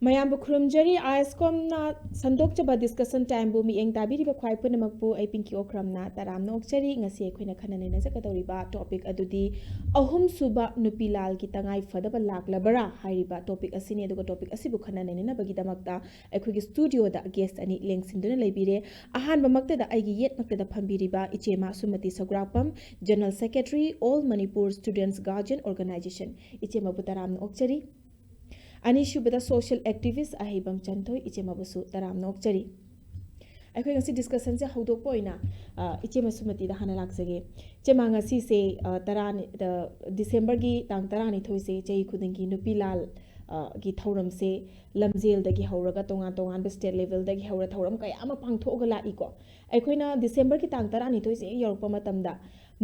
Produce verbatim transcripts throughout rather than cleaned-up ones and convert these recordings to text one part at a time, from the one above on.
ꯃꯌꯥꯝꯕꯨ ꯈꯨꯔꯨꯝꯖꯔꯤ꯫ ꯑꯥꯏꯁꯀꯣꯝꯅ ꯁꯟꯗꯣꯛꯆꯕ ꯗꯤꯁꯀꯁꯟ ꯇꯥꯏꯝꯕꯨ ꯃꯤꯠꯌꯦꯡ ꯇꯥꯕꯤꯔꯤꯕ ꯈ꯭ꯋꯥꯏ ꯄꯨꯝꯅꯃꯛꯄꯨ ꯑꯩ ꯄꯤꯡꯀꯤ ꯑꯣꯀ꯭ꯔꯝꯅ ꯇꯔꯥꯝꯅ ꯑꯣꯛꯆꯔꯤ꯫ ꯉꯁꯤ ꯑꯩꯈꯣꯏꯅ ꯈꯟꯅ ꯅꯩꯅꯖꯒꯗꯧꯔꯤꯕ ꯇꯣꯄꯤꯛ ꯑꯗꯨꯗꯤ ꯑꯍꯨꯝꯁꯨꯕ ꯅꯨꯄꯤ ꯂꯥꯜꯒꯤ ꯇꯉꯥꯏ ꯐꯗꯕ ꯂꯥꯛꯂꯕꯔꯥ ꯍꯥꯏꯔꯤꯕ ꯇꯣꯄꯤꯛ ꯑꯁꯤꯅꯤ꯫ ꯑꯗꯨꯒ ꯇꯣꯄꯤꯛ ꯑꯁꯤꯕꯨ ꯈꯟꯅ ꯅꯩꯅꯅꯕꯒꯤꯗꯃꯛꯇ ꯑꯩꯈꯣꯏꯒꯤ ꯁ꯭ꯇꯨꯗꯤꯑꯣꯗ ꯒꯦꯁ ꯑꯅꯤ ꯂꯦꯡꯁꯤꯟꯗꯨꯅ ꯂꯩꯕꯤꯔꯦ꯫ ꯑꯍꯥꯟꯕꯃꯛꯇꯗ ꯑꯩꯒꯤ ꯌꯦꯠꯃꯛꯇꯗ ꯐꯝꯕꯤꯔꯤꯕ ꯏꯆꯦꯃ ꯁꯨꯃꯇꯤ ꯁꯧꯒ꯭ꯔꯥꯛꯄꯝ, General Secretary, All Manipur Students Guardian Organization꯫ ꯏꯆꯦꯃꯕꯨ ꯇꯔꯥꯝꯅ ꯑꯣꯛꯆꯔꯤ꯫ ꯑꯅꯤꯁꯨꯕꯗ social activist ꯑꯍꯩꯕꯝ ꯆꯟꯊꯣꯏ, ꯏꯆꯦꯃꯕꯨꯁꯨ ꯇꯔꯥꯝꯅ ꯑꯣꯛꯆꯔꯤ꯫ ꯑꯩꯈꯣꯏ ꯉꯁꯤ ꯗꯤꯁꯀꯁꯟꯁꯦ ꯍꯧꯗꯣꯛꯄ ꯑꯣꯏꯅ, ꯑ, ꯏꯆꯦꯃ ꯁꯨꯃꯇꯤꯗ ꯍꯥꯟꯅ ꯂꯥꯛꯆꯒꯦ꯫ ꯏꯆꯦꯃ, ꯉꯁꯤꯁꯦ, ꯑ, ꯇꯔꯥꯅꯤ, ꯗ-, ꯗꯤꯁꯦꯝꯕꯔꯒꯤ ꯇꯥꯡ ꯇꯔꯥꯅꯤꯊꯣꯏꯁꯦ ꯆꯍꯤ ꯈꯨꯗꯤꯡꯒꯤ ꯅꯨꯄꯤ ꯂꯥꯜ, ꯑ, ꯒꯤ ꯊꯧꯔꯝꯁꯦ ꯂꯝꯖꯦꯜꯗꯒꯤ ꯍꯧꯔꯒ ꯇꯣꯉꯥꯟ ꯇꯣꯉꯥꯟꯕ state levelꯗꯒꯤ ꯍꯧꯔ ꯊꯧꯔꯝ ꯀꯌꯥ ꯑꯃ ꯄꯥꯡꯊꯣꯛꯑꯒ ꯂꯥꯛꯏꯀꯣ꯫ ꯑꯩꯈꯣꯏꯅ ꯗꯤꯁꯦꯝꯕꯔꯒꯤ ꯇꯥꯡ ꯇꯔꯥꯅꯤꯊꯣꯏꯁꯦ ꯍꯦꯛ ꯌꯧꯔꯛꯄ ꯃꯇꯝꯗ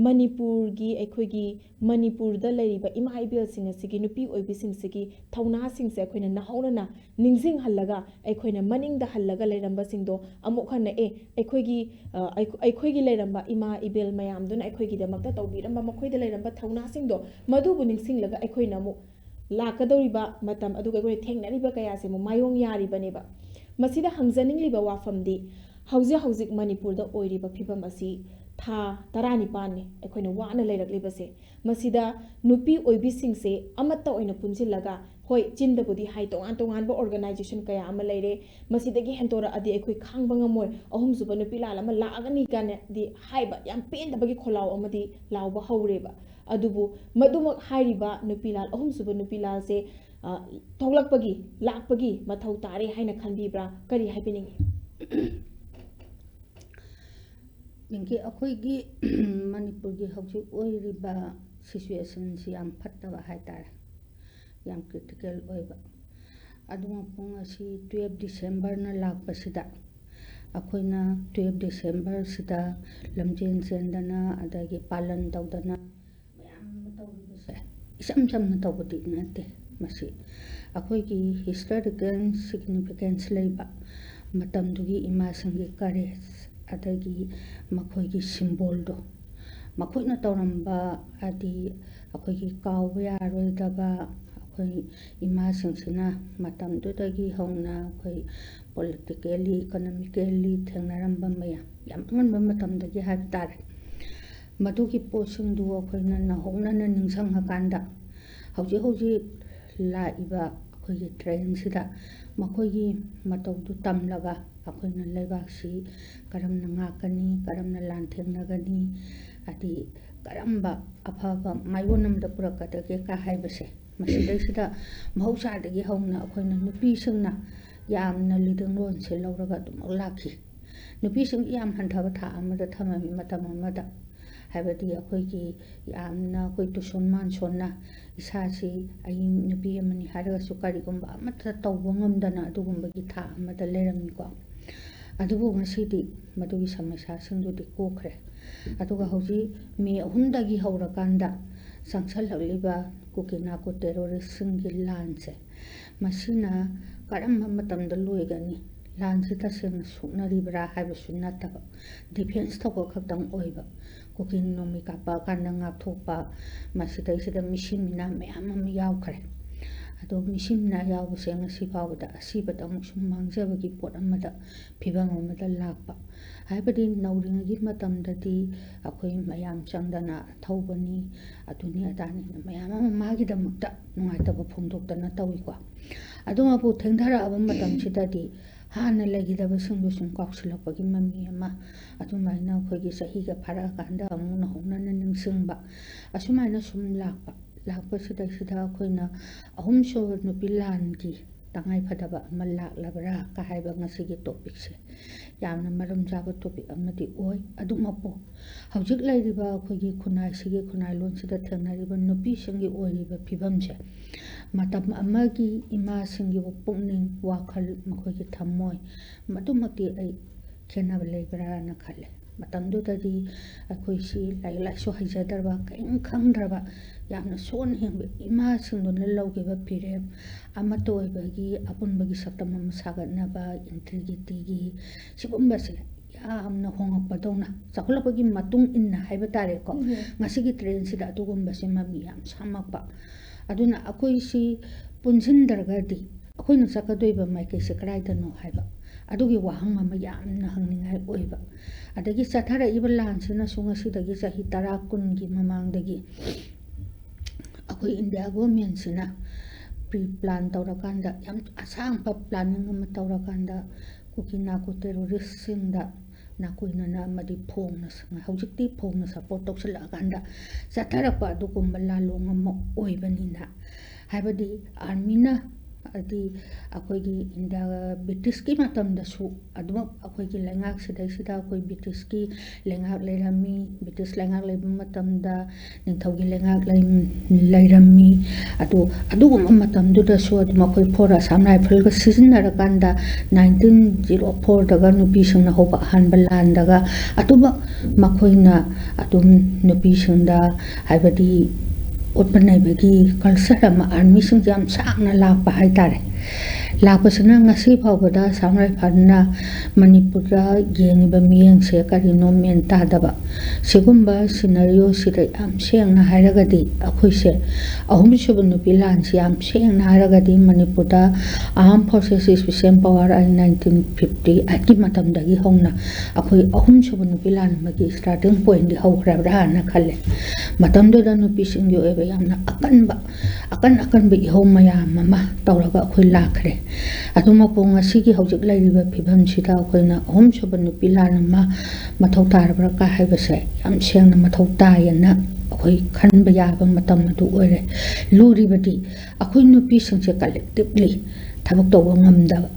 ꯃꯅꯤꯄꯨꯔꯒꯤ, ꯑꯩꯈꯣꯏꯒꯤ ꯃꯅꯤꯄꯨꯔꯗ ꯂꯩꯔꯤꯕ ꯏꯃꯥ ꯏꯕꯦꯜꯁꯤꯡ ꯑꯁꯤꯒꯤ, ꯅꯨꯄꯤ ꯑꯣꯏꯕꯤꯁꯤꯡꯁꯤꯒꯤ ꯊꯧꯅꯥꯁꯤꯡꯁꯦ ꯑꯩꯈꯣꯏꯅ ꯅꯧꯍꯧꯅꯅ ꯅꯤꯡꯁꯤꯡꯍꯜꯂꯒ, ꯑꯩꯈꯣꯏꯅ ꯃꯅꯤꯡꯗ ꯍꯜꯂꯒ ꯂꯩꯔꯝꯕꯁꯤꯡꯗꯣ ꯑꯃꯨꯛ ꯍꯟꯅ, ꯑꯦ, ꯑꯩꯈꯣꯏꯒꯤ, ꯑ, ꯑꯩꯈꯣ-, ꯑꯩꯈꯣꯏꯒꯤ ꯂꯩꯔꯝꯕ ꯏꯃꯥ ꯏꯕꯦꯜ ꯃꯌꯥꯝꯗꯨꯅ ꯑꯩꯈꯣꯏꯒꯤꯗꯃꯛꯇ ꯇꯧꯕꯤꯔꯝꯕ, ꯃꯈꯣꯏꯗ ꯂꯩꯔꯝꯕ ꯊꯧꯅꯥꯁꯤꯡꯗꯣ, ꯃꯗꯨꯕꯨ ꯅꯤꯡꯁꯤꯡꯂꯒ ꯑꯩꯈꯣꯏꯅ ꯑꯃꯨꯛ ꯂꯥꯛꯀꯗꯧꯔꯤꯕ ꯃꯇꯝ, ꯑꯗꯨꯒ ꯑꯩꯈꯣꯏꯅ ꯊꯦꯡꯅꯔꯤꯕ ꯀꯌꯥꯁꯦ ꯑꯃꯨꯛ ꯃꯥꯏꯌꯣꯡ ꯌꯥꯔꯤꯕꯅꯦꯕ꯫ ꯃꯁꯤꯗ ꯍꯪꯖꯅꯤꯡꯂꯤꯕ ꯋꯥꯐꯝꯗꯤ, ꯍꯧꯖꯤꯛ ꯍꯧꯖꯤꯛ ꯃꯅꯤꯄꯨꯔꯗ ꯑꯣꯏꯔꯤꯕ ꯐꯤꯕꯝ ꯑꯁꯤ ꯊꯥ ꯇꯔꯥꯅꯤꯄꯥꯟꯅꯤ ꯑꯩꯈꯣꯏꯅ ꯋꯥꯅ ꯂꯩꯔꯛꯂꯤꯕꯁꯦ꯫ ꯃꯁꯤꯗ ꯅꯨꯄꯤ ꯑꯣꯏꯕꯤꯁꯤꯡꯁꯦ ꯑꯃꯠꯇ ꯑꯣꯏꯅ ꯄꯨꯟꯁꯤꯜꯂꯒ, ꯍꯣꯏ, ꯆꯤꯟꯗꯕꯨꯗꯤ ꯍꯥꯏ, ꯇꯣꯉꯥꯟ ꯇꯣꯉꯥꯟꯕ organization ꯀꯌꯥ ꯑꯃ ꯂꯩꯔꯦ, ꯃꯁꯤꯗꯒꯤ ꯍꯦꯟꯇꯣꯔꯛꯑꯗꯤ ꯑꯩꯈꯣꯏ ꯈꯥꯡꯕ ꯉꯝꯃꯣꯏ, ꯑꯍꯨꯝꯁꯨꯕ ꯅꯨꯄꯤ ꯂꯥꯜ ꯑꯃ ꯂꯥꯛꯑꯒꯅꯤ ꯀꯥꯏꯅꯗꯤ ꯍꯥꯏꯕ, ꯌꯥꯝ ꯄꯦꯟꯗꯕꯒꯤ ꯈꯣꯜꯂꯥꯎ ꯑꯃꯗꯤ ꯂꯥꯎꯕ ꯍꯧꯔꯦꯕ꯫ ꯑꯗꯨꯕꯨ ꯃꯗꯨꯃꯛ ꯍꯥꯏꯔꯤꯕ ꯅꯨꯄꯤ ꯂꯥꯜ, ꯑꯍꯨꯝꯁꯨꯕ ꯅꯨꯄꯤ ꯂꯥꯜꯁꯦ, ꯑ, ꯊꯣꯛꯂꯛꯄꯒꯤ, ꯂꯥꯛꯄꯒꯤ ꯃꯊꯧ ꯇꯥꯔꯦ ꯍꯥꯏꯅ ꯈꯟꯕꯤꯕ꯭ꯔꯥ? ꯀꯔꯤ ꯍꯥꯏꯕꯤꯅꯤꯡꯉꯤ? ꯄꯤꯡꯀꯤ, ꯑꯩꯈꯣꯏꯒꯤ ꯃꯅꯤꯄꯨꯔꯒꯤ ꯍꯧꯖꯤꯛ ꯑꯣꯏꯔꯤꯕ situationꯁꯤ ꯌꯥꯝ ꯐꯠꯇꯕ ꯍꯥꯏꯇꯥꯔꯦ, ꯌꯥꯝ critical ꯑꯣꯏꯕ꯫ ꯑꯗꯨꯅ ꯄꯨꯡ ꯑꯁꯤ twelve Decemberꯅ ꯂꯥꯛꯄꯁꯤꯗ, ꯑꯩꯈꯣꯏꯅ twelve Decemberꯁꯤꯗ ꯂꯝꯖꯦꯟ ꯆꯦꯟꯗꯅ, ꯑꯗꯒꯤ ꯄꯥꯂꯟ ꯇꯧꯗꯅ, ꯃꯌꯥꯝ ꯑꯃ ꯇꯧꯔꯤꯕꯁꯦ ꯏꯆꯝ ꯆꯝꯅ ꯇꯧꯕꯗꯤ ꯅꯠꯇꯦ꯫ ꯃꯁꯤ ꯑꯩꯈꯣꯏꯒꯤ historical significance ꯂꯩꯕ, ꯃꯇꯝꯗꯨꯒꯤ ꯏꯃꯥꯁꯤꯡꯒꯤ courage, ꯑꯗꯒꯤ ꯃꯈꯣꯏꯒꯤ symbolꯗꯣ, ꯃꯈꯣꯏꯅ ꯇꯧꯔꯝꯕ, ꯍꯥꯏꯗꯤ ꯑꯩꯈꯣꯏꯒꯤ ꯀꯥꯎꯕ ꯌꯥꯔꯣꯏꯗꯕ, ꯑꯩꯈꯣꯏ ꯏꯃꯥꯁꯤꯡꯁꯤꯅ ꯃꯇꯝꯗꯨꯗꯒꯤ ꯍꯧꯅ ꯑꯩꯈꯣꯏ politically, economically ꯊꯦꯡꯅꯔꯝꯕ ꯃꯌꯥꯝ, ꯌꯥꯝ ꯑꯉꯟꯕ ꯃꯇꯝꯗꯒꯤ ꯍꯥꯏꯕ ꯇꯥꯔꯦ, ꯃꯗꯨꯒꯤ ꯄꯣꯠꯁꯤꯡꯗꯨ ꯑꯩꯈꯣꯏꯅ ꯅꯧꯍꯧꯅꯅ ꯅꯤꯡꯁꯤꯡꯉꯀꯥꯟꯗ, ꯍꯧꯖꯤꯛ ꯍꯧꯖꯤꯛ ꯂꯥꯛꯏꯕ ꯑꯩꯈꯣꯏꯒꯤ trendꯁꯤꯗ ꯃꯈꯣꯏꯒꯤ ꯃꯇꯧꯗꯨ ꯇꯝꯂꯒ ꯑꯩꯈꯣꯏꯅ ꯂꯩꯕꯥꯛꯁꯤ ꯀꯔꯝꯅ ꯉꯥꯛꯀꯅꯤ, ꯀꯔꯝꯅ ꯂꯥꯟꯊꯦꯡꯅꯒꯅꯤ, ꯍꯥꯏꯗꯤ ꯀꯔꯝꯕ ꯑꯐꯕ ꯃꯥꯏꯑꯣꯟ ꯑꯃꯗ ꯄꯨꯔꯛꯀꯗꯒꯦ ꯀ ꯍꯥꯏꯕꯁꯦ, ꯃꯁꯤꯗꯩꯁꯤꯗ ꯃꯍꯧꯁꯥꯗꯒꯤ ꯍꯧꯅ ꯑꯩꯈꯣꯏꯅ ꯅꯨꯄꯤꯁꯤꯡꯅ ꯌꯥꯝꯅ ꯂꯤꯗꯤꯡ ꯔꯣꯜꯁꯦ ꯂꯧꯔꯒ ꯑꯗꯨꯃꯛ ꯂꯥꯛꯈꯤ꯫ ꯅꯨꯄꯤꯁꯤꯡ ꯌꯥꯝ ꯍꯟꯊꯕ ꯊꯥꯛ ꯑꯃꯗ ꯊꯝꯃꯝꯃꯤ ꯃꯇꯝ ꯑꯃꯗ, ꯍꯥꯏꯕꯗꯤ ꯑꯩꯈꯣꯏꯒꯤ ꯌꯥꯝꯅ ꯑꯩꯈꯣꯏ ꯇꯨꯁꯣꯟ ꯃꯥꯟꯁꯣꯟꯅ ꯏꯁꯥꯁꯤ ꯑꯩ ꯅꯨꯄꯤ ꯑꯃꯅꯤ ꯍꯥꯏꯔꯒꯁꯨ ꯀꯔꯤꯒꯨꯝꯕ ꯑꯃꯠꯇ ꯇꯧꯕ ꯉꯝꯗꯅ ꯑꯗꯨꯒꯨꯝꯕꯒꯤ ꯊꯥꯛ ꯑꯃꯗ ꯂꯩꯔꯝꯃꯤꯀꯣ꯫ ꯑꯗꯨꯕꯨ ꯉꯁꯤꯗꯤ ꯃꯗꯨꯒꯤ ꯁꯃꯁ꯭ꯌꯥꯁꯤꯡꯗꯨꯗꯤ ꯀꯣꯛꯈ꯭ꯔꯦ꯫ ꯑꯗꯨꯒ ꯍꯧꯖꯤꯛ ꯃꯦ ꯑꯍꯨꯝꯗꯒꯤ ꯍꯧꯔꯀꯥꯟꯗ ꯆꯪꯁꯜꯂꯛꯂꯤꯕ ꯀꯨꯀꯤ ꯅꯥꯀꯨ terroristꯁꯤꯡꯒꯤ ꯂꯥꯟꯁꯦ, ꯃꯁꯤꯅ ꯀꯔꯝꯕ ꯃꯇꯝꯗ ꯂꯣꯏꯒꯅꯤ? ꯂꯥꯟꯁꯤ ꯇꯁꯦꯡꯅ ꯁꯣꯛꯅꯔꯤꯕ꯭ꯔꯥ ꯍꯥꯏꯕꯁꯨ ꯅꯠꯇꯕ, defence ꯇꯧꯕ ꯈꯛꯇꯪ ꯑꯣꯏꯕ꯫ ꯀꯨꯀꯤ ꯅꯣꯡꯃꯩ ꯀꯥꯞꯄꯛꯑꯀꯥꯟꯗ ꯉꯥꯛꯊꯣꯛꯄ, ꯃꯁꯤꯗꯩꯁꯤꯗ ꯃꯤꯁꯤ ꯃꯤꯅꯥ ꯃꯌꯥꯝ ꯑꯃ ꯌꯥꯎꯈ꯭ꯔꯦ꯫ ꯑꯗꯣ ꯃꯤꯁꯤ ꯃꯤꯅꯥ ꯌꯥꯎꯕꯁꯦ ꯉꯁꯤ ꯐꯥꯎꯕꯗ ꯑꯁꯤꯕꯗ ꯑꯃꯨꯛꯁꯨ ꯃꯥꯡꯖꯕꯒꯤ ꯄꯣꯠ ꯑꯃꯗ, ꯐꯤꯕꯝ ꯑꯃꯗ ꯂꯥꯛꯄ꯫ ꯍꯥꯏꯕꯗꯤ ꯅꯧꯔꯤꯉꯩꯒꯤ ꯃꯇꯝꯗꯗꯤ ꯑꯩꯈꯣꯏ ꯃꯌꯥꯝ ꯆꯪꯗꯅ ꯊꯧꯕꯅꯤ, ꯑꯗꯨꯅꯤ ꯑꯗꯥꯅꯤꯅ ꯃꯌꯥꯝ ꯑꯃ ꯃꯥꯒꯤꯗꯃꯛꯇ ꯅꯨꯡꯉꯥꯏꯇꯕ ꯐꯣꯡꯗꯣꯛꯇꯅ ꯇꯧꯏꯀꯣ꯫ ꯑꯗꯨꯃꯛꯄꯨ ꯊꯦꯡꯊꯔꯛꯑꯕ ꯃꯇꯝꯁꯤꯗꯗꯤ ꯍꯥꯟꯅ ꯂꯩꯈꯤꯗꯕꯁꯤꯡꯗꯨ ꯁꯨꯝ ꯀꯥꯎꯁꯤꯜꯂꯛꯄꯒꯤ ꯃꯃꯤ ꯑꯃ, ꯑꯗꯨꯃꯥꯏꯅ ꯑꯩꯈꯣꯏꯒꯤ ꯆꯍꯤꯒ ꯐꯥꯔꯛꯑꯀꯥꯟꯗ ꯑꯃꯨꯛ ꯅꯧꯍꯧꯅꯅ ꯅꯤꯡꯁꯤꯡꯕ, ꯑꯁꯨꯃꯥꯏꯅ ꯁꯨꯝ ꯂꯥꯛꯄ꯫ ꯂꯥꯛꯄꯁꯤꯗꯩꯁꯤꯗ ꯑꯩꯈꯣꯏꯅ ꯑꯍꯨꯝꯁꯨꯕ ꯅꯨꯄꯤ ꯂꯥꯟꯒꯤ ꯇꯉꯥꯏꯐꯗꯕ ꯑꯃ ꯂꯥꯛꯂꯕ꯭ꯔꯥ ꯀ ꯍꯥꯏꯕ ꯉꯁꯤꯒꯤ topicꯁꯦ ꯌꯥꯝꯅ ꯃꯔꯝ ꯆꯥꯕ topic ꯑꯃꯗꯤ ꯑꯣꯏ꯫ ꯑꯗꯨꯃꯛꯄꯨ ꯍꯧꯖꯤꯛ ꯂꯩꯔꯤꯕ ꯑꯩꯈꯣꯏꯒꯤ ꯈꯨꯟꯅꯥꯏꯁꯤꯒꯤ, ꯈꯨꯟꯅꯥꯏꯂꯣꯟꯁꯤꯗ ꯊꯦꯡꯅꯔꯤꯕ ꯅꯨꯄꯤꯁꯤꯡꯒꯤ ꯑꯣꯏꯔꯤꯕ ꯐꯤꯕꯝꯁꯦ, ꯃꯇꯝ ꯑꯃꯒꯤ ꯏꯃꯥꯁꯤꯡꯒꯤ ꯄꯨꯛꯅꯤꯡ, ꯋꯥꯈꯜ, ꯃꯈꯣꯏꯒꯤ ꯊꯝꯃꯣꯏ, ꯃꯗꯨꯃꯛꯇꯤ ꯑꯩ ꯈꯦꯠꯅꯕ ꯂꯩꯕ꯭ꯔꯥꯅ ꯈꯜꯂꯦ꯫ ꯃꯇꯝꯗꯨꯗꯗꯤ ꯑꯩꯈꯣꯏꯁꯤ ꯂꯥꯏꯔꯤꯛ ꯂꯥꯏꯁꯨ ꯍꯩꯖꯗ꯭ꯔꯕ, ꯀꯔꯤꯝ ꯈꯪꯗ꯭ꯔꯕ, ꯌꯥꯝꯅ ꯁꯣꯟꯅ ꯍꯤꯡꯕ ꯏꯃꯥꯁꯤꯡꯗꯨꯅ ꯂꯧꯈꯤꯕ ꯐꯤꯔꯦꯞ, ꯑꯃꯠꯇ ꯑꯣꯏꯕꯒꯤ ꯑꯄꯨꯟꯕꯒꯤ ꯁꯛꯇꯝ ꯑꯃ ꯁꯥꯒꯠꯅꯕ, integrityꯒꯤ, ꯁꯤꯒꯨꯝꯕꯁꯦ ꯌꯥꯝꯅ ꯍꯣꯡꯉꯛꯄꯗꯧꯅ, ꯆꯥꯎꯈꯠꯂꯛꯄꯒꯤ ꯃꯇꯨꯡ ꯏꯟꯅ ꯍꯥꯏꯕ ꯇꯥꯔꯦꯀꯣ, ꯎꯝ꯫ ꯉꯁꯤꯒꯤ trendꯁꯤꯗ ꯑꯗꯨꯒꯨꯝꯕꯁꯦ ꯃꯃꯤ ꯌꯥꯝ ꯁꯥꯝꯃꯛꯄ꯫ ꯑꯗꯨꯅ ꯑꯩꯈꯣꯏꯁꯤ ꯄꯨꯟꯁꯤꯟꯗ꯭ꯔꯒꯗꯤ ꯑꯩꯈꯣꯏꯅ ꯆꯠꯀꯗꯣꯏꯕ ꯃꯥꯏꯀꯩꯁꯦ ꯀꯗꯥꯏꯗꯅꯣ ꯍꯥꯏꯕ, ꯑꯗꯨꯒꯤ ꯋꯥꯍꯪ ꯑꯃ ꯌꯥꯝꯅ ꯍꯪꯅꯤꯡꯉꯥꯏ ꯑꯣꯏꯕ꯫ ꯑꯗꯒꯤ ꯆꯠꯊꯔꯛꯏꯕ ꯂꯥꯟꯁꯤꯅꯁꯨ ꯉꯁꯤꯗꯒꯤ ꯆꯍꯤ ꯇꯔꯥ ꯀꯨꯟꯒꯤ ꯃꯃꯥꯡꯗꯒꯤ ꯑꯩꯈꯣꯏ ꯏꯟꯗꯤꯌꯥ ꯒꯣꯔꯃꯦꯟꯁꯤꯅ ꯄ꯭ꯔꯤ ꯄ꯭ꯂꯥꯟ ꯇꯧꯔꯀꯥꯟꯗ, ꯌꯥꯝ ꯑꯁꯥꯡꯕ ꯄ꯭ꯂꯥꯅꯤꯡ ꯑꯃ ꯇꯧꯔꯀꯥꯟꯗ ꯀꯨꯀꯤ ꯅꯥꯀꯣ ꯇꯦꯔꯣꯔꯤꯁꯁꯤꯡꯗ ꯅꯥꯀꯣꯏꯅꯅ ꯑꯃꯗꯤ ꯐꯣꯡꯅ, ꯍꯧꯖꯤꯛꯇꯤ ꯐꯣꯡꯅ ꯁꯄꯣꯔꯠ ꯇꯧꯁꯤꯜꯂꯛꯑꯀꯥꯟꯗ ꯆꯠꯊꯔꯛꯄ ꯑꯗꯨꯒꯨꯝꯕ ꯂꯥꯂꯣꯡ ꯑꯃ ꯑꯣꯏꯕꯅꯤꯅ, ꯍꯥꯏꯕꯗꯤ ꯑꯥꯔꯃꯤꯅ, ꯍꯥꯏꯗꯤ ꯑꯩꯈꯣꯏꯒꯤ ꯏꯟꯗꯤꯌꯥ, ꯕ꯭ꯔꯤꯇꯤꯁꯀꯤ ꯃꯇꯝꯗꯁꯨ ꯑꯗꯨꯃꯛ ꯑꯩꯈꯣꯏꯒꯤ ꯂꯩꯉꯥꯛꯁꯤꯗꯩꯁꯤꯗ ꯑꯩꯈꯣꯏ ꯕ꯭ꯔꯤꯇꯤꯁꯀꯤ ꯂꯩꯉꯥꯛ ꯂꯩꯔꯝꯃꯤ꯫ ꯕ꯭ꯔꯤꯇꯤꯁ ꯂꯩꯉꯥꯛ ꯂꯩꯕ ꯃꯇꯝꯗ ꯅꯤꯡꯊꯧꯒꯤ ꯂꯩꯉꯥꯛ ꯂꯩ-, ꯂꯩꯔꯝꯃꯤ꯫ ꯑꯗꯣ ꯑꯗꯨꯒꯨꯝꯕ ꯃꯇꯝꯗꯨꯗꯁꯨ ꯑꯗꯨꯝ ꯑꯩꯈꯣꯏ ꯐꯣꯔ ꯑꯁꯥꯝ ꯔꯥꯏꯐꯜꯒ ꯁꯤꯖꯤꯟꯅꯔꯀꯥꯟꯗ ꯅꯥꯏꯟꯇꯤꯟ ꯖꯤꯔꯣ ꯐꯣꯔꯗꯒ ꯅꯨꯄꯤꯁꯤꯡꯅ ꯍꯧꯕ ꯑꯍꯥꯟꯕ ꯂꯥꯟꯗꯒ ꯑꯗꯨꯃꯛ ꯃꯈꯣꯏꯅ ꯑꯗꯨꯝ ꯅꯨꯄꯤꯁꯤꯡꯗ, ꯍꯥꯏꯕꯗꯤ ꯑꯣꯠꯄ ꯅꯩꯕꯒꯤ ꯀꯜꯆꯔ ꯑꯃ ꯑꯥꯔꯃꯤꯁꯤꯡꯁꯦ ꯌꯥꯝ ꯁꯥꯡꯅ ꯂꯥꯛꯄ ꯍꯥꯏꯇꯥꯔꯦ꯫ ꯂꯥꯛꯄꯁꯤꯅ ꯉꯁꯤ ꯐꯥꯎꯕꯗ ꯑꯁꯥꯝ ꯔꯥꯏꯐꯜꯅ ꯃꯅꯤꯄꯨꯔꯗ ꯌꯦꯡꯉꯤꯕ ꯃꯤꯠꯌꯦꯡꯁꯦ ꯀꯔꯤꯅꯣ ꯃꯦꯟ ꯇꯥꯗꯕ꯫ ꯁꯤꯒꯨꯝꯕ ꯁꯤꯅꯔꯤꯑꯣꯁꯤꯗ ꯌꯥꯝ ꯁꯦꯡꯅ ꯍꯥꯏꯔꯒꯗꯤ ꯑꯩꯈꯣꯏꯁꯦ ꯑꯍꯨꯝꯁꯨꯕ ꯅꯨꯄꯤ ꯂꯥꯟꯁꯤ ꯌꯥꯝ ꯁꯦꯡꯅ ꯍꯥꯏꯔꯒꯗꯤ ꯃꯅꯤꯄꯨꯔꯗ Armed Forces Special Power Act nineteen fifty ꯑꯩꯠꯀꯤ ꯃꯇꯝꯗꯒꯤ ꯍꯧꯅ ꯑꯩꯈꯣꯏ ꯑꯍꯨꯝꯁꯨꯕ ꯅꯨꯄꯤ ꯂꯥꯟ ꯑꯃꯒꯤ starting pointꯗꯤ ꯍꯧꯈ꯭ꯔꯕ꯭ꯔꯥꯅ ꯈꯜꯂꯦ꯫ ꯃꯇꯝꯗꯨꯗ ꯅꯨꯄꯤꯁꯤꯡꯒꯤ ꯑꯣꯏꯕ ꯌꯥꯝꯅ ꯑꯀꯟꯕ, ꯑꯀꯟ ꯑꯀꯟꯕ ꯏꯍꯧ ꯃꯌꯥꯝ ꯑꯃ ꯇꯧꯔꯒ ꯑꯩꯈꯣꯏ ꯂꯥꯛꯈ꯭ꯔꯦ꯫ ꯑꯗꯨꯃꯛꯄꯨ ꯉꯁꯤꯒꯤ ꯍꯧꯖꯤꯛ ꯂꯩꯔꯤꯕ ꯐꯤꯕꯝꯁꯤꯗ ꯑꯩꯈꯣꯏꯅ ꯑꯍꯨꯝꯁꯨꯕ ꯅꯨꯄꯤ ꯂꯥꯟ ꯑꯃ ꯃꯊꯧ ꯇꯥꯔꯕ꯭ꯔꯥ ꯀꯥ ꯍꯥꯏꯕꯁꯦ ꯌꯥꯝ ꯁꯦꯡꯅ ꯃꯊꯧ ꯇꯥꯏꯌꯦꯅ ꯑꯩꯈꯣꯏ ꯈꯟꯕ ꯌꯥꯕ ꯃꯇꯝ ꯑꯗꯨ ꯑꯣꯏꯔꯦ꯫ ꯂꯨꯔꯤꯕꯗꯤ ꯑꯩꯈꯣꯏ ꯅꯨꯄꯤꯁꯤꯡꯁꯦ collectively ꯊꯕꯛ ꯇꯧꯕ ꯉꯝꯗꯕ,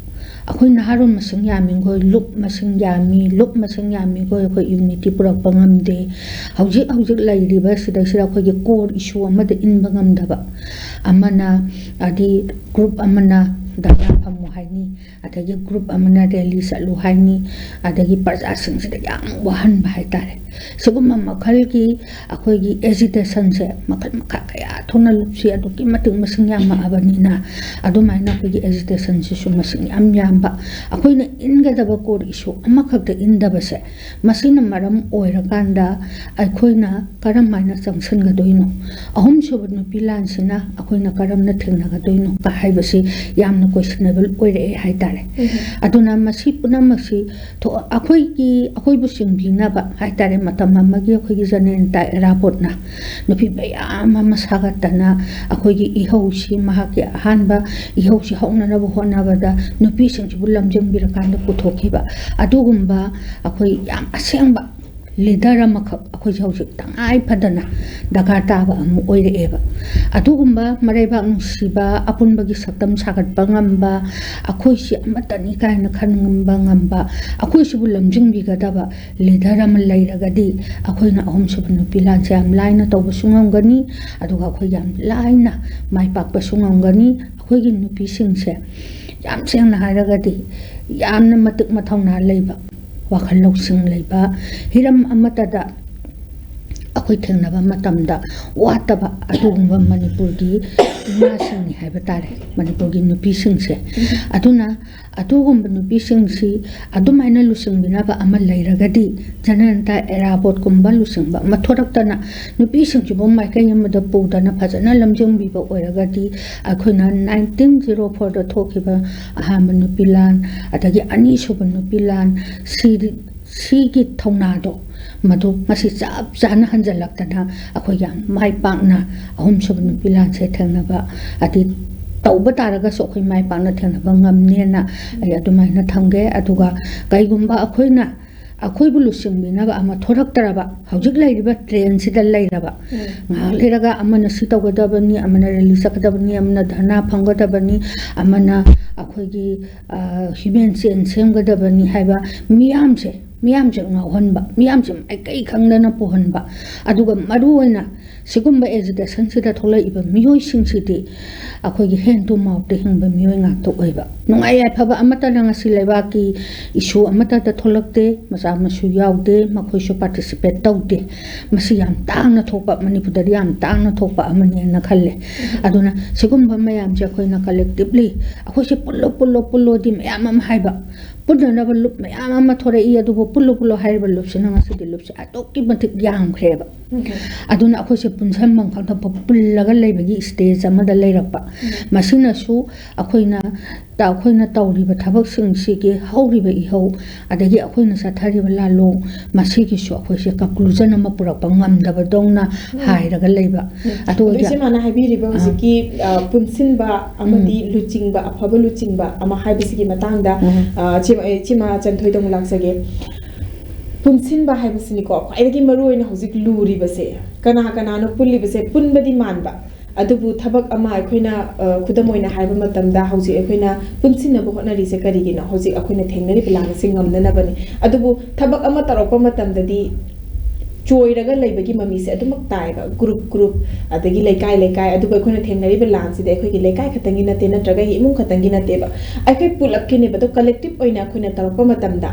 ꯑꯩꯈꯣꯏ ꯅꯍꯥꯔꯣꯜ ꯃꯁꯤꯡ ꯌꯥꯝꯃꯤꯈꯣꯏ, ꯂꯨꯞ ꯃꯁꯤꯡ ꯌꯥꯝꯃꯤ, ꯂꯨꯞ ꯃꯁꯤꯡ ꯌꯥꯝꯃꯤꯈꯣꯏ ꯑꯩꯈꯣꯏ unity ꯄꯨꯔꯛꯄ ꯉꯝꯗꯦ꯫ ꯍꯧꯖꯤꯛ ꯍꯧꯖꯤꯛ ꯂꯩꯔꯤꯕ ꯁꯤꯗꯩꯁꯤꯗ ꯑꯩꯈꯣꯏꯒꯤ core issue ꯑꯃꯗ ꯏꯟꯕ ꯉꯝꯗꯕ, ꯑꯃꯅ, ꯑꯗꯤ group ꯑꯃꯅ ꯙꯔꯅꯥ ꯐꯝꯃꯨ ꯍꯥꯏꯅꯤ, ꯑꯗꯒꯤ ꯒ꯭ꯔꯨꯞ ꯑꯃꯅ ꯔꯦꯂꯤ ꯆꯠꯂꯨ ꯍꯥꯏꯅꯤ, ꯑꯗꯒꯤ ꯄ꯭ꯔꯖꯥꯁꯤꯡꯁꯤꯗ ꯌꯥꯝ ꯋꯥꯍꯟꯕ ꯍꯥꯏꯇꯥꯔꯦ꯫ ꯁꯤꯒꯨꯝꯕ ꯃꯈꯜꯒꯤ ꯑꯩꯈꯣꯏꯒꯤ ꯑꯦꯖꯤꯇꯦꯁꯟꯁꯦ ꯃꯈꯜ ꯃꯈꯥ ꯀꯌꯥ ꯊꯣꯛꯅ ꯂꯨꯞꯁꯤ ꯑꯗꯨꯛꯀꯤ ꯃꯇꯤꯛ ꯃꯁꯤꯡ ꯌꯥꯝꯃꯛꯑꯕꯅꯤꯅ, ꯑꯗꯨꯃꯥꯏꯅ ꯑꯩꯈꯣꯏꯒꯤ ꯑꯦꯖꯤꯇꯦꯁꯟꯁꯤꯁꯨ ꯃꯁꯤꯡ ꯌꯥꯝ ꯌꯥꯝꯕ, ꯑꯩꯈꯣꯏꯅ ꯏꯟꯒꯗꯕ ꯀꯣꯔꯠ ꯏꯁꯨ ꯑꯃꯈꯛꯇ ꯏꯟꯗꯕꯁꯦ, ꯃꯁꯤꯅ ꯃꯔꯝ ꯑꯣꯏꯔꯀꯥꯟꯗ ꯑꯩꯈꯣꯏꯅ ꯀꯔꯝ ꯍꯥꯏꯅ ꯆꯪꯁꯤꯟꯒꯗꯣꯏꯅꯣ, ꯑꯍꯨꯝꯁꯨꯕ ꯅꯨꯄꯤ ꯂꯥꯟꯁꯤꯅ ꯑꯩꯈꯣꯏꯅ ꯀꯔꯝꯅ ꯊꯦꯡꯅꯒꯗꯣꯏꯅꯣ ꯀ ꯍꯥꯏꯕꯁꯤ ꯌꯥꯝꯅ ꯀꯣꯏꯁꯟꯅꯦꯕꯜ ꯑꯣꯏꯔꯛꯑꯦ ꯍꯥꯏꯇꯥꯔꯦ꯫ ꯑꯗꯨꯅ ꯃꯁꯤ ꯄꯨꯝꯅꯃꯛꯁꯤ ꯊꯣ-, ꯑꯩꯈꯣꯏꯒꯤ, ꯑꯩꯈꯣꯏꯕꯨ ꯆꯤꯡꯕꯤꯅꯕ ꯍꯥꯏꯇꯥꯔꯦ, ꯃꯇꯝ ꯑꯃꯒꯤ ꯑꯩꯈꯣꯏꯒꯤ ꯖꯅꯦꯟꯇꯥ ꯑꯦꯔꯥꯕꯣꯠꯅ ꯅꯨꯄꯤ ꯃꯌꯥꯝ ꯑꯃ ꯁꯥꯒꯠꯇꯅ ꯑꯩꯈꯣꯏꯒꯤ ꯏꯍꯧꯁꯤ, ꯃꯍꯥꯛꯀꯤ ꯑꯍꯥꯟꯕ ꯏꯍꯧꯁꯤ ꯍꯧꯅꯅꯕ ꯍꯣꯠꯅꯕꯗ ꯅꯨꯄꯤꯁꯤꯡꯁꯤꯕꯨ ꯂꯝꯖꯤꯡꯕꯤꯔꯀꯥꯟꯗ ꯄꯨꯊꯣꯛꯈꯤꯕ ꯑꯗꯨꯒꯨꯝꯕ ꯑꯩꯈꯣꯏ ꯌꯥꯝ ꯑꯁꯦꯡꯕ ꯂꯤꯗꯔ ꯑꯃꯈꯛ ꯑꯩꯈꯣꯏꯁꯦ ꯍꯧꯖꯤꯛ ꯇꯉꯥꯏ ꯐꯗꯅ ꯗꯔꯀꯥꯔ ꯇꯥꯕ ꯑꯃ ꯑꯣꯏꯔꯛꯑꯦꯕ꯫ ꯑꯗꯨꯒꯨꯝꯕ ꯃꯔꯩꯕꯥꯛ ꯅꯨꯡꯁꯤꯕ, ꯑꯄꯨꯟꯕꯒꯤ ꯁꯛꯇꯝ ꯁꯥꯒꯠꯄ ꯉꯝꯕ, ꯑꯩꯈꯣꯏꯁꯤ ꯑꯃꯠꯇꯅꯤ ꯀꯥꯏꯅ ꯈꯟꯕ ꯉꯝꯕ, ꯑꯩꯈꯣꯏꯁꯤꯕꯨ ꯂꯝꯖꯤꯡꯕꯤꯒꯗꯕ ꯂꯤꯗꯔ ꯑꯃ ꯂꯩꯔꯒꯗꯤ ꯑꯩꯈꯣꯏꯅ ꯑꯍꯨꯝꯁꯨꯕ ꯅꯨꯄꯤ ꯂꯥꯟꯁꯦ ꯌꯥꯝ ꯂꯥꯏꯅ ꯇꯧꯕꯁꯨ ꯉꯝꯒꯅꯤ, ꯑꯗꯨꯒ ꯑꯩꯈꯣꯏ ꯌꯥꯝ ꯂꯥꯏꯅ ꯃꯥꯏ ꯄꯥꯛꯄꯁꯨ ꯉꯝꯒꯅꯤ꯫ ꯑꯩꯈꯣꯏꯒꯤ ꯅꯨꯄꯤꯁꯤꯡꯁꯦ ꯌꯥꯝ ꯁꯦꯡꯅ ꯍꯥꯏꯔꯒꯗꯤ ꯌꯥꯝꯅ ꯃꯇꯤꯛ ꯃꯊꯧꯅꯥ ꯂꯩꯕ, ꯋꯥꯈꯜ ꯂꯧꯁꯤꯡ ꯂꯩꯕ, ꯍꯤꯔꯝ ꯑꯃꯠꯇꯗ ꯑꯩꯈꯣꯏ ꯊꯦꯡꯅꯕ ꯃꯇꯝꯗ ꯋꯥꯠꯇꯕ ꯑꯗꯨꯒꯨꯝꯕ ꯃꯅꯤꯄꯨꯔꯒꯤ ꯏꯃꯥꯁꯤꯡꯅꯤ ꯍꯥꯏꯕ ꯇꯥꯔꯦ, ꯃꯅꯤꯄꯨꯔꯒꯤ ꯅꯨꯄꯤꯁꯤꯡꯁꯦ꯫ ꯑꯗꯨꯅ ꯑꯗꯨꯒꯨꯝꯕ ꯅꯨꯄꯤꯁꯤꯡꯁꯤ ꯑꯗꯨꯃꯥꯏꯅ ꯂꯨꯆꯤꯡꯕꯤꯅꯕ ꯑꯃ ꯂꯩꯔꯒꯗꯤ, ꯖꯅꯅꯇ ꯑꯦꯔꯥꯕꯣꯠꯀꯨꯝꯕ ꯂꯨꯆꯤꯡꯕ ꯑꯃ ꯊꯣꯔꯛꯇꯅ ꯅꯨꯄꯤꯁꯤꯡꯁꯤꯕꯨ ꯃꯥꯏꯀꯩ ꯑꯃꯗ ꯄꯨꯗꯅ ꯐꯖꯅ ꯂꯝꯖꯤꯡꯕꯤꯕ ꯑꯣꯏꯔꯒꯗꯤ, ꯑꯩꯈꯣꯏꯅ ꯅꯥꯏꯟꯇꯤꯟ ꯖꯤꯔꯣ ꯐꯣꯔꯗ ꯊꯣꯛꯈꯤꯕ ꯑꯍꯥꯟꯕ ꯅꯨꯄꯤ ꯂꯥꯟ, ꯑꯗꯒꯤ ꯑꯅꯤꯁꯨꯕ ꯅꯨꯄꯤ ꯂꯥꯟ, ꯁꯤꯗꯤ, ꯁꯤꯒꯤ ꯊꯧꯅꯥꯗꯣ ꯃꯗꯨ ꯉꯁꯤ ꯆꯞ ꯆꯥꯅ ꯍꯟꯖꯜꯂꯛꯇꯅ ꯑꯩꯈꯣꯏ ꯌꯥꯝ ꯃꯥꯏ ꯄꯥꯛꯅ ꯑꯍꯨꯝꯁꯨꯕ ꯅꯨꯄꯤ ꯂꯥꯟꯁꯦ ꯊꯦꯡꯅꯕ, ꯍꯥꯏꯗꯤ ꯇꯧꯕ ꯇꯥꯔꯒꯁꯨ ꯑꯩꯈꯣꯏ ꯃꯥꯏ ꯄꯥꯛꯅ ꯊꯦꯡꯅꯕ ꯉꯝꯅꯦꯅ ꯑꯩ ꯑꯗꯨꯃꯥꯏꯅ ꯊꯝꯒꯦ꯫ ꯑꯗꯨꯒ ꯀꯩꯒꯨꯝꯕ ꯑꯩꯈꯣꯏꯅ ꯑꯩꯈꯣꯏꯕꯨ ꯂꯨꯆꯤꯡꯕꯤꯅꯕ ꯑꯃ ꯊꯣꯔꯛꯇ꯭ꯔꯕ, ꯍꯧꯖꯤꯛ ꯂꯩꯔꯤꯕ ꯇ꯭ꯔꯦꯟꯁꯤꯗ ꯂꯩꯔꯕ, ꯉꯥꯏꯍꯥꯛ ꯂꯩꯔꯒ ꯑꯃꯅ ꯁꯤ ꯇꯧꯒꯗꯕꯅꯤ, ꯑꯃꯅ ꯔꯦꯂꯤ ꯆꯠꯀꯗꯕꯅꯤ, ꯑꯃꯅ ꯙꯔꯅꯥ ꯐꯝꯒꯗꯕꯅꯤ, ꯑꯃꯅ ꯑꯩꯈꯣꯏꯒꯤ, ꯑ, ꯍ꯭ꯌꯨꯃꯦꯟ ꯆꯦꯟ ꯁꯦꯝꯒꯗꯕꯅꯤ ꯍꯥꯏꯕ ꯃꯤꯌꯥꯝꯁꯦ, ꯃꯤꯌꯥꯝꯁꯦ ꯉꯥꯎꯍꯟꯕ, ꯃꯤꯌꯥꯝꯁꯦ ꯃꯥꯏꯀꯩ ꯈꯪꯗꯅ ꯄꯨꯍꯟꯕ, ꯑꯗꯨꯒ ꯃꯔꯨ ꯑꯣꯏꯅ ꯁꯤꯒꯨꯝꯕ ꯑꯦꯖꯤꯇꯦꯁꯟꯁꯤꯗ ꯊꯣꯛꯂꯛꯏꯕ ꯃꯤꯑꯣꯏꯁꯤꯡꯁꯤꯗꯤ ꯑꯩꯈꯣꯏꯒꯤ ꯍꯦꯟ ꯇꯨ ꯃꯥꯎꯠꯇ ꯍꯤꯡꯕ ꯃꯤꯑꯣꯏ ꯉꯥꯛꯇ ꯑꯣꯏꯕ꯫ ꯅꯨꯡꯉꯥꯏ ꯌꯥꯏꯐꯕ ꯑꯃꯠꯇꯅ ꯉꯁꯤ ꯂꯩꯕꯥꯛꯀꯤ ꯏꯁꯨ ꯑꯃꯠꯇꯗ ꯊꯣꯛꯂꯛꯇꯦ, ꯃꯆꯥ ꯃꯁꯨ ꯌꯥꯎꯗꯦ, ꯃꯈꯣꯏꯁꯨ ꯄꯥꯔꯇꯤꯁꯤꯄꯦꯠ ꯇꯧꯗꯦ꯫ ꯃꯁꯤ ꯌꯥꯝ ꯇꯥꯡꯅ ꯊꯣꯛꯄ, ꯃꯅꯤꯄꯨꯔꯗꯗꯤ ꯌꯥꯝ ꯇꯥꯡꯅ ꯊꯣꯛꯄ ꯑꯃꯅꯦꯅ ꯈꯜꯂꯦ꯫ ꯑꯗꯨꯅ ꯁꯤꯒꯨꯝꯕ ꯃꯌꯥꯝꯁꯦ ꯑꯩꯈꯣꯏꯅ ꯀꯂꯦꯛꯇꯤꯞꯂꯤ ꯑꯩꯈꯣꯏꯁꯦ ꯄꯨꯜꯂꯣ, ꯄꯨꯜꯂꯣ, ꯄꯨꯜꯂꯣꯗꯤ ꯃꯌꯥꯝ ꯑꯃ ꯍꯥꯏꯕ, ꯄꯨꯟꯅꯅꯕ ꯂꯨꯞ ꯃꯌꯥꯝ ꯑꯃ ꯊꯣꯔꯛꯏ, ꯑꯗꯨꯕꯨ ꯄꯨꯜꯂꯨ ꯄꯨꯜꯂꯨ ꯍꯥꯏꯔꯤꯕ ꯂꯨꯞꯁꯤꯅ ꯉꯁꯤꯗꯤ ꯂꯨꯞꯁꯦ ꯑꯗꯨꯛꯀꯤ ꯃꯇꯤꯛ ꯌꯥꯝꯈ꯭ꯔꯦꯕ꯫ ꯑꯗꯨꯅ ꯑꯩꯈꯣꯏꯁꯦ ꯄꯨꯟꯁꯟꯐꯝ ꯈꯪꯗꯕ, ꯄꯨꯜꯂꯒ ꯂꯩꯕꯒꯤ ꯁ꯭ꯇꯦꯖ ꯑꯃꯗ ꯂꯩꯔꯛꯄ꯫ ꯃꯁꯤꯅꯁꯨ ꯑꯩꯈꯣꯏꯅ, ꯑꯩꯈꯣꯏꯅ ꯇꯧꯔꯤꯕ ꯊꯕꯛꯁꯤꯡꯁꯤꯒꯤ ꯍꯧꯔꯤꯕ ꯏꯍꯧ, ꯑꯗꯒꯤ ꯑꯩꯈꯣꯏꯅ ꯆꯠꯊꯔꯤꯕ ꯂꯥꯂꯣꯡ, ꯃꯁꯤꯒꯤꯁꯨ ꯑꯩꯈꯣꯏꯁꯦ ꯀꯟꯀ꯭ꯂꯨꯖꯟ ꯑꯃ ꯄꯨꯔꯛꯄ ꯉꯝꯗꯕꯗꯧꯅ ꯍꯥꯏꯔꯒ ꯂꯩꯕ꯫ ꯑꯗꯨ ꯑꯗꯨꯒ ꯏꯆꯦ ꯃꯥꯅ ꯍꯥꯏꯕꯤꯔꯤꯕ ꯑꯥ꯫ ꯍꯧꯖꯤꯛꯀꯤ, ꯑ, ꯄꯨꯟꯁꯤꯟꯕ ꯑꯃꯗꯤ ꯎꯝ꯫ ꯂꯨꯆꯤꯡꯕ, ꯑꯐꯕ ꯂꯨꯆꯤꯡꯕ ꯑꯃ ꯍꯥꯏꯕꯁꯤꯒꯤ ꯃꯇꯥꯡꯗ, ꯎꯝ꯫ ꯑ, ꯏꯆꯦ, ꯏꯆꯦꯃ ꯆꯟꯊꯣꯏꯗ ꯑꯃꯨꯛ ꯂꯥꯛꯆꯒꯦ꯫ ꯄꯨꯟꯁꯤꯟꯕ ꯍꯥꯏꯕꯁꯤꯅꯤꯀꯣ ꯈ꯭ꯋꯥꯏꯗꯒꯤ ꯃꯔꯨ ꯑꯣꯏꯅ ꯍꯧꯖꯤꯛ ꯂꯨꯔꯤꯕꯁꯦ꯫ ꯀꯅꯥ ꯀꯅꯥꯅꯣ ꯄꯨꯜꯂꯤꯕꯁꯦ? ꯄꯨꯟꯕꯗꯤ ꯃꯥꯟꯕ, ꯑꯗꯨꯕꯨ ꯊꯕꯛ ꯑꯃ ꯑꯩꯈꯣꯏꯅ, ꯑ, ꯈꯨꯗꯝ ꯑꯣꯏꯅ ꯍꯥꯏꯕ ꯃꯇꯝꯗ, ꯍꯧꯖꯤꯛ ꯑꯩꯈꯣꯏꯅ ꯄꯨꯟꯁꯤꯟꯅꯕ ꯍꯣꯠꯅꯔꯤꯁꯦ ꯀꯔꯤꯒꯤꯅꯣ? ꯍꯧꯖꯤꯛ ꯑꯩꯈꯣꯏꯅ ꯊꯦꯡꯅꯔꯤꯕ ꯂꯥꯟ ꯑꯁꯤ ꯉꯝꯅꯅꯕꯅꯤ꯫ ꯑꯗꯨꯕꯨ ꯊꯕꯛ ꯑꯃ ꯇꯧꯔꯛꯄ ꯃꯇꯝꯗꯗꯤ ꯆꯣꯏꯔꯒ ꯂꯩꯕꯒꯤ ꯃꯃꯤꯁꯦ ꯑꯗꯨꯃꯛ ꯇꯥꯏꯌꯦꯕ꯫ ꯒ꯭ꯔꯨꯞ ꯒ꯭ꯔꯨꯞ, ꯑꯗꯒꯤ ꯂꯩꯀꯥꯏ ꯂꯩꯀꯥꯏ, ꯑꯗꯨꯕꯨ ꯑꯩꯈꯣꯏꯅ ꯊꯦꯡꯅꯔꯤꯕ ꯂꯥꯟꯁꯤꯗꯤ ꯑꯩꯈꯣꯏꯒꯤ ꯂꯩꯀꯥꯏ ꯈꯛꯇꯪꯒꯤ ꯅꯠꯇꯦ, ꯅꯠꯇ꯭ꯔꯒ ꯑꯩꯒꯤ ꯏꯃꯨꯡ ꯈꯛꯇꯪꯒꯤ ꯅꯠꯇꯦꯕ꯫ ꯑꯩꯈꯣꯏ ꯄꯨꯂꯞꯀꯤꯅꯦꯕ꯫ ꯑꯗꯣ ꯀꯂꯦꯛꯇꯤꯞ ꯑꯣꯏꯅ ꯑꯩꯈꯣꯏꯅ ꯇꯧꯔꯛꯄ ꯃꯇꯝꯗ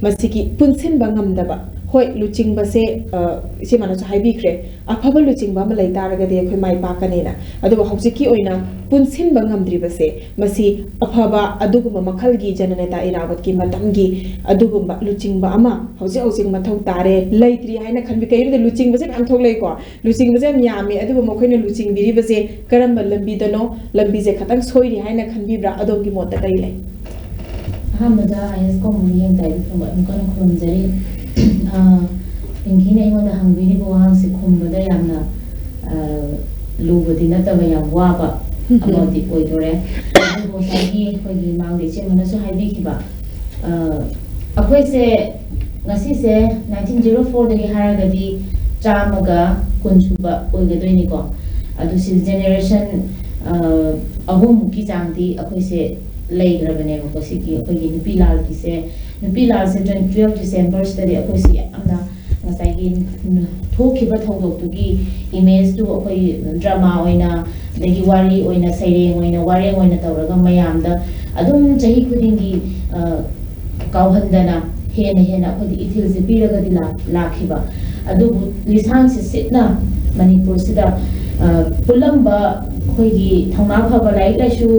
ꯃꯁꯤꯒꯤ ꯄꯨꯟꯁꯤꯟꯕ ꯉꯝꯗꯕ, ꯍꯣꯏ, ꯂꯨꯆꯤꯡꯕꯁꯦ, ꯑ, ꯏꯆꯦ ꯃꯥꯅꯁꯨ ꯍꯥꯏꯕꯤꯈ꯭ꯔꯦ, ꯑꯐꯕ ꯂꯨꯆꯤꯡꯕ ꯑꯃ ꯂꯩ ꯇꯥꯔꯒꯗꯤ ꯑꯩꯈꯣꯏ ꯃꯥꯏ ꯄꯥꯛꯀꯅꯦꯅ꯫ ꯑꯗꯨꯕꯨ ꯍꯧꯖꯤꯛꯀꯤ ꯑꯣꯏꯅ ꯄꯨꯟꯁꯤꯟꯕ ꯉꯝꯗ꯭ꯔꯤꯕꯁꯦ, ꯃꯁꯤ ꯑꯐꯕ ꯑꯗꯨꯒꯨꯝꯕ ꯃꯈꯜꯒꯤ ꯖꯅꯅꯦꯇꯥ ꯏꯔꯥꯕꯠꯀꯤ ꯃꯇꯝꯒꯤ ꯑꯗꯨꯒꯨꯝꯕ ꯂꯨꯆꯤꯡꯕ ꯑꯃ ꯍꯧꯖꯤꯛ ꯍꯧꯖꯤꯛ ꯃꯊꯧ ꯇꯥꯔꯦ꯫ ꯂꯩꯇ꯭ꯔꯤ ꯍꯥꯏꯅ ꯈꯟꯕꯤ, ꯀꯩꯒꯤꯅꯣꯗ ꯂꯨꯆꯤꯡꯕꯁꯦ ꯃꯌꯥꯝ ꯊꯣꯛꯂꯛꯏꯀꯣ, ꯂꯨꯆꯤꯡꯕꯁꯦ ꯌꯥꯝ ꯌꯥꯝꯃꯤ, ꯑꯗꯨꯕꯨ ꯃꯈꯣꯏꯅ ꯂꯨꯆꯤꯡꯕꯤꯔꯤꯕꯁꯦ ꯀꯔꯝꯕ ꯂꯝꯕꯤꯗꯅꯣ? ꯂꯝꯕꯤꯁꯦ ꯈꯇꯪ ꯁꯣꯏꯔꯤ ꯍꯥꯏꯅ ꯈꯟꯕꯤꯕ꯭ꯔꯥ? ꯑꯗꯣꯝꯒꯤ ꯃꯣꯠꯇ ꯀꯔꯤ ꯂꯩ? ꯑꯍꯥꯟꯕꯗ ꯑꯥꯏ ꯑꯦꯁ ꯀꯣꯃꯨꯅꯤ ꯌꯦꯡ ꯇꯥꯏꯕ ꯐꯝꯕ ꯑꯃꯨꯛ ꯀꯟꯅ ꯈꯨꯔꯨꯝꯖꯔꯤ꯫ ꯑ, ꯄꯤꯡꯀꯤꯅ ꯑꯩꯉꯣꯟꯗ ꯍꯪꯕꯤꯔꯤꯕ ꯋꯥꯍꯪꯁꯦ ꯈꯨꯝꯕꯗ ꯌꯥꯝꯅ, ꯑ, ꯂꯨꯕꯗꯤ ꯅꯠꯇꯕ ꯌꯥꯝ ꯋꯥꯕ ꯑꯃꯗꯤ ꯑꯣꯏꯗꯣꯔꯦ꯫ ꯑꯗꯨꯕꯨ ꯉꯁꯥꯏꯒꯤ ꯑꯩꯈꯣꯏꯒꯤ ꯃꯥꯡꯗ ꯏꯆꯦ ꯑꯃꯅꯁꯨ ꯍꯥꯏꯕꯤꯈꯤꯕ, ꯑ, ꯑꯩꯈꯣꯏꯁꯦ ꯉꯁꯤꯁꯦ ꯅꯥꯏꯟꯇꯤꯟ ꯖꯤꯔꯣ ꯐꯣꯔꯗꯒꯤ ꯍꯥꯏꯔꯒꯗꯤ ꯆꯥꯝꯃꯒ ꯀꯨꯟ ꯁꯨꯕ ꯑꯣꯏꯒꯗꯣꯏꯅꯤꯀꯣ꯫ ꯑꯗꯨ ꯁꯤ ꯖꯦꯅꯦꯔꯦꯁꯟ, ꯑ, ꯑꯍꯨꯝꯃꯨꯛꯀꯤ ꯆꯥꯡꯗꯤ ꯑꯩꯈꯣꯏꯁꯦ ꯂꯩꯈ꯭ꯔꯕꯅꯦꯕꯀꯣ꯫ ꯁꯤꯒꯤ ꯑꯩꯈꯣꯏꯒꯤ ꯅꯨꯄꯤ ꯂꯥꯜꯒꯤꯁꯦ ꯅꯨꯄꯤ ꯂꯥꯜꯁꯦ ꯇ꯭ꯋꯦꯟꯇꯤ ꯇꯨꯋꯦꯜꯐ ꯗꯤꯁꯦꯝꯕꯔꯁꯤꯗꯗꯤ ꯑꯩꯈꯣꯏꯁꯤ ꯌꯥꯝꯅ ꯉꯁꯥꯏꯒꯤ ꯊꯣꯛꯈꯤꯕ ꯊꯧꯗꯣꯛꯇꯨꯒꯤ ꯏꯃꯦꯖꯇꯨ ꯑꯩꯈꯣꯏ ꯗ꯭ꯔꯃꯥ ꯑꯣꯏꯅ, ꯑꯗꯒꯤ ꯋꯥꯔꯤ ꯑꯣꯏꯅ, ꯁꯩꯔꯦꯡ ꯑꯣꯏꯅ, ꯋꯥꯔꯦꯡ ꯑꯣꯏꯅ ꯇꯧꯔꯒ ꯃꯌꯥꯝꯗ ꯑꯗꯨꯝ ꯆꯍꯤ ꯈꯨꯗꯤꯡꯒꯤ, ꯑ, ꯀꯥꯎꯍꯟꯗꯅ ꯍꯦꯟꯅ ꯍꯦꯟꯅ ꯑꯩꯈꯣꯏꯗꯤ ꯏꯊꯤꯜꯁꯦ ꯄꯤꯔꯒꯗꯤ ꯂꯥꯛ-, ꯂꯥꯛꯈꯤꯕ꯫ ꯑꯗꯨꯕꯨ ꯂꯤꯁꯥꯡ ꯁꯤꯠꯅ ꯃꯅꯤꯄꯨꯔꯁꯤꯗ, ꯑ, ꯄꯨꯜꯂꯝꯕ ꯑꯩꯈꯣꯏꯒꯤ ꯊꯧꯅꯥ ꯐꯕ, ꯂꯥꯏꯔꯤꯛ ꯂꯥꯏꯁꯨ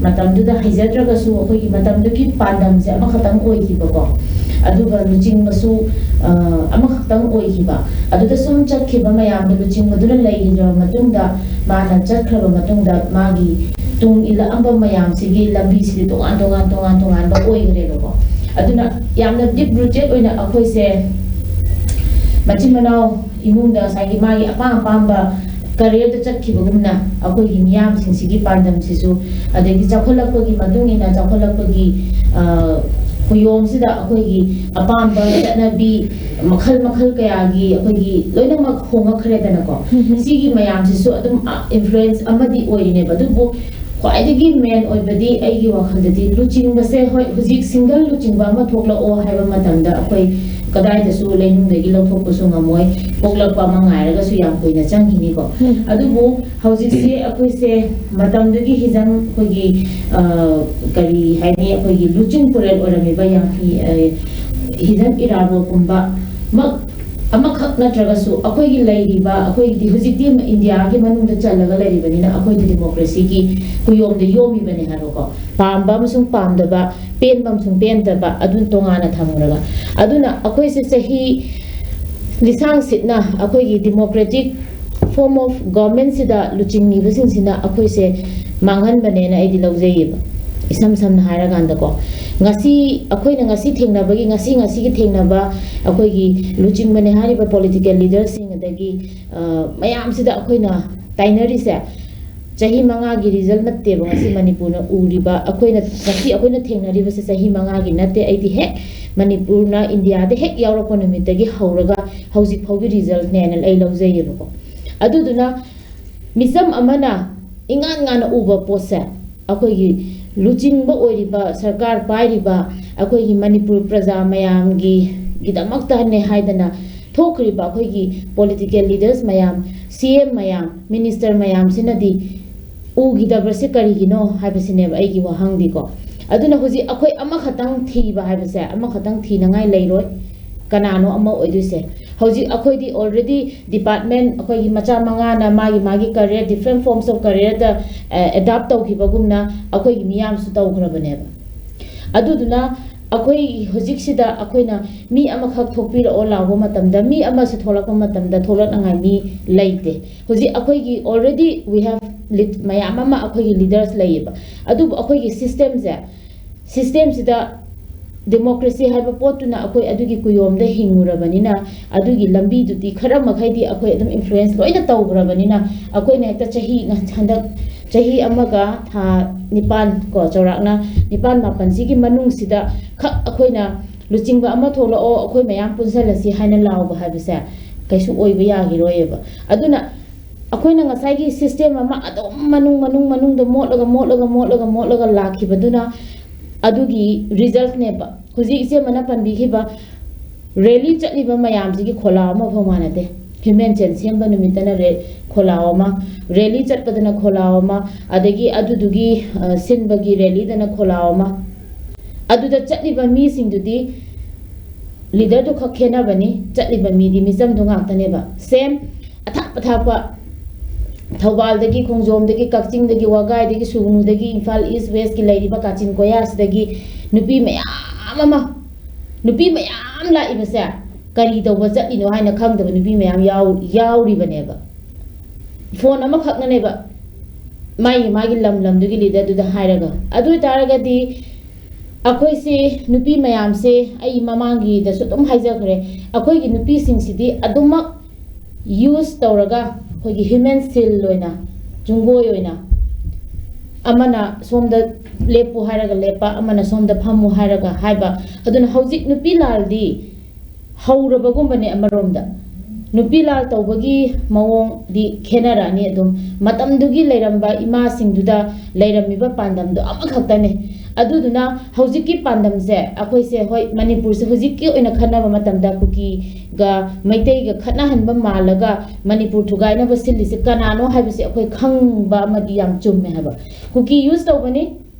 ꯃꯇꯝꯗꯨꯗ ꯍꯩꯖꯗ꯭ꯔꯒꯁꯨ ꯑꯩꯈꯣꯏꯒꯤ ꯃꯇꯝꯗꯨꯒꯤ ꯄꯥꯟꯗꯝꯁꯦ ꯑꯃꯈꯛꯇꯪ ꯑꯣꯏꯈꯤꯕꯀꯣ, ꯑꯗꯨꯒ ꯂꯨꯆꯤꯡꯕꯁꯨ, ꯑ, ꯑꯃꯈꯛꯇꯪ ꯑꯣꯏꯈꯤꯕ꯫ ꯑꯗꯨꯗ ꯁꯨꯝ ꯆꯠꯈꯤꯕ ꯃꯌꯥꯝꯗꯣ ꯂꯨꯆꯤꯡꯕꯗꯨꯅ ꯂꯩꯈꯤꯗ꯭ꯔꯕ ꯃꯇꯨꯡꯗ, ꯃꯥꯅ ꯆꯠꯈ꯭ꯔꯕ ꯃꯇꯨꯡꯗ ꯃꯥꯒꯤ ꯇꯨꯡ ꯏꯜꯂꯛꯑꯝꯕ ꯃꯌꯥꯝꯁꯤꯒꯤ ꯂꯝꯕꯤꯁꯤꯗꯤ ꯇꯣꯉꯥꯟ ꯇꯣꯉꯥꯟ, ꯇꯣꯉꯥꯟ ꯇꯣꯉꯥꯟꯕ ꯑꯣꯏꯈ꯭ꯔꯦꯕꯀꯣ꯫ ꯑꯗꯨꯅ ꯌꯥꯝꯅ ꯗꯤꯞ ꯔꯨꯇꯦꯠ ꯑꯣꯏꯅ ꯑꯩꯈꯣꯏꯁꯦ ꯃꯆꯤꯟ ꯃꯅꯥꯎ ꯏꯃꯨꯡꯗ ꯉꯁꯥꯏꯒꯤ ꯃꯥꯒꯤ ꯑꯄꯥꯝ ꯑꯄꯥꯝꯕ ꯀꯔꯤꯌꯔꯗ ꯆꯠꯈꯤꯕꯒꯨꯝꯅ ꯑꯩꯈꯣꯏꯒꯤ ꯃꯤꯌꯥꯝꯁꯤꯡꯁꯤꯒꯤ ꯄꯥꯟꯗꯝꯁꯤꯁꯨ, ꯑꯗꯒꯤ ꯆꯥꯎꯈꯠꯂꯛꯄꯒꯤ ꯃꯇꯨꯡ ꯏꯟꯅ ꯆꯥꯎꯈꯠꯂꯛꯄꯒꯤ, ꯑ, ꯈꯨꯌꯣꯝꯁꯤꯗ ꯑꯩꯈꯣꯏꯒꯤ ꯑꯄꯥꯝꯕ ꯆꯠꯅꯕꯤ ꯃꯈꯜ ꯃꯈꯜ ꯀꯌꯥꯒꯤ ꯑꯩꯈꯣꯏꯒꯤ ꯂꯣꯏꯅꯃꯛ ꯍꯣꯡꯉꯛꯈ꯭ꯔꯦꯗꯅꯀꯣ꯫ ꯎꯝ꯫ ꯁꯤꯒꯤ ꯃꯌꯥꯝꯁꯤꯁꯨ ꯑꯗꯨꯝ, ꯑ, ꯏꯟꯐ꯭ꯂꯨꯌꯦꯟꯁ ꯑꯃꯗꯤ ꯑꯣꯏꯔꯤꯅꯦꯕ꯫ ꯑꯗꯨꯕꯨ ꯈ꯭ꯋꯥꯏꯗꯒꯤ ꯃꯦꯟ ꯑꯣꯏꯕꯗꯤ ꯑꯩꯒꯤ ꯋꯥꯈꯜꯗꯗꯤ ꯂꯨꯆꯤꯡꯕꯁꯦ, ꯍꯣꯏ, ꯍꯧꯖꯤꯛ ꯁꯤꯡꯒꯜ ꯂꯨꯆꯤꯡꯕ ꯑꯃ ꯊꯣꯛꯂꯛꯑꯣ ꯍꯥꯏꯕ ꯃꯇꯝꯗ ꯑꯩꯈꯣꯏ ꯀꯗꯥꯏꯗꯁꯨ ꯂꯩꯅꯨꯡꯗꯒꯤ ꯂꯧꯊꯣꯛꯄꯁꯨ ꯉꯝꯃꯣꯏ, ꯄꯣꯛꯂꯛꯄ ꯑꯃ ꯉꯥꯏꯔꯒꯁꯨ ꯌꯥꯝ ꯀꯨꯏꯅ ꯆꯪꯈꯤꯅꯤꯀꯣ꯫ ꯎꯝ꯫ ꯑꯗꯨꯕꯨ ꯍꯧꯖꯤꯛꯁꯦ ꯑꯩꯈꯣꯏꯁꯦ ꯃꯇꯝꯗꯨꯒꯤ ꯍꯤꯖꯝ ꯑꯩꯈꯣꯏꯒꯤ, ꯑ, ꯀꯔꯤ ꯍꯥꯏꯅꯤ, ꯑꯩꯈꯣꯏꯒꯤ ꯂꯨꯆꯤꯡ ꯄꯨꯔꯦꯜ ꯑꯣꯏꯔꯝꯃꯤꯕ ꯌꯥꯡꯈꯩ, ꯑ, ꯍꯤꯖꯝ ꯏꯔꯥꯕꯣꯠꯀꯨꯝꯕ ꯃꯛ ꯑꯃꯈꯛ ꯅꯠꯇ꯭ꯔꯒꯁꯨ ꯑꯩꯈꯣꯏꯒꯤ ꯂꯩꯔꯤꯕ, ꯑꯩꯈꯣꯏꯒꯤꯗꯤ ꯍꯧꯖꯤꯛꯇꯤ ꯏꯟꯗꯤꯌꯥꯒꯤ ꯃꯅꯨꯡꯗ ꯆꯜꯂꯒ ꯂꯩꯔꯤꯕꯅꯤꯅ ꯑꯩꯈꯣꯏꯗꯤ ꯗꯤꯃꯣꯀ꯭ꯔꯦꯁꯤꯒꯤ ꯀꯨꯌꯣꯝꯗ ꯌꯣꯝꯃꯤꯕꯅꯦ ꯍꯥꯏꯕꯀꯣ꯫ ꯄꯥꯝꯕ ꯑꯃꯁꯨꯡ ꯄꯥꯝꯗꯕ, ꯄꯦꯟꯕ ꯑꯃꯁꯨꯡ ꯄꯦꯟꯗꯕ, ꯑꯗꯨ ꯇꯣꯉꯥꯟꯅ ꯊꯝꯈ꯭ꯔꯒ꯫ ꯑꯗꯨꯅ ꯑꯩꯈꯣꯏꯁꯦ ꯆꯍꯤ ꯂꯤꯁꯥꯡ ꯁꯤꯠꯅ ꯑꯩꯈꯣꯏꯒꯤ democratic form of government ꯁꯤꯗ ꯂꯨꯆꯤꯡꯉꯤꯕꯁꯤꯡꯁꯤꯅ ꯑꯩꯈꯣꯏꯁꯦ ꯃꯥꯡꯍꯟꯕꯅꯦꯅ ꯑꯩꯗꯤ ꯂꯧꯖꯩꯌꯦꯕ꯫ ꯏꯁꯝ ꯁꯝꯅ ꯍꯥꯏꯔꯀꯥꯟꯗꯀꯣ, ꯉꯁꯤ ꯑꯩꯈꯣꯏꯅ ꯉꯁꯤ ꯊꯦꯡꯅꯕꯒꯤ, ꯉꯁꯤ ꯉꯁꯤꯒꯤ ꯊꯦꯡꯅꯕ ꯑꯩꯈꯣꯏꯒꯤ ꯂꯨꯆꯤꯡꯕꯅꯦ ꯍꯥꯏꯔꯤꯕ political leader ꯁꯤꯡ, ꯑꯗꯒꯤ, ꯑ, ꯃꯌꯥꯝꯁꯤꯗ ꯑꯩꯈꯣꯏꯅ ꯇꯥꯏꯅꯔꯤꯁꯦ ꯆꯍꯤ ꯃꯉꯥꯒꯤ result ꯅꯠꯇꯦꯕ ꯉꯁꯤ ꯃꯅꯤꯄꯨꯔꯅ ꯎꯔꯤꯕ, ꯑꯩꯈꯣꯏꯅ ꯉꯁꯤ ꯑꯩꯈꯣꯏꯅ ꯊꯦꯡꯅꯔꯤꯕꯁꯦ ꯆꯍꯤ ꯃꯉꯥꯒꯤ ꯅꯠꯇꯦ꯫ ꯑꯩꯗꯤ ꯍꯦꯛ ꯃꯅꯤꯄꯨꯔꯅ ꯏꯟꯗꯤꯌꯥꯗ ꯍꯦꯛ ꯌꯥꯎꯔꯛꯄ ꯅꯨꯃꯤꯠꯇꯒꯤ ꯍꯧꯔꯒ ꯍꯧꯖꯤꯛ ꯐꯥꯎꯒꯤ result ꯅꯦꯅ ꯑꯩ ꯂꯧꯖꯩꯌꯦꯕꯀꯣ꯫ ꯑꯗꯨꯗꯨꯅ ꯃꯤꯆꯝ ꯑꯃꯅ ꯏꯉꯥꯟ ꯉꯥꯟꯅ ꯎꯕ ꯄꯣꯠꯁꯦ ꯑꯩꯈꯣꯏꯒꯤ ꯂꯨꯆꯤꯡꯕ ꯑꯣꯏꯔꯤꯕ ꯁꯔꯀꯥꯔ ꯄꯥꯏꯔꯤꯕ ꯑꯩꯈꯣꯏꯒꯤ ꯃꯅꯤꯄꯨꯔ ꯄ꯭ꯔꯖꯥ ꯃꯌꯥꯝꯒꯤ ꯒꯤꯗꯃꯛꯇꯅꯦ ꯍꯥꯏꯗꯅ ꯊꯣꯛꯈ꯭ꯔꯤꯕ ꯑꯩꯈꯣꯏꯒꯤ political leaders ꯃꯌꯥꯝ, C M ꯃꯌꯥꯝ, minister ꯃꯌꯥꯝꯁꯤꯅꯗꯤ ꯎꯈꯤꯗꯕꯁꯦ ꯀꯔꯤꯒꯤꯅꯣ ꯍꯥꯏꯕꯁꯤꯅꯦꯕ ꯑꯩꯒꯤ ꯋꯥꯍꯪꯗꯤꯀꯣ꯫ ꯑꯗꯨꯅ ꯍꯧꯖꯤꯛ ꯑꯩꯈꯣꯏ ꯑꯃꯈꯛꯇꯪ ꯊꯤꯕ ꯍꯥꯏꯕꯁꯦ, ꯑꯃꯈꯛꯇꯪ ꯊꯤꯅꯉꯥꯏ ꯂꯩꯔꯣꯏ꯫ ꯀꯅꯥꯅꯣ ꯑꯃ ꯑꯣꯏꯗꯣꯏꯁꯦ? ꯍꯧꯖꯤꯛ ꯑꯩꯈꯣꯏꯗꯤ already department, ꯑꯩꯈꯣꯏꯒꯤ ꯃꯆꯥ ꯃꯉꯥꯅ ꯃꯥꯒꯤ ꯃꯥꯒꯤ career, different forms of careerꯗ, ꯑ, adapt ꯇꯧꯈꯤꯕꯒꯨꯝꯅ ꯑꯩꯈꯣꯏꯒꯤ ꯃꯤꯌꯥꯝꯁꯨ ꯇꯧꯈ꯭ꯔꯕꯅꯦꯕ꯫ ꯑꯗꯨꯗꯨꯅ ꯑꯩꯈꯣꯏ ꯍꯧꯖꯤꯛꯁꯤꯗ ꯑꯩꯈꯣꯏꯅ ꯃꯤ ꯑꯃꯈꯛ ꯊꯣꯛꯄꯤꯔꯛꯑꯣ ꯂꯥꯎꯕ ꯃꯇꯝꯗ, ꯃꯤ ꯑꯃꯁꯨ ꯊꯣꯛꯂꯛꯄ ꯃꯇꯝꯗ ꯊꯣꯛꯂꯛꯅꯉꯥꯏ ꯃꯤ ꯂꯩꯇꯦ꯫ ꯍꯧꯖꯤꯛ ꯑꯩꯈꯣꯏꯒꯤ already we have lead-, ꯃꯌꯥꯝ ꯑꯃ ꯑꯩꯈꯣꯏꯒꯤ leaders ꯂꯩꯌꯦꯕ꯫ ꯑꯗꯨꯕꯨ ꯑꯩꯈꯣꯏꯒꯤ systemꯁꯦ, systemꯁꯤꯗ democracy ꯍꯥꯏꯕ ꯄꯣꯠꯇꯨꯅ ꯑꯩꯈꯣꯏ ꯑꯗꯨꯒꯤ ꯀꯨꯌꯣꯝꯗ ꯍꯤꯡꯉꯨꯔꯕꯅꯤꯅ, ꯑꯗꯨꯒꯤ ꯂꯝꯕꯤꯗꯨꯗꯤ ꯈꯔ ꯃꯈꯩꯗꯤ ꯑꯩꯈꯣꯏ ꯑꯗꯨꯝ influence ꯂꯣꯏꯅ ꯇꯧꯈ꯭ꯔꯕꯅꯤꯅ, ꯑꯩꯈꯣꯏꯅ ꯍꯦꯛꯇ ꯆꯍꯤ, ꯍꯟꯗꯛ ꯆꯍꯤ ꯑꯃꯒ ꯊꯥ ꯅꯤꯄꯥꯟ ꯀꯣ, ꯆꯥꯎꯔꯥꯛꯅ ꯅꯤꯄꯥꯟ ꯃꯥꯄꯟꯁꯤꯒꯤ ꯃꯅꯨꯡꯁꯤꯗ ꯈꯛ ꯑꯩꯈꯣꯏꯅ ꯂꯨꯆꯤꯡꯕ ꯑꯃ ꯊꯣꯛꯂꯛꯑꯣ, ꯑꯩꯈꯣꯏ ꯃꯌꯥꯝ ꯄꯨꯟꯁꯤꯜꯂꯁꯤ ꯍꯥꯏꯅ ꯂꯥꯎꯕ ꯍꯥꯏꯕꯁꯦ ꯀꯩꯁꯨ ꯑꯣꯏꯕ ꯌꯥꯈꯤꯔꯣꯏꯕ꯫ ꯑꯗꯨꯅ ꯑꯩꯈꯣꯏꯅ ꯉꯁꯥꯏꯒꯤ system ꯑꯃ ꯑꯗꯨꯝ ꯃꯅꯨꯡ, ꯃꯅꯨꯡ, ꯃꯅꯨꯡꯗ ꯃꯣꯠꯂꯒ, ꯃꯣꯠꯂꯒ, ꯃꯣꯠꯂꯒ, ꯃꯣꯠꯂꯒ ꯂꯥꯛꯈꯤꯕꯗꯨꯅ ꯑꯗꯨꯒꯤ resultꯅꯦꯕ꯫ ꯍꯧꯖꯤꯛ ꯏꯆꯦ ꯑꯃꯅ ꯄꯟꯕꯤꯈꯤꯕ rally ꯆꯠꯂꯤꯕ ꯃꯌꯥꯝꯁꯤꯒꯤ ꯈꯣꯜꯂꯥꯎ ꯑꯃꯐꯥꯎ ꯃꯥꯟꯅꯗꯦ꯫ Human chain ꯁꯦꯝꯕ ꯅꯨꯃꯤꯠꯇꯅ ꯔꯦ-, ꯈꯣꯜꯂꯥꯎ ꯑꯃ, rally ꯆꯠꯄꯗꯅ ꯈꯣꯜꯂꯥꯎ ꯑꯃ, ꯑꯗꯒꯤ ꯑꯗꯨꯗꯨꯒꯤ, ꯑ, ꯁꯤꯟꯕꯒꯤ rallyꯗꯅ ꯈꯣꯜꯂꯥꯎ ꯑꯃ꯫ ꯑꯗꯨꯗ ꯆꯠꯂꯤꯕ ꯃꯤꯁꯤꯡꯗꯨꯗꯤ leaderꯗꯨ ꯈꯛ ꯈꯦꯠꯅꯕꯅꯤ, ꯆꯠꯂꯤꯕ ꯃꯤꯗꯤ ꯃꯤꯆꯝꯗꯨ ꯉꯥꯛꯇꯅꯦꯕ꯫ Same ꯑꯊꯥꯞ ꯑꯊꯥꯞꯄ ꯊꯧꯕꯥꯜꯗꯒꯤ, ꯈꯣꯡꯖꯣꯝꯗꯒꯤ, ꯀꯛꯆꯤꯡꯗꯒꯤ, ꯋꯥꯒꯥꯏꯗꯒꯤ, ꯁꯨꯒꯅꯨꯗꯒꯤ, ꯏꯝꯐꯥꯜ East Westꯀꯤ ꯂꯩꯔꯤꯕ ꯀꯥꯆꯤꯟ ꯀꯣꯌꯥꯁꯤꯗꯒꯤ ꯅꯨꯄꯤ ꯃꯌꯥꯝ ꯑꯃ, ꯅꯨꯄꯤ ꯃꯌꯥꯝ ꯂꯥꯛꯏꯕꯁꯦ ꯀꯔꯤ ꯇꯧꯕ ꯆꯠꯂꯤꯅꯣ ꯍꯥꯏꯅ ꯈꯪꯗꯕ ꯅꯨꯄꯤ ꯃꯌꯥꯝ ꯌꯥꯎ-, ꯌꯥꯎꯔꯤꯕꯅꯦꯕ꯫ Phone ꯑꯃꯈꯛꯅꯅꯦꯕ ꯃꯥꯒꯤ, ꯃꯥꯒꯤ ꯂꯝ ꯂꯝꯗꯨꯒꯤ leaderꯗꯨꯗ ꯍꯥꯏꯔꯒ꯫ ꯑꯗꯨ ꯑꯣꯏꯇꯥꯔꯒꯗꯤ ꯑꯩꯈꯣꯏꯁꯦ, ꯅꯨꯄꯤ ꯃꯌꯥꯝꯁꯦ, ꯑꯩ ꯃꯃꯥꯡꯒꯤꯗꯁꯨ ꯑꯗꯨꯝ ꯍꯥꯏꯖꯈ꯭ꯔꯦ, ꯑꯩꯈꯣꯏꯒꯤ ꯅꯨꯄꯤꯁꯤꯡꯁꯤꯗꯤ ꯑꯗꯨꯃꯛ use ꯇꯧꯔꯒ ꯑꯩꯈꯣꯏꯒꯤ human shield ꯑꯣꯏꯅ, ꯆꯨꯡꯒꯣꯏ ꯑꯣꯏꯅ, ꯑꯃꯅ ꯁꯣꯝꯗ ꯂꯦꯞꯄꯨ ꯍꯥꯏꯔꯒ ꯂꯦꯞꯄ, ꯑꯃꯅ ꯁꯣꯝꯗ ꯐꯝꯃꯨ ꯍꯥꯏꯔꯒ ꯍꯥꯏꯕ꯫ ꯑꯗꯨꯅ ꯍꯧꯖꯤꯛ ꯅꯨꯄꯤ ꯂꯥꯜꯗꯤ ꯍꯧꯔꯕꯒꯨꯝꯕꯅꯦ ꯑꯃꯔꯣꯝꯗ꯫ ꯅꯨꯄꯤ ꯂꯥꯜ ꯇꯧꯕꯒꯤ ꯃꯑꯣꯡꯗꯤ ꯈꯦꯠꯅꯔꯛꯑꯅꯤ꯫ ꯑꯗꯨꯝ ꯃꯇꯝꯗꯨꯒꯤ ꯂꯩꯔꯝꯕ ꯏꯃꯥꯁꯤꯡꯗꯨꯗ ꯂꯩꯔꯝꯃꯤꯕ ꯄꯥꯟꯗꯝꯗꯣ ꯑꯃꯈꯛꯇꯅꯦ꯫ ꯑꯗꯨꯗꯨꯅ ꯍꯧꯖꯤꯛꯀꯤ ꯄꯥꯟꯗꯝꯁꯦ ꯑꯩꯈꯣꯏꯁꯦ, ꯍꯣꯏ, ꯃꯅꯤꯄꯨꯔꯁꯦ ꯍꯧꯖꯤꯛꯀꯤ ꯑꯣꯏꯅ ꯈꯠꯅꯕ ꯃꯇꯝꯗ ꯀꯨꯀꯤꯒ ꯃꯩꯇꯩꯒ ꯈꯠꯅꯍꯟꯕ ꯃꯥꯜꯂꯒ ꯃꯅꯤꯄꯨꯔ ꯊꯨꯒꯥꯏꯅꯕ ꯁꯤꯜꯂꯤꯁꯦ ꯀꯅꯥꯅꯣ ꯍꯥꯏꯕꯁꯦ ꯑꯩꯈꯣꯏ ꯈꯪꯕ ꯑꯃꯗꯤ ꯌꯥꯝ ꯆꯨꯝꯃꯦ ꯍꯥꯏꯕ꯫ ꯀꯨꯀꯤ ꯌꯨꯁ ꯇꯧꯕꯅꯤ꯫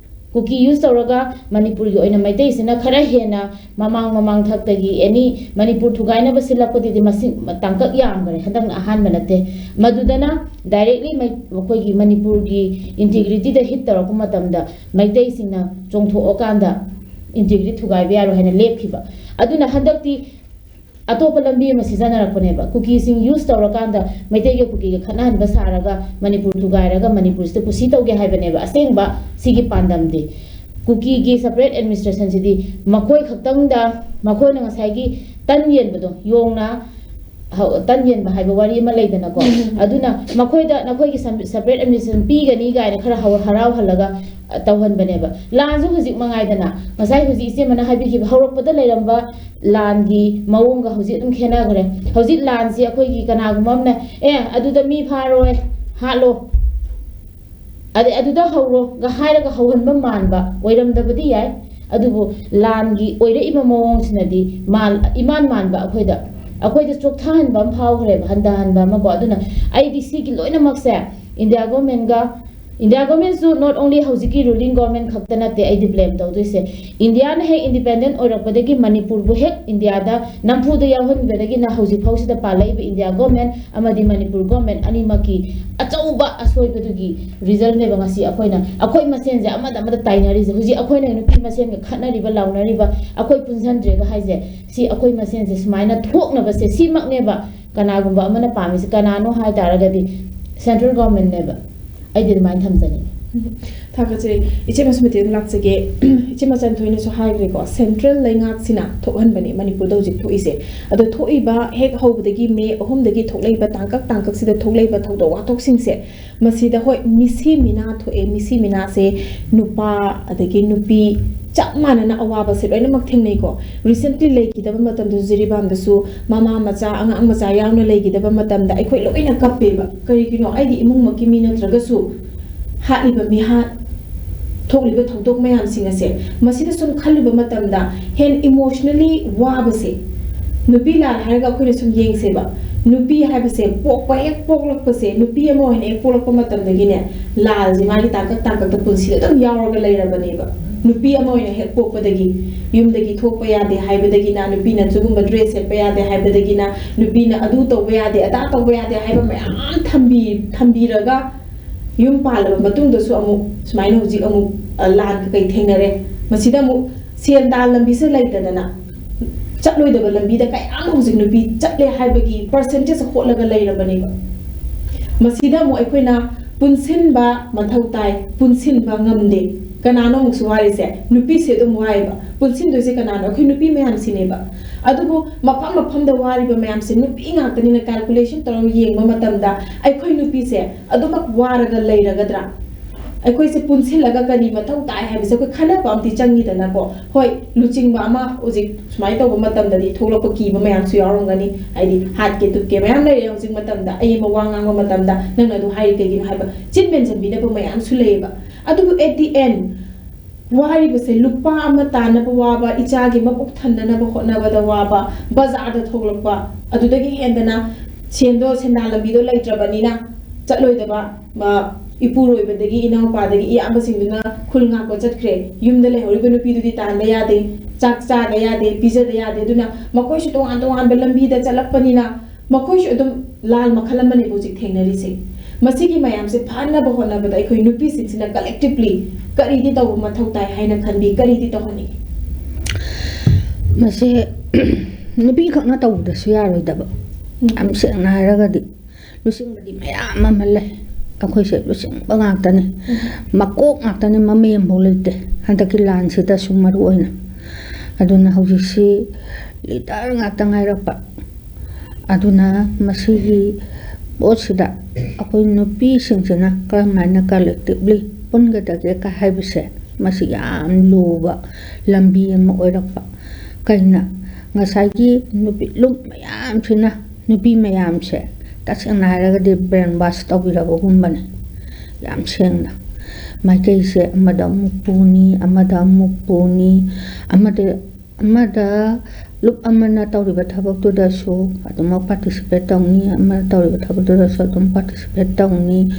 ꯀꯨꯀꯤ ꯌꯨꯁ ꯇꯧꯔꯒ ꯃꯅꯤꯄꯨꯔꯒꯤ ꯑꯣꯏꯅ ꯃꯩꯇꯩꯁꯤꯅ ꯈꯔ ꯍꯦꯟꯅ ꯃꯃꯥꯡ ꯃꯃꯥꯡ ꯊꯛꯇꯒꯤ ꯑꯦꯅꯤ ꯃꯅꯤꯄꯨꯔ ꯊꯨꯒꯥꯏꯅꯕ ꯁꯤꯜꯂꯛꯄꯗꯨꯗꯤ ꯃꯁꯤꯡ ꯇꯥꯡꯀꯛ ꯌꯥꯝꯈꯔꯦ, ꯍꯟꯗꯛꯅ ꯑꯍꯥꯟꯕ ꯅꯠꯇꯦ꯫ ꯃꯗꯨꯗꯅ ꯗꯥꯏꯔꯦꯛꯂꯤ ꯃꯩ-, ꯑꯩꯈꯣꯏꯒꯤ ꯃꯅꯤꯄꯨꯔꯒꯤ ꯏꯟꯇꯤꯒ꯭ꯔꯤꯇꯤꯗ ꯍꯤꯠ ꯇꯧꯔꯛꯄ ꯃꯇꯝꯗ ꯃꯩꯇꯩꯁꯤꯡꯅ ꯆꯣꯡꯊꯣꯛꯑꯀꯥꯟꯗ ꯏꯟꯇꯤꯒ꯭ꯔꯤꯇꯤ ꯊꯨꯒꯥꯏꯕ ꯌꯥꯔꯣꯏ ꯍꯥꯏꯅ ꯂꯦꯞꯈꯤꯕ꯫ ꯑꯗꯨꯅ ꯍꯟꯗꯛꯇꯤ ꯑꯇꯣꯞꯄ ꯂꯝꯕꯤ ꯑꯃ ꯁꯤꯖꯤꯟꯅꯔꯛꯄꯅꯦꯕ꯫ ꯀꯨꯀꯤꯁꯤꯡ ꯌꯨꯁ ꯇꯧꯔꯀꯥꯟꯗ ꯃꯩꯇꯩꯒ ꯀꯨꯀꯤꯒ ꯈꯠꯅꯍꯟꯕ ꯁꯥꯔꯒ ꯃꯅꯤꯄꯨꯔ ꯊꯨꯒꯥꯏꯔꯒ ꯃꯅꯤꯄꯨꯔꯁꯤꯗ ꯀꯨꯁꯤ ꯇꯧꯒꯦ ꯍꯥꯏꯕꯅꯦꯕ ꯑꯁꯦꯡꯕ ꯁꯤꯒꯤ ꯄꯥꯟꯗꯝꯗꯤ꯫ ꯀꯨꯀꯤꯒꯤ ꯁꯄꯔꯦꯠ ꯑꯦꯗꯃꯤꯅꯤꯁꯇ꯭ꯔꯦꯁꯟꯁꯤꯗꯤ ꯃꯈꯣꯏ ꯈꯛꯇꯪꯗ, ꯃꯈꯣꯏꯅ ꯉꯁꯥꯏꯒꯤ ꯇꯟ ꯌꯦꯟꯕꯗꯣ, ꯌꯣꯡꯅ ꯍ-, ꯇꯟ ꯌꯦꯟꯕ ꯍꯥꯏꯕ ꯋꯥꯔꯤ ꯑꯃ ꯂꯩꯗꯅꯀꯣ꯫ ꯎꯝ꯫ ꯑꯗꯨꯅ ꯃꯈꯣꯏꯗ ꯅꯈꯣꯏꯒꯤ ꯁꯝ-, ꯁꯄꯔꯦꯠ ꯑꯦꯗꯃꯤꯅꯤꯁꯇ꯭ꯔꯦꯁꯟ ꯄꯤꯒꯅꯤ ꯀꯥꯏꯅ ꯈꯔ ꯍꯧ-, ꯍꯔꯥꯎꯍꯜꯂꯒ, ꯑ, ꯇꯧꯍꯟꯕꯅꯦꯕ꯫ ꯂꯥꯟꯁꯨ ꯍꯧꯖꯤꯛ ꯃꯉꯥꯏꯗꯅ, ꯉꯁꯥꯏ ꯍꯧꯖꯤꯛ ꯏꯆꯦ ꯑꯃꯅ ꯍꯥꯏꯕꯤꯈꯤꯕ ꯍꯧꯔꯛꯄꯗ ꯂꯩꯔꯝꯕ ꯂꯥꯟꯒꯤ ꯃꯑꯣꯡꯒ ꯍꯧꯖꯤꯛ ꯑꯗꯨꯝ ꯈꯦꯠꯅꯈ꯭ꯔꯦ꯫ ꯍꯧꯖꯤꯛ ꯂꯥꯟꯁꯤ ꯑꯩꯈꯣꯏꯒꯤ ꯀꯅꯥꯒꯨꯝꯕ ꯑꯃꯅ, "ꯑꯦ, ꯑꯗꯨꯗ ꯃꯤ ꯐꯥꯔꯣꯏ, ꯍꯥꯠꯂꯣ, ꯑꯗꯩ ꯑꯗꯨꯗ ꯍꯧꯔꯣꯒ" ꯍꯥꯏꯔꯒ ꯍꯧꯍꯟꯕ ꯃꯥꯟꯕ, ꯑꯣꯏꯔꯝꯗꯕꯗꯤ ꯌꯥꯏ, ꯑꯗꯨꯕꯨ ꯂꯥꯟꯒꯤ ꯑꯣꯏꯔꯛꯏꯕ ꯃꯑꯣꯡꯁꯤꯅꯗꯤ ꯃꯥꯟ-, ꯏꯃꯥꯟ ꯃꯥꯟꯕ, ꯑꯩꯈꯣꯏꯗ, ꯑꯩꯈꯣꯏꯗ ꯆꯣꯛꯊꯍꯟꯕ ꯑꯃ ꯐꯥꯎꯈ꯭ꯔꯦꯕ, ꯍꯟꯊꯍꯟꯕ ꯑꯃꯀꯣ꯫ ꯑꯗꯨꯅ ꯑꯩꯗꯤ ꯁꯤꯒꯤ ꯂꯣꯏꯅꯃꯛꯁꯦ ꯏꯟꯗꯤꯌꯥ ꯒꯣꯔꯃꯦꯟꯒ, ꯏꯟꯗꯤꯌꯥ ꯒꯣꯔꯃꯦꯟꯁꯨ not only ꯍꯧꯖꯤꯛꯀꯤ ꯔꯨꯂꯤꯡ ꯒꯣꯔꯃꯦꯟ ꯈꯛꯇ ꯅꯠꯇꯦ ꯑꯩꯗꯤ ꯕ꯭ꯂꯦꯝ ꯇꯧꯗꯣꯏꯁꯦ꯫ ꯏꯟꯗꯤꯌꯥꯅ ꯍꯦꯛ ꯏꯟꯗꯤꯄꯦꯟꯗꯦꯟ ꯑꯣꯏꯔꯛꯄꯗꯒꯤ ꯃꯅꯤꯄꯨꯔꯕꯨ ꯍꯦꯛ ꯏꯟꯗꯤꯌꯥꯗ ꯅꯝꯐꯨꯗ ꯌꯥꯎꯍꯟꯕꯗꯒꯤꯅ ꯍꯧꯖꯤꯛ ꯐꯥꯎꯁꯤꯗ ꯄꯥꯜꯂꯛꯏꯕ ꯏꯟꯗꯤꯌꯥ ꯒꯣꯔꯃꯦꯟ ꯑꯃꯗꯤ ꯃꯅꯤꯄꯨꯔ ꯒꯣꯔꯃꯦꯟ ꯑꯅꯤꯃꯛꯀꯤ ꯑꯆꯧꯕ ꯑꯁꯣꯏꯕꯗꯨꯒꯤ ꯔꯤꯖꯜꯅꯦꯕ ꯉꯁꯤ ꯑꯩꯈꯣꯏꯅ, ꯑꯩꯈꯣꯏ ꯃꯁꯦꯟꯁꯦ ꯑꯃꯗ ꯑꯃꯗ ꯇꯥꯏꯅꯔꯤꯁꯦ꯫ ꯍꯧꯖꯤꯛ ꯑꯩꯈꯣꯏꯅ ꯅꯨꯄꯤ ꯃꯁꯦꯟꯒ ꯈꯠꯅꯔꯤꯕ, ꯂꯥꯎꯅꯔꯤꯕ, ꯑꯩꯈꯣꯏ ꯄꯨꯟꯁꯤꯟꯗ꯭ꯔꯦꯒ ꯍꯥꯏꯁꯦ, ꯁꯤ ꯑꯩꯈꯣꯏ ꯃꯁꯦꯟꯁꯦ ꯁꯨꯃꯥꯏꯅ ꯊꯣꯛꯅꯕꯁꯦ ꯁꯤꯃꯛꯅꯦꯕ ꯀꯅꯥꯒꯨꯝꯕ ꯑꯃꯅ ꯄꯥꯝꯃꯤꯁꯦ꯫ ꯀꯅꯥꯅꯣ ꯍꯥꯏ ꯇꯥꯔꯒꯗꯤ ꯁꯦꯟꯇ꯭ꯔꯦꯜ ꯒꯣꯔꯃꯦꯟꯅꯦꯕ꯫ ꯑꯩꯗꯤ ꯑꯗꯨꯃꯥꯏꯅ ꯊꯝꯖꯅꯤꯡꯉꯤ꯫ ꯎꯝ, ꯊꯥꯒꯠꯆꯔꯤ꯫ ꯏꯆꯦ ꯃꯁꯨꯃꯇꯤ ꯑꯗꯨꯝ ꯂꯥꯛꯆꯒꯦ꯫ ꯏꯆꯦ ꯃꯆꯟꯊꯣꯏꯅꯁꯨ ꯍꯥꯏꯈ꯭ꯔꯦꯀꯣ, ꯁꯦꯟꯇ꯭ꯔꯦꯜ ꯂꯩꯉꯥꯛꯁꯤꯅ ꯊꯣꯛꯍꯟꯕꯅꯦ ꯃꯅꯤꯄꯨꯔꯗ ꯍꯧꯖꯤꯛ ꯊꯣꯛꯏꯁꯦ꯫ ꯑꯗꯣ ꯊꯣꯛꯏꯕ ꯍꯦꯛ ꯍꯧꯕꯗꯒꯤ ꯃꯦ ꯑꯍꯨꯝꯗꯒꯤ ꯊꯣꯛꯂꯛꯏꯕ ꯇꯥꯡꯀꯛ ꯇꯥꯡꯀꯛꯁꯤꯗ ꯊꯣꯛꯂꯛꯏꯕ ꯊꯧꯗꯣꯛ ꯋꯥꯊꯣꯛꯁꯤꯡꯁꯦ, ꯃꯁꯤꯗ ꯍꯣꯏ ꯃꯤꯁꯤ ꯃꯤꯅꯥ ꯊꯣꯛꯑꯦ, ꯃꯤꯁꯤ ꯃꯤꯅꯥꯁꯦ ꯅꯨꯄꯥ ꯑꯗꯒꯤ ꯅꯨꯄꯤ ꯆꯞ ꯃꯥꯟꯅꯅ ꯑꯋꯥꯕꯁꯦ ꯂꯣꯏꯅꯃꯛ ꯊꯦꯡꯅꯩꯀꯣ꯫ Recently ꯂꯩꯈꯤꯗꯕ ꯃꯇꯝꯗꯁꯨ, ꯖꯤꯔꯤꯕꯥꯝꯗꯁꯨ ꯃꯃꯥ ꯃꯆꯥ, ꯑꯉꯥꯡ ꯃꯆꯥ ꯌꯥꯎꯅ ꯂꯩꯈꯤꯗꯕ ꯃꯇꯝꯗ ꯑꯩꯈꯣꯏ ꯂꯣꯏꯅ ꯀꯞꯄꯦꯕ꯫ ꯀꯔꯤꯒꯤꯅꯣ? ꯑꯩꯒꯤ ꯏꯃꯨꯡꯃꯛꯀꯤ ꯃꯤ ꯅꯠꯇ꯭ꯔꯒꯁꯨ ꯍꯥꯠꯂꯤꯕ ꯃꯤꯍꯥꯠ, ꯊꯣꯛꯂꯤꯕ ꯊꯧꯗꯣꯛ ꯃꯌꯥꯝꯁꯤꯡ ꯑꯁꯦ, ꯃꯁꯤꯗ ꯁꯨꯝ ꯈꯜꯂꯨꯕ ꯃꯇꯝꯗ ꯍꯦꯟꯅ emotionally ꯋꯥꯕꯁꯦ, ꯅꯨꯄꯤ ꯂꯥꯜ ꯍꯥꯏꯔꯒ ꯑꯩꯈꯣꯏꯅ ꯁꯨꯝ ꯌꯦꯡꯁꯦꯕ, ꯅꯨꯄꯤ ꯍꯥꯏꯕꯁꯦ ꯄꯣꯛꯄ ꯍꯦꯛ ꯄꯣꯛꯂꯛꯄꯁꯦ, ꯅꯨꯄꯤ ꯑꯃ ꯑꯣꯏꯅ ꯍꯦꯛ ꯄꯣꯛꯂꯛꯄ ꯃꯇꯝꯗꯒꯤꯅꯦ, ꯂꯥꯜꯁꯦ ꯃꯥꯒꯤ ꯇꯥꯡꯀꯛ ꯇꯥꯡꯀꯛꯇ ꯄꯨꯟꯁꯤꯗ ꯑꯗꯨꯝ ꯌꯥꯎꯔꯒ ꯂꯩꯔꯕꯅꯦꯕ꯫ ꯅꯨꯄꯤ ꯑꯃ ꯑꯣꯏꯅ ꯍꯦꯛ ꯄꯣꯛꯄꯗꯒꯤ, ꯌꯨꯝꯗꯒꯤ ꯊꯣꯛꯄ ꯌꯥꯗꯦ ꯍꯥꯏꯕꯗꯒꯤꯅ, ꯅꯨꯄꯤꯅ ꯁꯤꯒꯨꯝꯕ dress ꯁꯦꯠꯄ ꯌꯥꯗꯦ ꯍꯥꯏꯕꯗꯒꯤꯅ, ꯅꯨꯄꯤꯅ ꯑꯗꯨ ꯇꯧꯕ ꯌꯥꯗꯦ, ꯑꯗꯥ ꯇꯧꯕ ꯌꯥꯗꯦ ꯍꯥꯏꯕ ꯃꯌꯥꯝ ꯊꯝꯕꯤ-, ꯊꯝꯕꯤꯔꯒ, ꯌꯨꯝ ꯄꯥꯜꯂꯕ ꯃꯇꯨꯡꯗꯁꯨ ꯑꯃꯨꯛ ꯁꯨꯃꯥꯏꯅ ꯍꯧꯖꯤꯛ ꯑꯃꯨꯛ, ꯑ, ꯂꯥꯟ ꯀꯩꯀꯩ ꯊꯦꯡꯅꯔꯦ꯫ ꯃꯁꯤꯗ ꯑꯃꯨꯛ ꯁꯦꯟ ꯇꯥꯟ ꯂꯝꯕꯤꯁꯦ ꯂꯩꯇꯗꯅ ꯆꯠꯂꯣꯏꯗꯕ ꯂꯝꯕꯤꯗ ꯀꯌꯥ ꯑꯃ ꯍꯧꯖꯤꯛ ꯅꯨꯄꯤ ꯆꯠꯂꯦ ꯍꯥꯏꯕꯒꯤ percentage ꯍꯣꯠꯂꯒ ꯂꯩꯔꯕꯅꯦꯕ꯫ ꯃꯁꯤꯗ ꯑꯃꯨꯛ ꯑꯩꯈꯣꯏꯅ ꯄꯨꯟꯁꯤꯟꯕ ꯃꯊꯧ ꯇꯥꯏ, ꯄꯨꯟꯁꯤꯟꯕ ꯉꯝꯗꯦ꯫ ꯀꯅꯥꯅꯣ ꯑꯃꯨꯛꯁꯨ ꯋꯥꯔꯤꯁꯦ? ꯅꯨꯄꯤꯁꯦ ꯑꯗꯨꯝ ꯋꯥꯏꯑꯦꯕ꯫ ꯄꯨꯟꯁꯤꯟꯗꯣꯏꯁꯦ ꯀꯅꯥꯅꯣ? ꯑꯩꯈꯣꯏ ꯅꯨꯄꯤ ꯃꯌꯥꯝꯁꯤꯅꯦꯕ꯫ ꯑꯗꯨꯕꯨ ꯃꯐꯝ ꯃꯐꯝꯗ ꯋꯥꯔꯤꯕ ꯃꯌꯥꯝꯁꯦ ꯅꯨꯄꯤ ꯉꯥꯛꯇꯅꯤꯅ calculation ꯇꯧꯔꯒ ꯌꯦꯡꯕ ꯃꯇꯝꯗ ꯑꯩꯈꯣꯏ ꯅꯨꯄꯤꯁꯦ ꯑꯗꯨꯃꯛ ꯋꯥꯔꯒ ꯂꯩꯔꯒꯗ꯭ꯔꯥ? ꯑꯩꯈꯣꯏꯁꯦ ꯄꯨꯟꯁꯤꯜꯂꯒ ꯀꯔꯤ ꯃꯊꯧ ꯇꯥꯏ ꯍꯥꯏꯕꯁꯦ ꯑꯩꯈꯣꯏ ꯈꯟꯅꯕ ꯑꯃꯗꯤ ꯆꯪꯉꯤꯗꯅꯀꯣ꯫ ꯍꯣꯏ, ꯂꯨꯆꯤꯡꯕ ꯑꯃ ꯍꯧꯖꯤꯛ ꯁꯨꯃꯥꯏꯅ ꯇꯧꯕ ꯃꯇꯝꯗꯗꯤ ꯊꯣꯛꯂꯛꯄ ꯀꯤꯕ ꯃꯌꯥꯝꯁꯨ ꯌꯥꯎꯔꯝꯒꯅꯤ꯫ ꯍꯥꯏꯗꯤ ꯍꯥꯠꯀꯦ ꯇꯨꯞꯀꯦ ꯃꯌꯥꯝ ꯂꯩꯔꯦ ꯍꯧꯖꯤꯛ ꯃꯇꯝꯗ꯫ ꯑꯩ ꯑꯃ ꯋꯥ ꯉꯥꯡꯕ ꯃꯇꯝꯗ ꯅꯪꯅ ꯑꯗꯨ ꯍꯥꯏꯔꯤ ꯀꯩꯒꯤꯅꯣ ꯍꯥꯏꯕ ꯆꯤꯟ ꯃꯦꯟꯁꯤꯟꯕꯤꯅꯕ ꯃꯌꯥꯝꯁꯨ ꯂꯩꯌꯦꯕ꯫ ꯑꯗꯨꯕꯨ at the end ꯋꯥꯔꯤꯕꯁꯦ ꯂꯨꯄꯥ ꯑꯃ ꯇꯥꯟꯅꯕ ꯋꯥꯕ, ꯏꯆꯥꯒꯤ ꯃꯄꯨꯛ ꯊꯟꯅꯅꯕ ꯍꯣꯠꯅꯕꯗ ꯋꯥꯕ, ꯕꯖꯥꯔꯗ ꯊꯣꯛꯂꯛꯄ, ꯑꯗꯨꯗꯒꯤ ꯍꯦꯟꯗꯅ ꯁꯦꯟꯗꯣ, ꯁꯦꯟꯗꯥꯟ ꯂꯝꯕꯤꯗꯣ ꯂꯩꯇ꯭ꯔꯕꯅꯤꯅ ꯆꯠꯂꯣꯏꯗꯕ, ꯃ-, ꯏꯄꯨꯔꯣꯏꯕꯗꯒꯤ, ꯏꯅꯥꯎꯄꯥꯗꯒꯤ, ꯏꯌꯥꯝꯕꯁꯤꯡꯗꯨꯅ ꯈꯨꯜ ꯉꯥꯛꯄ ꯆꯠꯈ꯭ꯔꯦ꯫ ꯌꯨꯝꯗ ꯂꯩꯍꯧꯔꯤꯕ ꯅꯨꯄꯤꯗꯨꯗꯤ ꯇꯥꯟꯕ ꯌꯥꯗꯦ, ꯆꯥꯛ ꯆꯥꯗ ꯌꯥꯗꯦ, ꯄꯤꯖꯗ ꯌꯥꯗꯦ꯫ ꯑꯗꯨꯅ ꯃꯈꯣꯏꯁꯨ ꯇꯣꯉꯥꯟ ꯇꯣꯉꯥꯟꯕ ꯂꯝꯕꯤꯗ ꯆꯠꯂꯛꯄꯅꯤꯅ ꯃꯈꯣꯏꯁꯨ ꯑꯗꯨꯝ ꯂꯥꯜ ꯃꯈꯜ ꯑꯃꯅꯦꯕ ꯍꯧꯖꯤꯛ ꯊꯦꯡꯅꯔꯤꯁꯦ꯫ ꯃꯁꯤꯒꯤ ꯃꯌꯥꯝꯁꯦ ꯐꯍꯟꯅꯕ ꯍꯣꯠꯅꯕꯗ ꯑꯩꯈꯣꯏ ꯅꯨꯄꯤꯁꯤꯡꯁꯤꯅ collectively ꯀꯔꯤꯗꯤ ꯇꯧꯕ ꯃꯊꯧ ꯇꯥꯏ ꯍꯥꯏꯅ ꯈꯟꯕꯤ? ꯀꯔꯤꯗꯤ ꯇꯧꯍꯟꯅꯤꯡꯉꯤ? ꯃꯁꯤ ꯅꯨꯄꯤꯈꯛꯅ ꯇꯧꯕꯗꯁꯨ ꯌꯥꯔꯣꯏꯗꯕ꯫ ꯌꯥꯝ ꯁꯦꯡꯅ ꯍꯥꯏꯔꯒꯗꯤ ꯂꯨꯆꯤꯡꯕꯗꯤ ꯃꯌꯥꯝ ꯑꯃ ꯂꯩ꯫ ꯑꯩꯈꯣꯏꯁꯦ ꯂꯨꯆꯤꯡꯕ ꯉꯥꯛꯇꯅꯤ, ꯃꯀꯣꯛ ꯉꯥꯛꯇꯅꯤ, ꯃꯃꯦꯝꯐꯥꯎ ꯂꯩꯇꯦ ꯍꯟꯗꯛꯀꯤ ꯂꯥꯟꯁꯤꯗꯁꯨ ꯃꯔꯨ ꯑꯣꯏꯅ꯫ ꯑꯗꯨꯅ ꯍꯧꯖꯤꯛꯁꯤ leader ꯉꯥꯛꯇ ꯉꯥꯏꯔꯛꯄ꯫ ꯑꯗꯨꯅ ꯃꯁꯤꯒꯤ ꯄꯣꯠꯁꯤꯗ ꯑꯩꯈꯣꯏ ꯅꯨꯄꯤꯁꯤꯡꯁꯤꯅ ꯀꯔꯝ ꯍꯥꯏꯅ collectively ꯄꯨꯟꯒꯗꯒꯦ ꯀ ꯍꯥꯏꯕꯁꯦ ꯃꯁꯤ ꯌꯥꯝ ꯂꯨꯕ ꯂꯝꯕꯤ ꯑꯃ ꯑꯣꯏꯔꯛꯄ꯫ ꯀꯩꯅ ꯉꯁꯥꯏꯒꯤ ꯅꯨꯄꯤ ꯂꯨꯞ ꯃꯌꯥꯝꯁꯤꯅ, ꯅꯨꯄꯤ ꯃꯌꯥꯝꯁꯦ ꯇꯁꯦꯡꯅ ꯍꯥꯏꯔꯒꯗꯤ brainwash ꯇꯧꯕꯤꯔꯕꯒꯨꯝꯕꯅꯤ꯫ ꯌꯥꯝ ꯁꯦꯡꯅ ꯃꯥꯏꯀꯩꯁꯦ ꯑꯃꯗ ꯑꯃꯨꯛ ꯄꯨꯅꯤ, ꯑꯃꯗ ꯑꯃꯨꯛ ꯄꯨꯅꯤ, ꯑꯃꯗ ꯑꯃꯗ ꯂꯨꯞ ꯑꯃꯅ ꯇꯧꯔꯤꯕ ꯊꯕꯛꯇꯨꯗꯁꯨ ꯑꯗꯨꯃꯛ participate ꯇꯧꯅꯤ, ꯑꯃꯅ ꯇꯧꯔꯤꯕ ꯊꯕꯛꯇꯨꯗꯁꯨ ꯑꯗꯨꯝ participate ꯇꯧꯅꯤ꯫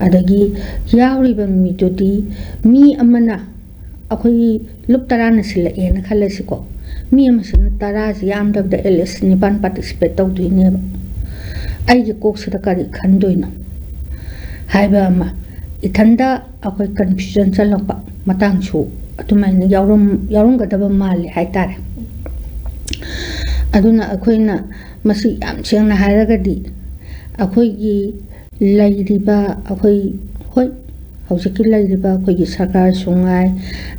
ꯑꯗꯒꯤ ꯌꯥꯎꯔꯤꯕ ꯃꯤꯗꯨꯗꯤ, ꯃꯤ ꯑꯃꯅ, ꯑꯩꯈꯣꯏꯒꯤ ꯂꯨꯞ ꯇꯔꯥꯅ ꯁꯤꯜꯂꯛꯑꯦꯅ ꯈꯜꯂꯁꯤꯀꯣ, ꯃꯤ ꯑꯃꯁꯤꯅ ꯇꯔꯥꯁꯤ ꯌꯥꯝꯗꯕꯗ at least ꯅꯤꯄꯥꯟ participate ꯇꯧꯗꯣꯏꯅꯦꯕ꯫ ꯑꯩꯒꯤ ꯀꯣꯛꯁꯤꯗ ꯀꯔꯤ ꯈꯟꯗꯣꯏꯅꯣ ꯍꯥꯏꯕ ꯑꯃ, ꯏꯊꯟꯗ ꯑꯩꯈꯣꯏ confusion ꯆꯜꯂꯛꯄ ꯃꯇꯥꯡꯁꯨ ꯑꯗꯨꯃꯥꯏꯅ ꯌꯥꯎꯔꯝ-, ꯌꯥꯎꯔꯝꯒꯗꯕ ꯃꯥꯜꯂꯦ ꯍꯥꯏꯇꯥꯔꯦ꯫ ꯑꯗꯨꯅ ꯑꯩꯈꯣꯏꯅ ꯃꯁꯤ ꯌꯥꯝ ꯁꯦꯡꯅ ꯍꯥꯏꯔꯒꯗꯤ, ꯑꯩꯈꯣꯏꯒꯤ ꯂꯩꯔꯤꯕ, ꯑꯩꯈꯣꯏ, ꯍꯣꯏ, ꯍꯧꯖꯤꯛꯀꯤ ꯂꯩꯔꯤꯕ ꯑꯩꯈꯣꯏꯒꯤ ꯁꯔꯀꯥꯔꯁꯨ ꯉꯥꯏ,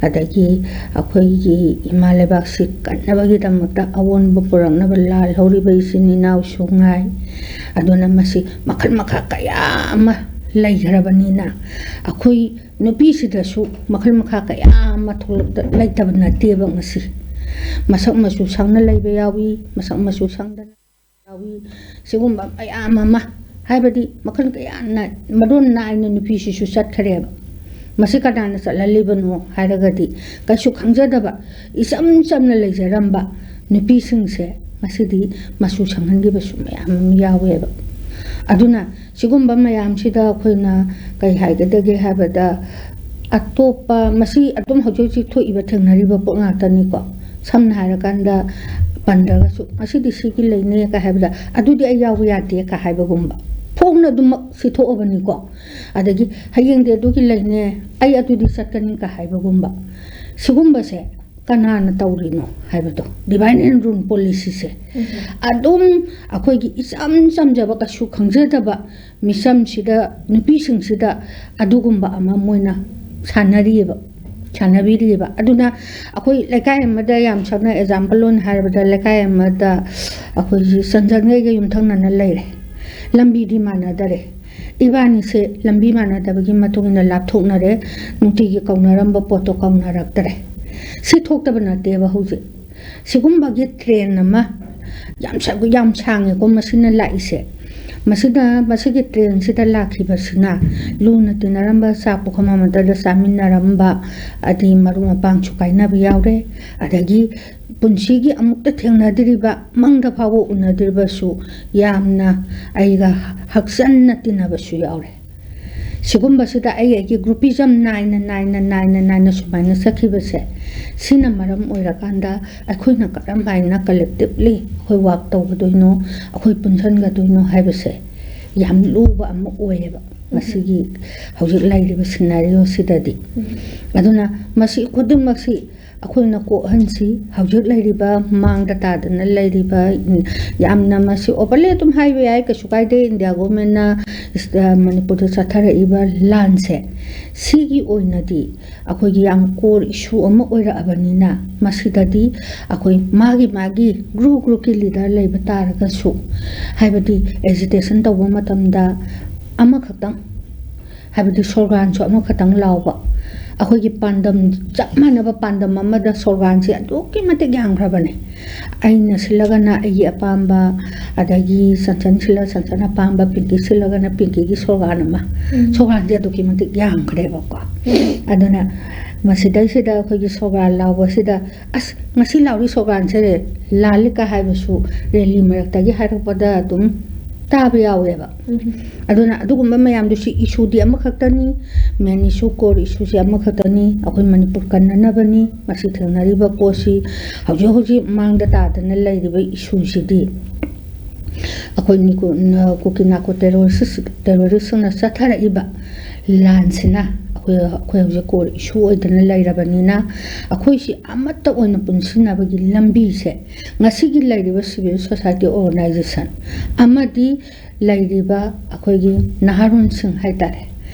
ꯑꯗꯒꯤ ꯑꯩꯈꯣꯏꯒꯤ ꯏꯃꯥ ꯂꯩꯕꯥꯛꯁꯤ ꯀꯟꯅꯕꯒꯤꯗꯃꯛꯇ ꯑꯑꯣꯟꯕ ꯄꯨꯔꯛꯅꯕ ꯂꯥꯜꯍꯧꯔꯤꯕ ꯏꯆꯤꯟ ꯏꯅꯥꯎꯁꯨ ꯉꯥꯏ꯫ ꯑꯗꯨꯅ ꯃꯁꯤ ꯃꯈꯜ ꯃꯈꯥ ꯀꯌꯥ ꯑꯃ ꯂꯩꯈ꯭ꯔꯕꯅꯤꯅ, ꯑꯩꯈꯣꯏ ꯅꯨꯄꯤꯁꯤꯗꯁꯨ ꯃꯈꯜ ꯃꯈꯥ ꯀꯌꯥ ꯑꯃ ꯊꯣꯛꯂꯛꯇ ꯂꯩꯇꯕ ꯅꯠꯇꯦꯕ꯫ ꯉꯁꯤ ꯃꯁꯛ ꯃꯆꯨ ꯁꯪꯅ ꯂꯩꯕ ꯌꯥꯎꯏ, ꯃꯁꯛ ꯃꯆꯨ ꯁꯪꯗꯅ ꯌꯥꯎꯏ꯫ ꯁꯤꯒꯨꯝꯕ ꯃꯌꯥꯝ ꯑꯃ, ꯍꯥꯏꯕꯗꯤ ꯃꯈꯜ ꯀꯌꯥꯅ, ꯃꯔꯣꯟ ꯅꯥꯏꯅ ꯅꯨꯄꯤꯁꯤꯁꯨ ꯆꯠꯈ꯭ꯔꯦꯕ꯫ ꯃꯁꯤ ꯀꯅꯥꯅ ꯆꯠꯍꯜꯂꯤꯕꯅꯣ ꯍꯥꯏꯔꯒꯗꯤ, ꯀꯩꯁꯨ ꯈꯪꯖꯗꯕ, ꯏꯆꯝ ꯆꯝꯅ ꯂꯩꯖꯔꯝꯕ ꯅꯨꯄꯤꯁꯤꯡꯁꯦ ꯉꯁꯤꯗꯤ ꯃꯆꯨ ꯁꯪꯍꯟꯈꯤꯕꯁꯨ ꯃꯌꯥꯝ ꯑꯃ ꯌꯥꯎꯋꯦꯕ꯫ ꯑꯗꯨꯅ ꯁꯤꯒꯨꯝꯕ ꯃꯌꯥꯝꯁꯤꯗ ꯑꯩꯈꯣꯏꯅ ꯀꯩ ꯍꯥꯏꯒꯗꯒꯦ ꯍꯥꯏꯕꯗ, ꯑꯇꯣꯞꯄ, ꯃꯁꯤ ꯑꯗꯨꯝ ꯍꯧꯖꯤꯛ ꯍꯧꯖꯤꯛ ꯊꯣꯛꯏꯕ, ꯊꯦꯡꯅꯔꯤꯕ ꯄꯣꯠ ꯉꯥꯛꯇꯅꯤꯀꯣ꯫ ꯁꯝꯅ ꯍꯥꯏꯔꯀꯥꯟꯗ, ꯄꯟꯗ꯭ꯔꯒꯁꯨ, "ꯉꯁꯤꯗꯤ ꯁꯤꯒꯤ ꯂꯩꯅꯦ" ꯀ ꯍꯥꯏꯕꯗ, "ꯑꯗꯨꯗꯤ ꯑꯩ ꯌꯥꯎꯕ ꯌꯥꯗꯦ" ꯀ ꯍꯥꯏꯕꯒꯨꯝꯕ, ꯐꯣꯡꯅ ꯑꯗꯨꯃꯛ ꯁꯤꯊꯣꯛꯑꯕꯅꯤꯀꯣ꯫ ꯑꯗꯒꯤ, "ꯍꯌꯦꯡꯗꯤ ꯑꯗꯨꯒꯤ ꯂꯩꯅꯦ, ꯑꯩ ꯑꯗꯨꯗꯤ ꯆꯠꯀꯅꯤ" ꯀ ꯍꯥꯏꯕꯒꯨꯝꯕ, ꯁꯤꯒꯨꯝꯕꯁꯦ ꯀꯅꯥꯅ ꯇꯧꯔꯤꯅꯣ ꯍꯥꯏꯕꯗꯣ, divide and rule policy ꯁꯦ꯫ ꯑꯗꯨꯝ ꯑꯩꯈꯣꯏꯒꯤ ꯏꯆꯝ ꯆꯝꯖꯕ, ꯀꯩꯁꯨ ꯈꯪꯖꯗꯕ ꯃꯤꯆꯝꯁꯤꯗ, ꯅꯨꯄꯤꯁꯤꯡꯁꯤꯗ ꯑꯗꯨꯒꯨꯝꯕ ꯑꯃ ꯃꯣꯏꯅ ꯁꯥꯟꯅꯔꯤꯑꯕ, ꯁꯥꯟꯅꯕꯤꯔꯤꯑꯕ꯫ ꯑꯗꯨꯅ ꯑꯩꯈꯣꯏ ꯂꯩꯀꯥꯏ ꯑꯃꯗ, ꯌꯥꯝ ꯁꯝꯅ example ꯑꯣꯏꯅ ꯍꯥꯏꯔꯕꯗ, ꯂꯩꯀꯥꯏ ꯑꯃꯗ ꯑꯩꯈꯣꯏꯁꯤ ꯆꯟꯖꯟꯒꯩꯒ ꯌꯨꯝꯊꯪꯅꯅ ꯂꯩꯔꯦ, ꯂꯝꯕꯤꯗꯤ ꯃꯥꯟꯅꯗꯔꯦ꯫ ꯏꯕꯥꯅꯤꯁꯦ ꯂꯝꯕꯤ ꯃꯥꯟꯅꯗꯕꯒꯤ ꯃꯇꯨꯡ ꯏꯟꯅ ꯂꯥꯞꯊꯣꯛꯅꯔꯦ, ꯅꯨꯡꯇꯤꯒꯤ ꯀꯧꯅꯔꯝꯕ ꯄꯣꯠꯇꯣ ꯀꯧꯅꯔꯛꯇꯔꯦ꯫ ꯁꯤ ꯊꯣꯛꯇꯕ ꯅꯠꯇꯦꯕ ꯍꯧꯖꯤꯛ꯫ ꯁꯤꯒꯨꯝꯕꯒꯤ ꯇ꯭ꯔꯦꯟ ꯑꯃ ꯌꯥꯝ ꯁꯥ-, ꯌꯥꯝ ꯁꯥꯡꯉꯦꯀꯣ ꯃꯁꯤꯅ ꯂꯥꯛꯏꯁꯦ꯫ ꯃꯁꯤꯅ, ꯃꯁꯤꯒꯤ ꯇ꯭ꯔꯦꯟꯁꯤꯗ ꯂꯥꯛꯈꯤꯕꯁꯤꯅ ꯂꯨꯅ ꯇꯤꯟꯅꯔꯝꯕ, ꯆꯥꯛ ꯄꯨꯈꯝ ꯑꯃꯠꯇꯗ ꯆꯥꯃꯤꯟꯅꯔꯝꯕ, ꯑꯗꯤ ꯃꯔꯨꯞ ꯃꯄꯥꯡꯁꯨ ꯀꯥꯏꯅꯕ ꯌꯥꯎꯔꯦ, ꯑꯗꯒꯤ ꯄꯨꯟꯁꯤꯒꯤ ꯑꯃꯨꯛꯇ ꯊꯦꯡꯅꯗ꯭ꯔꯤꯕ, ꯃꯪꯗ ꯐꯥꯎꯕ ꯎꯅꯗ꯭ꯔꯤꯕꯁꯨ ꯌꯥꯝꯅ ꯑꯩꯒ ꯍꯛꯆꯟꯅ ꯇꯤꯟꯅꯕꯁꯨ ꯌꯥꯎꯔꯦ꯫ ꯁꯤꯒꯨꯝꯕꯁꯤꯗ ꯑꯩ ꯑꯩꯒꯤ groupism ꯅꯥꯏꯅ, ꯅꯥꯏꯅ, ꯅꯥꯏꯅ, ꯅꯥꯏꯅ ꯁꯨꯃꯥꯏꯅ ꯆꯠꯈꯤꯕꯁꯦ, ꯁꯤꯅ ꯃꯔꯝ ꯑꯣꯏꯔꯀꯥꯟꯗ ꯑꯩꯈꯣꯏꯅ ꯀꯔꯝ ꯍꯥꯏꯅ collectively ꯑꯩꯈꯣꯏ work ꯇꯧꯒꯗꯣꯏꯅꯣ, ꯑꯩꯈꯣꯏ ꯄꯨꯟꯁꯤꯟꯒꯗꯣꯏꯅꯣ ꯍꯥꯏꯕꯁꯦ ꯌꯥꯝ ꯂꯨꯕ ꯑꯃ ꯑꯣꯏꯌꯦꯕ ꯉꯁꯤꯒꯤ ꯍꯧꯖꯤꯛ ꯂꯩꯔꯤꯕ scenario ꯁꯤꯗꯗꯤ꯫ ꯑꯗꯨꯅ ꯃꯁꯤ ꯈꯨꯗꯤꯡꯃꯛꯁꯤ ꯑꯩꯈꯣꯏꯅ ꯀꯣꯛꯍꯟꯁꯤ꯫ ꯍꯧꯖꯤꯛ ꯂꯩꯔꯤꯕ ꯃꯥꯡꯗ ꯇꯥꯗꯅ ꯂꯩꯔꯤꯕ, ꯌꯥꯝꯅ ꯃꯁꯤ openly ꯑꯗꯨꯝ ꯍꯥꯏꯕ ꯌꯥꯏ, ꯀꯩꯁꯨ ꯀꯥꯏꯗꯦ꯫ India government ꯅ ꯏꯁ-, ꯑ, ꯃꯅꯤꯄꯨꯔꯗ ꯆꯠꯊꯔꯛꯏꯕ ꯂꯥꯟꯁꯦ, ꯁꯤꯒꯤ ꯑꯣꯏꯅꯗꯤ ꯑꯩꯈꯣꯏꯒꯤ ꯌꯥꯝ core issue ꯑꯃ ꯑꯣꯏꯔꯛꯑꯕꯅꯤꯅ, ꯃꯁꯤꯗꯗꯤ ꯑꯩꯈꯣꯏ ꯃꯥꯒꯤ ꯃꯥꯒꯤ group group ꯀꯤ leader ꯂꯩꯕ ꯇꯥꯔꯒꯁꯨ, ꯍꯥꯏꯕꯗꯤ agitation ꯇꯧꯕ ꯃꯇꯝꯗ ꯑꯃꯈꯛꯇꯪ, ꯍꯥꯏꯕꯗꯤ slogan ꯁꯨ ꯑꯃꯈꯛꯇꯪ ꯂꯥꯎꯕ, ꯑꯩꯈꯣꯏꯒꯤ ꯄꯥꯟꯗꯝ, ꯆꯞ ꯃꯥꯟꯅꯕ ꯄꯥꯟꯗꯝ ꯑꯃꯗ slogan ꯁꯦ ꯑꯗꯨꯛꯀꯤ ꯃꯇꯤꯛ ꯌꯥꯝꯈ꯭ꯔꯕꯅꯦ꯫ ꯑꯩꯅ ꯁꯤꯜꯂꯒꯅ ꯑꯩꯒꯤ ꯑꯄꯥꯝꯕ, ꯑꯗꯒꯤ ꯆꯟꯆꯟ ꯁꯤꯜꯂ ꯆꯟꯆꯟ ꯑꯄꯥꯝꯕ, ꯄꯤꯡꯀꯤ ꯁꯤꯜꯂꯒꯅ ꯄꯤꯡꯀꯤꯒꯤ slogan ꯑꯃ꯫ ꯎꯝ꯫ Slogan ꯁꯦ ꯑꯗꯨꯛꯀꯤ ꯃꯇꯤꯛ ꯌꯥꯝꯈ꯭ꯔꯦꯕꯀꯣ꯫ ꯑꯗꯨꯅ ꯃꯁꯤꯗꯩꯁꯤꯗ ꯑꯩꯈꯣꯏꯒꯤ slogan ꯂꯥꯎꯕꯁꯤꯗ, "ꯑꯁ, ꯉꯁꯤ ꯂꯥꯎꯔꯤ slogan ꯁꯦ ꯂꯥꯜꯂꯤꯀ" ꯍꯥꯏꯕꯁꯨ rally ꯃꯔꯛꯇꯒꯤ ꯍꯥꯏꯔꯛꯄꯗ ꯑꯗꯨꯝ ꯇꯥꯕ ꯌꯥꯎꯋꯦꯕ꯫ ꯎꯝ꯫ ꯑꯗꯨꯅ ꯑꯗꯨꯒꯨꯝꯕ ꯃꯌꯥꯝꯗꯨꯁꯨ issue ꯗꯤ ꯑꯃꯈꯛꯇꯅꯤ, main issue, core issue ꯁꯦ ꯑꯃꯈꯛꯇꯅꯤ꯫ ꯑꯩꯈꯣꯏ ꯃꯅꯤꯄꯨꯔ ꯀꯟꯅꯅꯕꯅꯤ꯫ ꯃꯁꯤ ꯊꯦꯡꯅꯔꯤꯕ ꯄꯣꯠꯁꯤ, ꯍꯧꯖꯤꯛ ꯍꯧꯖꯤꯛ ꯃꯥꯡꯗ ꯇꯥꯗꯅ ꯂꯩꯔꯤꯕ issue ꯁꯤꯗꯤ ꯑꯩꯈꯣꯏ ꯅꯤꯀꯨ-, ꯅ-, ꯀꯨꯀꯤ ꯅꯥꯀꯣ terrorist, terrorist ꯁꯤꯡꯅ ꯆꯠꯊꯔꯛꯏꯕ ꯂꯥꯟꯁꯤꯅ ꯑꯩꯈꯣꯏ, ꯑꯩꯈꯣꯏ ꯍꯧꯖꯤꯛ core issue ꯑꯣꯏꯗꯅ ꯂꯩꯔꯕꯅꯤꯅ, ꯑꯩꯈꯣꯏꯁꯤ ꯑꯃꯠꯇ ꯑꯣꯏꯅ ꯄꯨꯟꯁꯤꯟꯅꯕꯒꯤ ꯂꯝꯕꯤꯁꯦ ꯉꯁꯤꯒꯤ ꯂꯩꯔꯤꯕ civil society organization ꯑꯃꯗꯤ ꯂꯩꯔꯤꯕ ꯑꯩꯈꯣꯏꯒꯤ ꯅꯍꯥꯔꯣꯟꯁꯤꯡ ꯍꯥꯏꯇꯥꯔꯦ,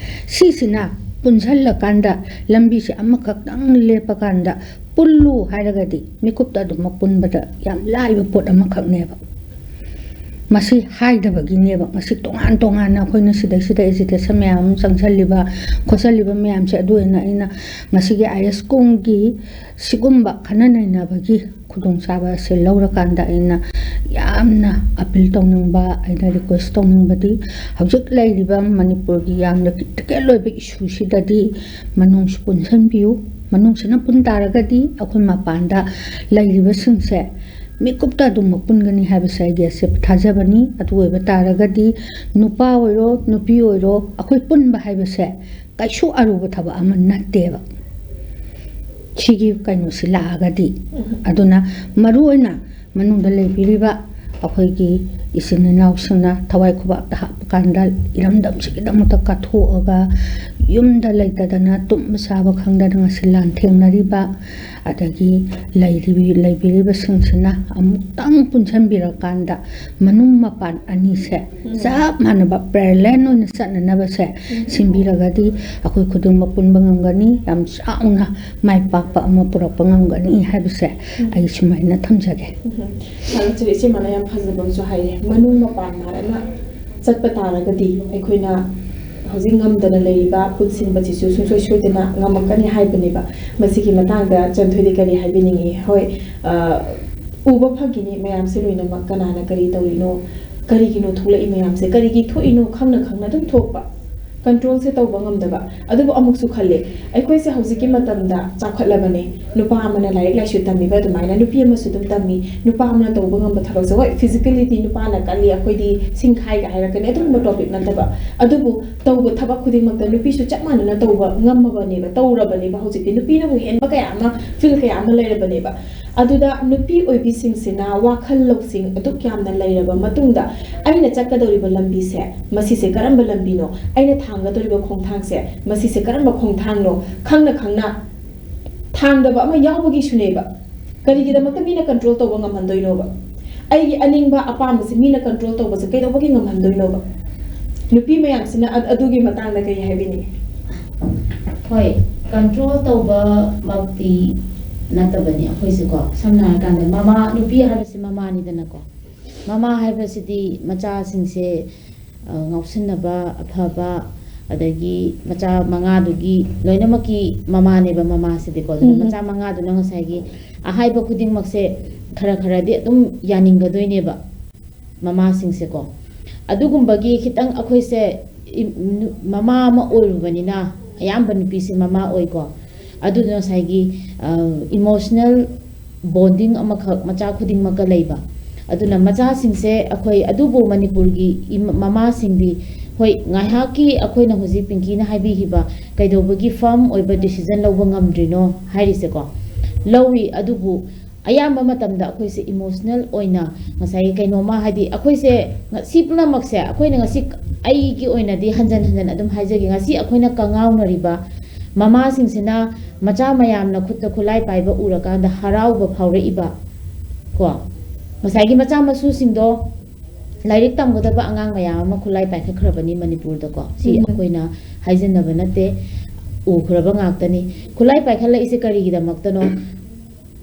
ꯁꯤꯁꯤꯅ ꯄꯨꯟꯁꯤꯜꯂꯀꯥꯟꯗ ꯂꯝꯕꯤꯁꯦ ꯑꯃꯈꯛꯇꯪ ꯂꯦꯞꯄꯀꯥꯟꯗ ꯄꯨꯜꯂꯨ ꯍꯥꯏꯔꯒꯗꯤ ꯃꯤꯀꯨꯞꯇ ꯑꯗꯨꯃꯛ ꯄꯨꯟꯕꯗ ꯌꯥꯝ ꯂꯥꯏꯕ ꯄꯣꯠ ꯑꯃꯈꯛꯅꯦꯕ꯫ ꯃꯁꯤ ꯍꯥꯏꯗꯕꯒꯤꯅꯦꯕ꯫ ꯃꯁꯤ ꯇꯣꯉꯥꯟ ꯇꯣꯉꯥꯟꯅ ꯑꯩꯈꯣꯏꯅ ꯁꯤꯗꯩꯁꯤꯗ agitation ꯃꯌꯥꯝ ꯑꯃ ꯆꯪꯁꯜꯂꯤꯕ ꯈꯣꯠꯆꯜꯂꯤꯕ ꯃꯌꯥꯝꯁꯦ꯫ ꯑꯗꯨ ꯑꯣꯏꯅ ꯑꯩꯅ ꯉꯁꯤꯒꯤ ꯑꯥꯏ ꯑꯦꯁ ꯀꯣꯡꯒꯤ ꯁꯤꯒꯨꯝꯕ ꯈꯟꯅ ꯅꯩꯅꯕꯒꯤ ꯈꯨꯗꯣꯡꯆꯥꯕ ꯑꯁꯤ ꯂꯧꯔꯀꯥꯟꯗ ꯑꯩꯅ ꯌꯥꯝꯅ appeal ꯇꯧꯅꯤꯡꯕ, ꯑꯩꯅ request ꯇꯧꯅꯤꯡꯕꯗꯤ, ꯍꯧꯖꯤꯛ ꯂꯩꯔꯤꯕ ꯃꯅꯤꯄꯨꯔꯒꯤ ꯌꯥꯝꯅ critical ꯑꯣꯏꯕ issue ꯁꯤꯗꯗꯤ ꯃꯅꯨꯡꯁꯨ ꯄꯨꯟꯁꯤꯟꯕꯤꯌꯨ꯫ ꯃꯅꯨꯡꯁꯤꯅ ꯄꯨꯟ ꯇꯥꯔꯒꯗꯤ ꯑꯩꯈꯣꯏ ꯃꯄꯥꯟꯗ ꯂꯩꯔꯤꯕꯁꯤꯡꯁꯦ ꯃꯤꯀꯨꯞꯇ ꯑꯗꯨꯃꯛ ꯄꯨꯟꯒꯅꯤ ꯍꯥꯏꯕꯁꯦ ꯑꯩꯒꯤ ꯑꯁꯦꯞ ꯊꯥꯖꯕꯅꯤ꯫ ꯑꯗꯨ ꯑꯣꯏꯕ ꯇꯥꯔꯒꯗꯤ ꯅꯨꯄꯥ ꯑꯣꯏꯔꯣ, ꯅꯨꯄꯤ ꯑꯣꯏꯔꯣ, ꯑꯩꯈꯣꯏ ꯄꯨꯟꯕ ꯍꯥꯏꯕꯁꯦ ꯀꯩꯁꯨ ꯑꯔꯨꯕ ꯊꯕꯛ ꯑꯃ ꯅꯠꯇꯦꯕ꯫ ꯁꯤꯒꯤ ꯀꯩꯅꯣꯁꯤ ꯂꯥꯛꯑꯒꯗꯤ꯫ ꯑꯗꯨꯅ ꯃꯔꯨ ꯑꯣꯏꯅ ꯃꯅꯨꯡꯗ ꯂꯩꯕꯤꯔꯤꯕ ꯑꯩꯈꯣꯏꯒꯤ ꯏꯆꯤꯟ ꯏꯅꯥꯎꯁꯤꯡꯅ ꯊꯋꯥꯏ ꯈꯨꯕꯥꯛꯇ ꯍꯥꯞꯄ ꯀꯥꯟꯗ ꯏꯔꯝꯗꯝꯁꯤꯒꯤꯗꯃꯛꯇ ꯀꯠꯊꯣꯛꯑꯒ ꯌꯨꯝꯗ ꯂꯩꯇꯗꯅ ꯇꯨꯝꯕ ꯆꯥꯕ ꯈꯪꯗꯅ ꯉꯁꯤ ꯂꯥꯟꯊꯦꯡꯅꯔꯤꯕ, ꯑꯗꯒꯤ ꯂꯩꯔꯤꯕꯤ-, ꯂꯩꯕꯤꯔꯤꯕꯁꯤꯡꯁꯤꯅ ꯑꯃꯨꯛꯇꯪ ꯄꯨꯟꯁꯤꯟꯕꯤꯔꯀꯥꯟꯗ ꯃꯅꯨꯡ ꯃꯄꯥꯟ ꯑꯅꯤꯁꯦ ꯎꯝ꯫ ꯆꯞ ꯃꯥꯟꯅꯕ parallel ꯑꯣꯏꯅ ꯆꯠꯅꯅꯕꯁꯦ ꯎꯝ꯫ ꯁꯤꯟꯕꯤꯔꯒꯗꯤ ꯑꯩꯈꯣꯏ ꯈꯨꯗꯤꯡꯃꯛ ꯄꯨꯟꯕ ꯉꯝꯒꯅꯤ, ꯌꯥꯝ ꯆꯥꯎꯅ ꯃꯥꯏ ꯄꯥꯛꯄ ꯑꯃ ꯄꯨꯔꯛꯄ ꯉꯝꯒꯅꯤ ꯍꯥꯏꯕꯁꯦ ꯎꯝ꯫ ꯑꯩ ꯁꯨꯃꯥꯏꯅ ꯊꯝꯖꯒꯦ꯫ ꯎꯝ꯫ ꯍꯧꯖꯤꯛ ꯏꯆꯦꯃꯅ ꯌꯥꯝ ꯐꯖꯕ ꯑꯃꯁꯨ ꯍꯥꯏꯔꯦ, ꯃꯅꯨꯡ ꯃꯄꯥꯟ ꯃꯥꯟꯅꯅ ꯆꯠꯄ ꯇꯥꯔꯒꯗꯤ ꯑꯩꯈꯣꯏꯅ ꯍꯧꯖꯤꯛ ꯉꯝꯗꯅ ꯂꯩꯔꯤꯕ ꯄꯨꯟꯁꯤꯟꯕꯁꯤꯁꯨ ꯁꯨꯡꯁꯣꯏ ꯁꯣꯏꯗꯅ ꯉꯝꯃꯛꯀꯅꯤ ꯍꯥꯏꯕꯅꯦꯕ꯫ ꯃꯁꯤꯒꯤ ꯃꯇꯥꯡꯗ ꯆꯟꯊꯣꯏꯗꯤ ꯀꯔꯤ ꯍꯥꯏꯕꯤꯅꯤꯡꯉꯤ? ꯍꯣꯏ, ꯑ, ꯎꯕ ꯐꯪꯈꯤꯅꯤ ꯃꯌꯥꯝꯁꯦ ꯂꯣꯏꯅꯃꯛ, ꯀꯅꯥꯅ ꯀꯔꯤ ꯇꯧꯔꯤꯅꯣ, ꯀꯔꯤꯒꯤꯅꯣ ꯊꯣꯛꯂꯛꯏ ꯃꯌꯥꯝꯁꯦ, ꯀꯔꯤꯒꯤ ꯊꯣꯛꯏꯅꯣ ꯈꯪꯅ ꯈꯪꯅ ꯑꯗꯨꯝ ꯊꯣꯛꯄ, control ꯁꯦ ꯇꯧꯕ ꯉꯝꯗꯕ꯫ ꯑꯗꯨꯕꯨ ꯑꯃꯨꯛꯁꯨ ꯈꯜꯂꯦ, ꯑꯩꯈꯣꯏꯁꯦ ꯍꯧꯖꯤꯛꯀꯤ ꯃꯇꯝꯗ ꯆꯥꯎꯈꯠꯂꯕꯅꯦ, ꯅꯨꯄꯥ ꯑꯃꯅ ꯂꯥꯏꯔꯤꯛ ꯂꯥꯏꯁꯨ ꯇꯝꯃꯤꯕ ꯑꯗꯨꯃꯥꯏꯅ ꯅꯨꯄꯤ ꯑꯃꯁꯨ ꯑꯗꯨꯝ ꯇꯝꯃꯤ, ꯅꯨꯄꯥ ꯑꯃꯅ ꯇꯧꯕ ꯉꯝꯕ ꯊꯕꯛꯁꯦ, ꯍꯣꯏ, physically ꯗꯤ ꯅꯨꯄꯥꯅ ꯀꯜꯂꯤ, ꯑꯩꯈꯣꯏꯗꯤ ꯁꯤꯡꯈꯥꯏꯒ ꯍꯥꯏꯔꯛꯀꯅꯤ, ꯑꯗꯨꯒꯨꯝꯕ topic ꯅꯠꯇꯕ꯫ ꯑꯗꯨꯕꯨ ꯇꯧꯕ ꯊꯕꯛ ꯈꯨꯗꯤꯡꯃꯛꯇ ꯅꯨꯄꯤꯁꯨ ꯆꯞ ꯃꯥꯟꯅꯅ ꯇꯧꯕ ꯉꯝꯃꯕꯅꯦꯕ, ꯇꯧꯔꯕꯅꯦꯕ꯫ ꯍꯧꯖꯤꯛꯇꯤ ꯅꯨꯄꯤꯅꯕꯨ ꯍꯦꯟꯕ ꯀꯌꯥ ꯑꯃ, field ꯀꯌꯥ ꯑꯃ ꯂꯩꯔꯕꯅꯦꯕ꯫ ꯑꯗꯨꯗ ꯅꯨꯄꯤ ꯑꯣꯏꯕꯤꯁꯤꯡꯁꯤꯅ ꯋꯥꯈꯜ ꯂꯧꯁꯤꯡ ꯑꯗꯨꯛ ꯌꯥꯝꯅ ꯂꯩꯔꯕ ꯃꯇꯨꯡꯗ, ꯑꯩꯅ ꯆꯠꯀꯗꯧꯔꯤꯕ ꯂꯝꯕꯤꯁꯦ, ꯃꯁꯤꯁꯦ ꯀꯔꯝꯕ ꯂꯝꯕꯤꯅꯣ? ꯑꯩꯅ ꯊꯥꯡꯒꯗꯧꯔꯤꯕ ꯈꯣꯡꯊꯥꯡꯁꯦ, ꯃꯁꯤꯁꯦ ꯀꯔꯝꯕ ꯈꯣꯡꯊꯥꯡꯅꯣ? ꯈꯪꯅ ꯈꯪꯅ ꯊꯥꯡꯗꯕ ꯑꯃ ꯌꯥꯎꯕꯒꯤꯁꯨꯅꯦꯕ꯫ ꯀꯔꯤꯒꯤꯗꯃꯛꯇ ꯃꯤꯅ control ꯇꯧꯕ ꯉꯝꯍꯟꯗꯣꯏꯅꯣꯕ? ꯑꯩꯒꯤ ꯑꯅꯤꯡꯕ ꯑꯄꯥꯝꯕꯁꯦ ꯃꯤꯅ control ꯇꯧꯕꯁꯦ ꯀꯩꯗꯧꯕꯒꯤ ꯉꯝꯍꯟꯗꯣꯏꯅꯣꯕ? ꯅꯨꯄꯤ ꯃꯌꯥꯝꯁꯤꯅ ꯑ-, ꯑꯗꯨꯒꯤ ꯃꯇꯥꯡꯗ ꯀꯔꯤ ꯍꯥꯏꯕꯤꯅꯤꯡꯉꯤ? ꯍꯣꯏ, control ꯇꯧꯕꯃꯛꯇꯤ ꯅꯠꯇꯕꯅꯤ ꯑꯩꯈꯣꯏꯁꯦꯀꯣ꯫ ꯁꯝꯅ ꯍꯥꯏꯔꯀꯥꯟꯗ ꯃꯃꯥ, ꯅꯨꯄꯤ ꯍꯥꯏꯕꯁꯤ ꯃꯃꯥꯅꯤꯗꯅꯀꯣ꯫ ꯃꯃꯥ ꯍꯥꯏꯕꯁꯤꯗꯤ ꯃꯆꯥꯁꯤꯡꯁꯦ, ꯑ, ꯉꯥꯎꯁꯤꯟꯅꯕ, ꯑꯐꯕ, ꯑꯗꯒꯤ ꯃꯆꯥ ꯃꯉꯥꯗꯨꯒꯤ ꯂꯣꯏꯅꯃꯛꯀꯤ ꯃꯃꯥꯅꯦꯕ ꯃꯃꯥꯁꯤꯗꯤꯀꯣ꯫ ꯑꯗꯨꯅ ꯎꯝ꯫ ꯃꯆꯥ ꯃꯉꯥꯗꯨꯅ ꯉꯁꯥꯏꯒꯤ ꯑꯍꯥꯏꯕ ꯈꯨꯗꯤꯡꯃꯛꯁꯦ ꯈꯔ ꯈꯔꯗꯤ ꯑꯗꯨꯝ ꯌꯥꯅꯤꯡꯒꯗꯣꯏꯅꯦꯕ ꯃꯃꯥꯁꯤꯡꯁꯦꯀꯣ꯫ ꯑꯗꯨꯒꯨꯝꯕꯒꯤ ꯈꯤꯇꯪ ꯑꯩꯈꯣꯏꯁꯦ ꯏꯝ-, ꯅꯨ-, ꯃꯃꯥ ꯑꯃ ꯑꯣꯏꯔꯨꯕꯅꯤꯅ, ꯑꯌꯥꯝꯕ ꯅꯨꯄꯤꯁꯦ ꯃꯃꯥ ꯑꯣꯏꯀꯣ꯫ ꯑꯗꯨꯗꯨꯅ ꯉꯁꯥꯏꯒꯤ, ꯑ, emotional bonding ꯑꯃꯈꯛ ꯃꯆꯥ ꯈꯨꯗꯤꯡꯃꯛꯀ ꯂꯩꯕ꯫ ꯑꯗꯨꯅ ꯃꯆꯥꯁꯤꯡꯁꯦ ꯑꯩꯈꯣꯏ, ꯑꯗꯨꯕꯨ ꯃꯅꯤꯄꯨꯔꯒꯤ ꯏꯃ-, ꯃꯃꯥꯁꯤꯡꯗꯤ, ꯍꯣꯏ, ꯉꯥꯏꯍꯥꯛꯀꯤ ꯑꯩꯈꯣꯏꯅ ꯍꯧꯖꯤꯛ ꯄꯤꯡꯀꯤꯅ ꯍꯥꯏꯕꯤꯈꯤꯕ ꯀꯩꯗꯧꯕꯒꯤ firm ꯑꯣꯏꯕ decision ꯂꯧꯕ ꯉꯝꯗ꯭ꯔꯤꯅꯣ ꯍꯥꯏꯔꯤꯁꯦꯀꯣ? ꯂꯧꯏ, ꯑꯗꯨꯕꯨ ꯑꯌꯥꯝꯕ ꯃꯇꯝꯗ ꯑꯩꯈꯣꯏꯁꯦ emotional ꯑꯣꯏꯅ ꯉꯁꯥꯏꯒꯤ ꯀꯩꯅꯣꯝꯃ, ꯍꯥꯏꯗꯤ ꯑꯩꯈꯣꯏꯁꯦ ꯉ-, ꯁꯤ ꯄꯨꯝꯅꯃꯛꯁꯦ ꯑꯩꯈꯣꯏꯅ ꯉꯁꯤ, ꯑꯩꯒꯤ ꯑꯣꯏꯅꯗꯤ ꯍꯟꯖꯟ ꯍꯟꯖꯟ ꯑꯗꯨꯝ ꯍꯥꯏꯖꯒꯦ, ꯉꯁꯤ ꯑꯩꯈꯣꯏꯅ ꯀꯉꯥꯎꯅꯔꯤꯕ ꯃꯃꯥꯁꯤꯡꯁꯤꯅ ꯃꯆꯥ ꯃꯌꯥꯝꯅ ꯈꯨꯠꯇ ꯈꯨꯠꯂꯥꯏ ꯄꯥꯏꯕ ꯎꯔꯀꯥꯟꯗ ꯍꯔꯥꯎꯕ ꯐꯥꯎꯔꯛꯏꯕ ꯀꯣ, ꯉꯁꯥꯏꯒꯤ ꯃꯆꯥ ꯃꯁꯨꯁꯤꯡꯗꯣ, ꯂꯥꯏꯔꯤꯛ ꯇꯝꯒꯗꯕ ꯑꯉꯥꯡ ꯃꯌꯥꯝ ꯑꯃ ꯈꯨꯠꯂꯥꯏ ꯄꯥꯏꯈꯠꯈ꯭ꯔꯕꯅꯤ ꯃꯅꯤꯄꯨꯔꯗꯀꯣ꯫ ꯁꯤ ꯎꯝ꯫ ꯑꯩꯈꯣꯏꯅ ꯍꯥꯏꯖꯟꯅꯕ ꯅꯠꯇꯦ, ꯎꯈ꯭ꯔꯕ ꯉꯥꯛꯇꯅꯤ꯫ ꯈꯨꯠꯂꯥꯏ ꯄꯥꯏꯈꯠꯂꯛꯏꯁꯦ ꯀꯔꯤꯒꯤꯗꯃꯛꯇꯅꯣ?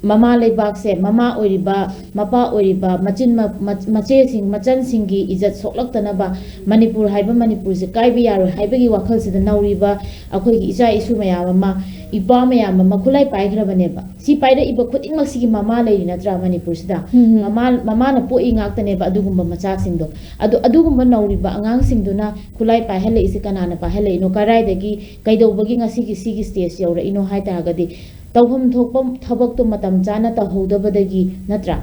ꯃꯃꯥ ꯂꯩꯕꯥꯛꯁꯦ, ꯃꯃꯥ ꯑꯣꯏꯔꯤꯕ, ꯃꯄꯥ ꯑꯣꯏꯔꯤꯕ, ꯃꯆꯤꯟ ꯃ-, ꯃ-, ꯃꯆꯦꯁꯤꯡ, ꯃꯆꯟꯁꯤꯡꯒꯤ ꯏꯖꯠ ꯁꯣꯛꯂꯛꯇꯅꯕ, ꯃꯅꯤꯄꯨꯔ ꯍꯥꯏꯕ ꯃꯅꯤꯄꯨꯔꯁꯦ ꯀꯥꯏꯕ ꯌꯥꯔꯣꯏ ꯍꯥꯏꯕꯒꯤ ꯋꯥꯈꯜꯁꯤꯗ ꯅꯧꯔꯤꯕ ꯑꯩꯈꯣꯏꯒꯤ ꯏꯆꯥ ꯏꯁꯨ ꯃꯌꯥꯝ ꯑꯃ, ꯏꯄꯥ ꯃꯌꯥꯝ ꯑꯃ ꯈꯨꯠꯂꯥꯏ ꯄꯥꯏꯈ꯭ꯔꯕꯅꯦꯕ꯫ ꯁꯤ ꯄꯥꯏꯔꯛꯏꯕ ꯈꯨꯗꯤꯡꯃꯛꯁꯤꯒꯤ ꯃꯃꯥ ꯂꯩꯔꯤ ꯅꯠꯇ꯭ꯔꯥ ꯃꯅꯤꯄꯨꯔꯁꯤꯗ? ꯎꯝ꯫ ꯃꯃꯥ, ꯃꯃꯥꯅ ꯄꯣꯛꯏ ꯉꯥꯛꯇꯅꯦꯕ ꯑꯗꯨꯒꯨꯝꯕ ꯃꯆꯥꯁꯤꯡꯗꯣ꯫ ꯑꯗꯨ, ꯑꯗꯨꯒꯨꯝꯕ ꯅꯧꯔꯤꯕ ꯑꯉꯥꯡꯁꯤꯡꯗꯨꯅ ꯈꯨꯠꯂꯥꯏ ꯄꯥꯏꯍꯜꯂꯛꯏꯁꯦ ꯀꯅꯥꯅ ꯄꯥꯏꯍꯜꯂꯛꯏꯅꯣ? ꯀꯗꯥꯏꯗꯒꯤ, ꯀꯩꯗꯧꯕꯒꯤ ꯉꯁꯤꯒꯤ ꯁꯤꯒꯤ stage ꯌꯧꯔꯛꯏꯅꯣ ꯍꯥꯏ ꯇꯥꯔꯒꯗꯤ, ꯇꯧꯐꯝ ꯊꯣꯛꯄ ꯊꯕꯛꯇꯣ ꯃꯇꯝ ꯆꯥꯅ ꯇꯧꯍꯧꯗꯕꯗꯒꯤ ꯅꯠꯇ꯭ꯔꯥ?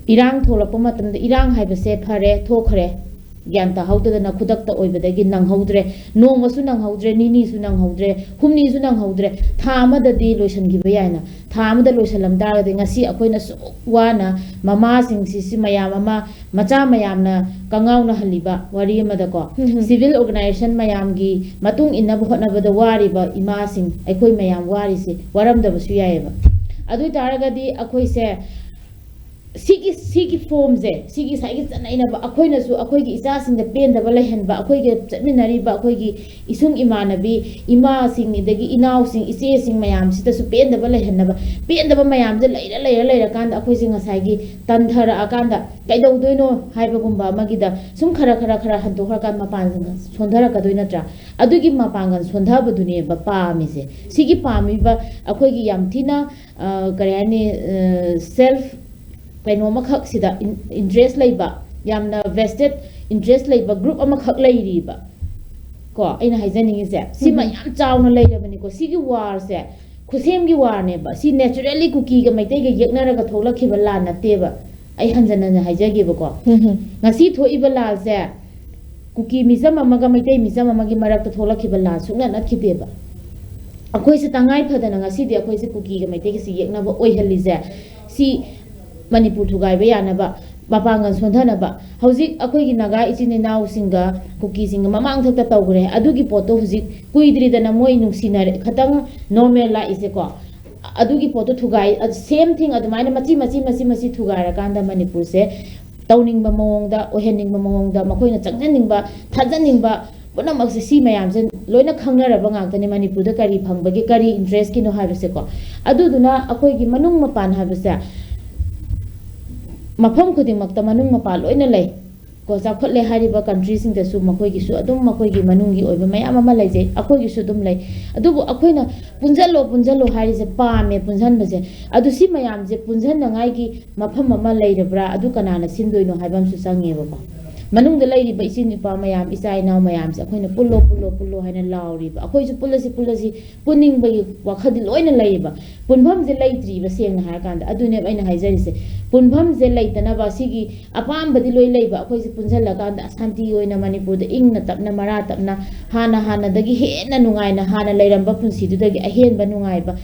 ꯏꯔꯥꯡ ꯊꯣꯛꯂꯛꯄ ꯃꯇꯝꯗ, ꯏꯔꯥꯡ ꯍꯥꯏꯕꯁꯦ ꯐꯔꯦ, ꯊꯣꯛꯈ꯭ꯔꯦ, ꯒ꯭ꯌꯥꯟ ꯇꯥꯍꯧꯗꯗꯅ ꯈꯨꯗꯛꯇ ꯑꯣꯏꯕꯗꯒꯤ ꯅꯪꯍꯧꯗ꯭ꯔꯦ, ꯅꯣꯡꯃꯁꯨ ꯅꯪꯍꯧꯗ꯭ꯔꯦ, ꯅꯤꯅꯤꯁꯨ ꯅꯪꯍꯧꯗ꯭ꯔꯦ, ꯍꯨꯝꯅꯤꯁꯨ ꯅꯪꯍꯧꯗ꯭ꯔꯦ, ꯊꯥ ꯑꯃꯗꯗꯤ ꯂꯣꯏꯁꯤꯟꯈꯤꯕ ꯌꯥꯏꯅ꯫ ꯊꯥ ꯑꯃꯗ ꯂꯣꯏꯁꯤꯜꯂꯝ ꯇꯥꯔꯒꯗꯤ ꯉꯁꯤ ꯑꯩꯈꯣꯏꯅ ꯁꯨꯛ ꯋꯥꯅ ꯃꯃꯥꯁꯤꯡꯁꯤ, ꯁꯤ ꯃꯌꯥꯝ ꯑꯃ, ꯃꯆꯥ ꯃꯌꯥꯝꯅ ꯀꯉꯥꯎꯅꯍꯜꯂꯤꯕ ꯋꯥꯔꯤ ꯑꯃꯗꯀꯣ, ꯎꯝ꯫ Civil organisation ꯃꯌꯥꯝꯒꯤ ꯃꯇꯨꯡ ꯏꯟꯅꯕ ꯍꯣꯠꯅꯕꯗ ꯋꯥꯔꯤꯕ ꯏꯃꯥꯁꯤꯡ, ꯑꯩꯈꯣꯏ ꯃꯌꯥꯝ ꯋꯥꯔꯤꯁꯦ ꯋꯥꯔꯝꯗꯕꯁꯨ ꯌꯥꯏꯑꯕ꯫ ꯑꯗꯨ ꯑꯣꯏ ꯇꯥꯔꯒꯗꯤ ꯑꯩꯈꯣꯏꯁꯦ ꯁꯤꯒꯤ ꯁꯤꯒꯤ ꯐꯣꯝꯁꯦ, ꯁꯤꯒꯤ ꯉꯁꯥꯏꯒꯤ ꯆꯠꯅꯩꯅꯕ, ꯑꯩꯈꯣꯏꯅꯁꯨ ꯑꯩꯈꯣꯏꯒꯤ ꯏꯆꯥꯁꯤꯡꯗ ꯄꯦꯟꯗꯕ ꯂꯩꯍꯟꯕ, ꯑꯩꯈꯣꯏꯒ ꯆꯠꯃꯤꯟꯅꯔꯤꯕ ꯑꯩꯈꯣꯏꯒꯤ ꯏꯁꯨꯡ ꯏꯃꯥꯟꯅꯕꯤ, ꯏꯃꯥꯁꯤꯡ, ꯑꯗꯒꯤ ꯏꯅꯥꯎꯁꯤꯡ, ꯏꯆꯦꯁꯤꯡ ꯃꯌꯥꯝꯁꯤꯗꯁꯨ ꯄꯦꯟꯗꯕ ꯂꯩꯍꯟꯅꯕ, ꯄꯦꯟꯗꯕ ꯃꯌꯥꯝꯁꯦ ꯂꯩꯔ ꯂꯩꯔ ꯂꯩꯔꯀꯥꯟꯗ ꯑꯩꯈꯣꯏꯁꯦ ꯉꯁꯥꯏꯒꯤ ꯇꯟꯊꯔꯛꯑꯀꯥꯟꯗ ꯀꯩꯗꯧꯗꯣꯏꯅꯣ ꯍꯥꯏꯕꯒꯨꯝꯕ ꯑꯃꯒꯤꯗ ꯁꯨꯝ ꯈꯔ ꯈꯔ ꯈꯔ ꯍꯟꯗꯣꯛꯈ꯭ꯔꯀꯥꯟꯗ ꯃꯄꯥꯟ ꯁꯣꯟꯊꯔꯛꯀꯗꯣꯏ ꯅꯠꯇ꯭ꯔꯥ? ꯑꯗꯨꯒꯤ ꯃꯄꯥꯡꯒꯜ ꯁꯣꯟꯊꯕꯗꯨꯅꯦꯕ ꯄꯥꯝꯃꯤꯁꯦ꯫ ꯁꯤꯒꯤ ꯄꯥꯝꯃꯤꯕ ꯑꯩꯈꯣꯏꯒꯤ ꯌꯥꯝ ꯊꯤꯅ, ꯑ, ꯀꯔꯤ ꯍꯥꯏꯅꯤ, ꯑ, ꯁꯦꯜꯐ ꯀꯩꯅꯣ ꯑꯃꯈꯛꯁꯤꯗ ꯏꯟ-, ꯏꯟꯇꯔꯦꯁ ꯂꯩꯕ, ꯌꯥꯝꯅ ꯚꯦꯁꯇꯦꯠ ꯏꯟꯇꯔꯦꯁ ꯂꯩꯕ ꯒ꯭ꯔꯨꯞ ꯑꯃꯈꯛ ꯂꯩꯔꯤꯕ꯫ ꯀꯣ, ꯑꯩꯅ ꯍꯥꯏꯖꯅꯤꯡꯉꯤꯁꯦ ꯁꯤꯃ ꯎꯝ꯫ ꯌꯥꯝ ꯆꯥꯎꯅ ꯂꯩꯔꯕꯅꯤꯀꯣ꯫ ꯁꯤꯒꯤ ꯋꯥꯔꯁꯦ ꯈꯨꯠꯁꯦꯝꯒꯤ ꯋꯥꯔꯅꯦꯕ꯫ ꯁꯤ ꯅꯦꯆꯔꯦꯜꯂꯤ ꯀꯨꯀꯤꯒ ꯃꯩꯇꯩꯒ ꯌꯦꯛꯅꯔꯒ ꯊꯣꯛꯂꯛꯈꯤꯕ ꯂꯥꯟ ꯅꯠꯇꯦꯕ꯫ ꯑꯩ ꯍꯟꯖꯟ ꯍꯟꯖꯟ ꯍꯥꯏꯖꯒꯦꯕꯀꯣ꯫ ꯎꯝ꯫ ꯉꯁꯤ ꯊꯣꯛꯏꯕ ꯂꯥꯟꯁꯦ ꯀꯨꯀꯤ ꯃꯤꯆꯝ ꯑꯃꯒ ꯃꯩꯇꯩ ꯃꯤꯆꯝ ꯑꯃꯒꯤ ꯃꯔꯛꯇ ꯊꯣꯛꯂꯛꯈꯤꯕ ꯂꯥꯟ ꯁꯨꯡꯅꯠ ꯅꯠꯈꯤꯗꯦꯕ꯫ ꯑꯩꯈꯣꯏꯁꯦ ꯇꯉꯥꯏ ꯐꯗꯅ ꯉꯁꯤꯗꯤ ꯑꯩꯈꯣꯏꯁꯦ ꯀꯨꯀꯤꯒ ꯃꯩꯇꯩꯒꯁꯦ ꯌꯦꯛꯅꯕ ꯑꯣꯏꯍꯜꯂꯤꯁꯦ, ꯁꯤ ꯃꯅꯤꯄꯨꯔ ꯊꯨꯒꯥꯏꯕ ꯌꯥꯅꯕ, ꯃꯄꯥꯡꯒꯜ ꯁꯣꯟꯊꯅꯕ꯫ ꯍꯧꯖꯤꯛ ꯑꯩꯈꯣꯏꯒꯤ ꯅꯥꯒꯥ ꯏꯆꯤꯟ ꯏꯅꯥꯎꯁꯤꯡꯒ ꯀꯨꯀꯤꯁꯤꯡꯒ ꯃꯃꯥꯡꯊꯛꯇ ꯇꯧꯈ꯭ꯔꯦ꯫ ꯑꯗꯨꯒꯤ ꯄꯣꯠꯇꯣ ꯍꯧꯖꯤꯛ ꯀꯨꯏꯗ꯭ꯔꯤꯗꯅ ꯃꯣꯏ ꯅꯨꯡꯁꯤꯅꯔꯦ, ꯈꯇꯪ ꯅꯣꯔꯃꯦꯜ ꯂꯥꯛꯏꯁꯦꯀꯣ꯫ ꯑꯗꯨꯒꯤ ꯄꯣꯠꯇꯣ ꯊꯨꯒꯥꯏ, ꯁꯦꯝ ꯊꯤꯡ ꯑꯗꯨꯃꯥꯏꯅ ꯃꯆꯤ ꯃꯆꯤ ꯃꯆꯤ ꯃꯆꯤ ꯊꯨꯒꯥꯏꯔꯀꯥꯟꯗ ꯃꯅꯤꯄꯨꯔꯁꯦ ꯇꯧꯅꯤꯡꯕ ꯃꯑꯣꯡꯗ, ꯑꯣꯏꯍꯟꯅꯤꯡꯕ ꯃꯑꯣꯡꯗ, ꯃꯈꯣꯏꯅ ꯆꯪꯖꯅꯤꯡꯕ, ꯊꯥꯖꯅꯤꯡꯕ ꯄꯨꯝꯅꯃꯛꯁꯦ, ꯁꯤ ꯃꯌꯥꯝꯁꯦ ꯂꯣꯏꯅ ꯈꯪꯅꯔꯕ ꯉꯥꯛꯇꯅꯤ꯫ ꯃꯅꯤꯄꯨꯔꯗ ꯀꯔꯤ ꯐꯪꯕꯒꯦ, ꯀꯔꯤ ꯏꯟꯇꯔꯦꯁꯀꯤꯅꯣ ꯍꯥꯏꯕꯁꯦꯀꯣ꯫ ꯑꯗꯨꯗꯨꯅ ꯑꯩꯈꯣꯏꯒꯤ ꯃꯅꯨꯡ ꯃꯄꯥꯟ ꯍꯥꯏꯕꯁꯦ ꯃꯐꯝ ꯈꯨꯗꯤꯡꯃꯛꯇ ꯃꯅꯨꯡ ꯃꯄꯥꯟ ꯂꯣꯏꯅ ꯂꯩ꯫ ꯀꯣ, ꯆꯥꯎꯈꯠꯂꯦ ꯍꯥꯏꯔꯤꯕ ꯀꯟꯇ꯭ꯔꯤꯁꯤꯡꯗꯁꯨ ꯃꯈꯣꯏꯒꯤꯁꯨ ꯑꯗꯨꯝ ꯃꯈꯣꯏꯒꯤ ꯃꯅꯨꯡꯒꯤ ꯑꯣꯏꯕ ꯃꯌꯥꯝ ꯑꯃ ꯂꯩꯖꯩ, ꯑꯩꯈꯣꯏꯒꯤꯁꯨ ꯑꯗꯨꯝ ꯂꯩ꯫ ꯑꯗꯨꯕꯨ ꯑꯩꯈꯣꯏꯅ ꯄꯨꯟꯁꯤꯜꯂꯣ, ꯄꯨꯟꯁꯤꯜꯂꯣ ꯍꯥꯏꯔꯤꯁꯦ, ꯄꯥꯝꯃꯦ ꯄꯨꯟꯁꯤꯟꯕꯁꯦ꯫ ꯑꯗꯨ ꯁꯤ ꯃꯌꯥꯝꯁꯦ ꯄꯨꯟꯁꯤꯟꯅꯉꯥꯏꯒꯤ ꯃꯐꯝ ꯑꯃ ꯂꯩꯔꯕ꯭ꯔꯥ? ꯑꯗꯨ ꯀꯅꯥꯅ ꯁꯤꯟꯗꯣꯏꯅꯣ ꯍꯥꯏꯕ ꯑꯃꯁꯨ ꯆꯪꯉꯦꯕꯀꯣ꯫ ꯃꯅꯨꯡꯗ ꯂꯩꯔꯤꯕ ꯏꯆꯤꯟ ꯏꯄꯥ ꯃꯌꯥꯝ, ꯏꯆꯥ ꯏꯅꯥꯎ ꯃꯌꯥꯝꯁꯦ ꯑꯩꯈꯣꯏꯅ ꯄꯨꯜꯂꯣ, ꯄꯨꯜꯂꯣ, ꯄꯨꯜꯂꯣ ꯍꯥꯏꯅ ꯂꯥꯎꯔꯤꯕ, ꯑꯩꯈꯣꯏꯁꯨ ꯄꯨꯜꯂꯁꯤ, ꯄꯨꯜꯂꯁꯤ, ꯄꯨꯟꯅꯤꯡꯕꯒꯤ ꯋꯥꯈꯜꯗꯤ ꯂꯣꯏꯅ ꯂꯩꯌꯦꯕ꯫ ꯄꯨꯟꯐꯝꯁꯦ ꯂꯩꯇ꯭ꯔꯤꯕ, ꯁꯦꯡꯅ ꯍꯥꯏꯔꯀꯥꯟꯗ꯫ ꯑꯗꯨꯅꯦꯕ ꯑꯩꯅ ꯍꯥꯏꯖꯔꯤꯁꯦ, ꯄꯨꯟꯐꯝꯁꯦ ꯂꯩꯇꯅꯕ꯫ ꯁꯤꯒꯤ ꯑꯄꯥꯝꯕꯗꯤ ꯂꯣꯏ ꯂꯩꯕ, ꯑꯩꯈꯣꯏꯁꯦ ꯄꯨꯟꯁꯤꯜꯂꯀꯥꯟꯗ ꯁꯥꯟꯇꯤ ꯑꯣꯏꯅ ꯃꯅꯤꯄꯨꯔꯗ ꯏꯪꯅ ꯇꯞꯅ, ꯃꯔꯥ ꯇꯞꯅ, ꯍꯥꯟꯅ ꯍꯥꯟꯅꯗꯒꯤ ꯍꯦꯟꯅ ꯅꯨꯡꯉꯥꯏꯅ, ꯍꯥꯟꯅ ꯂꯩꯔꯝꯕ ꯄꯨꯟꯁꯤꯗꯨꯗꯒꯤ ꯑꯍꯦꯟꯕ ꯅꯨꯡꯉꯥꯏꯕ,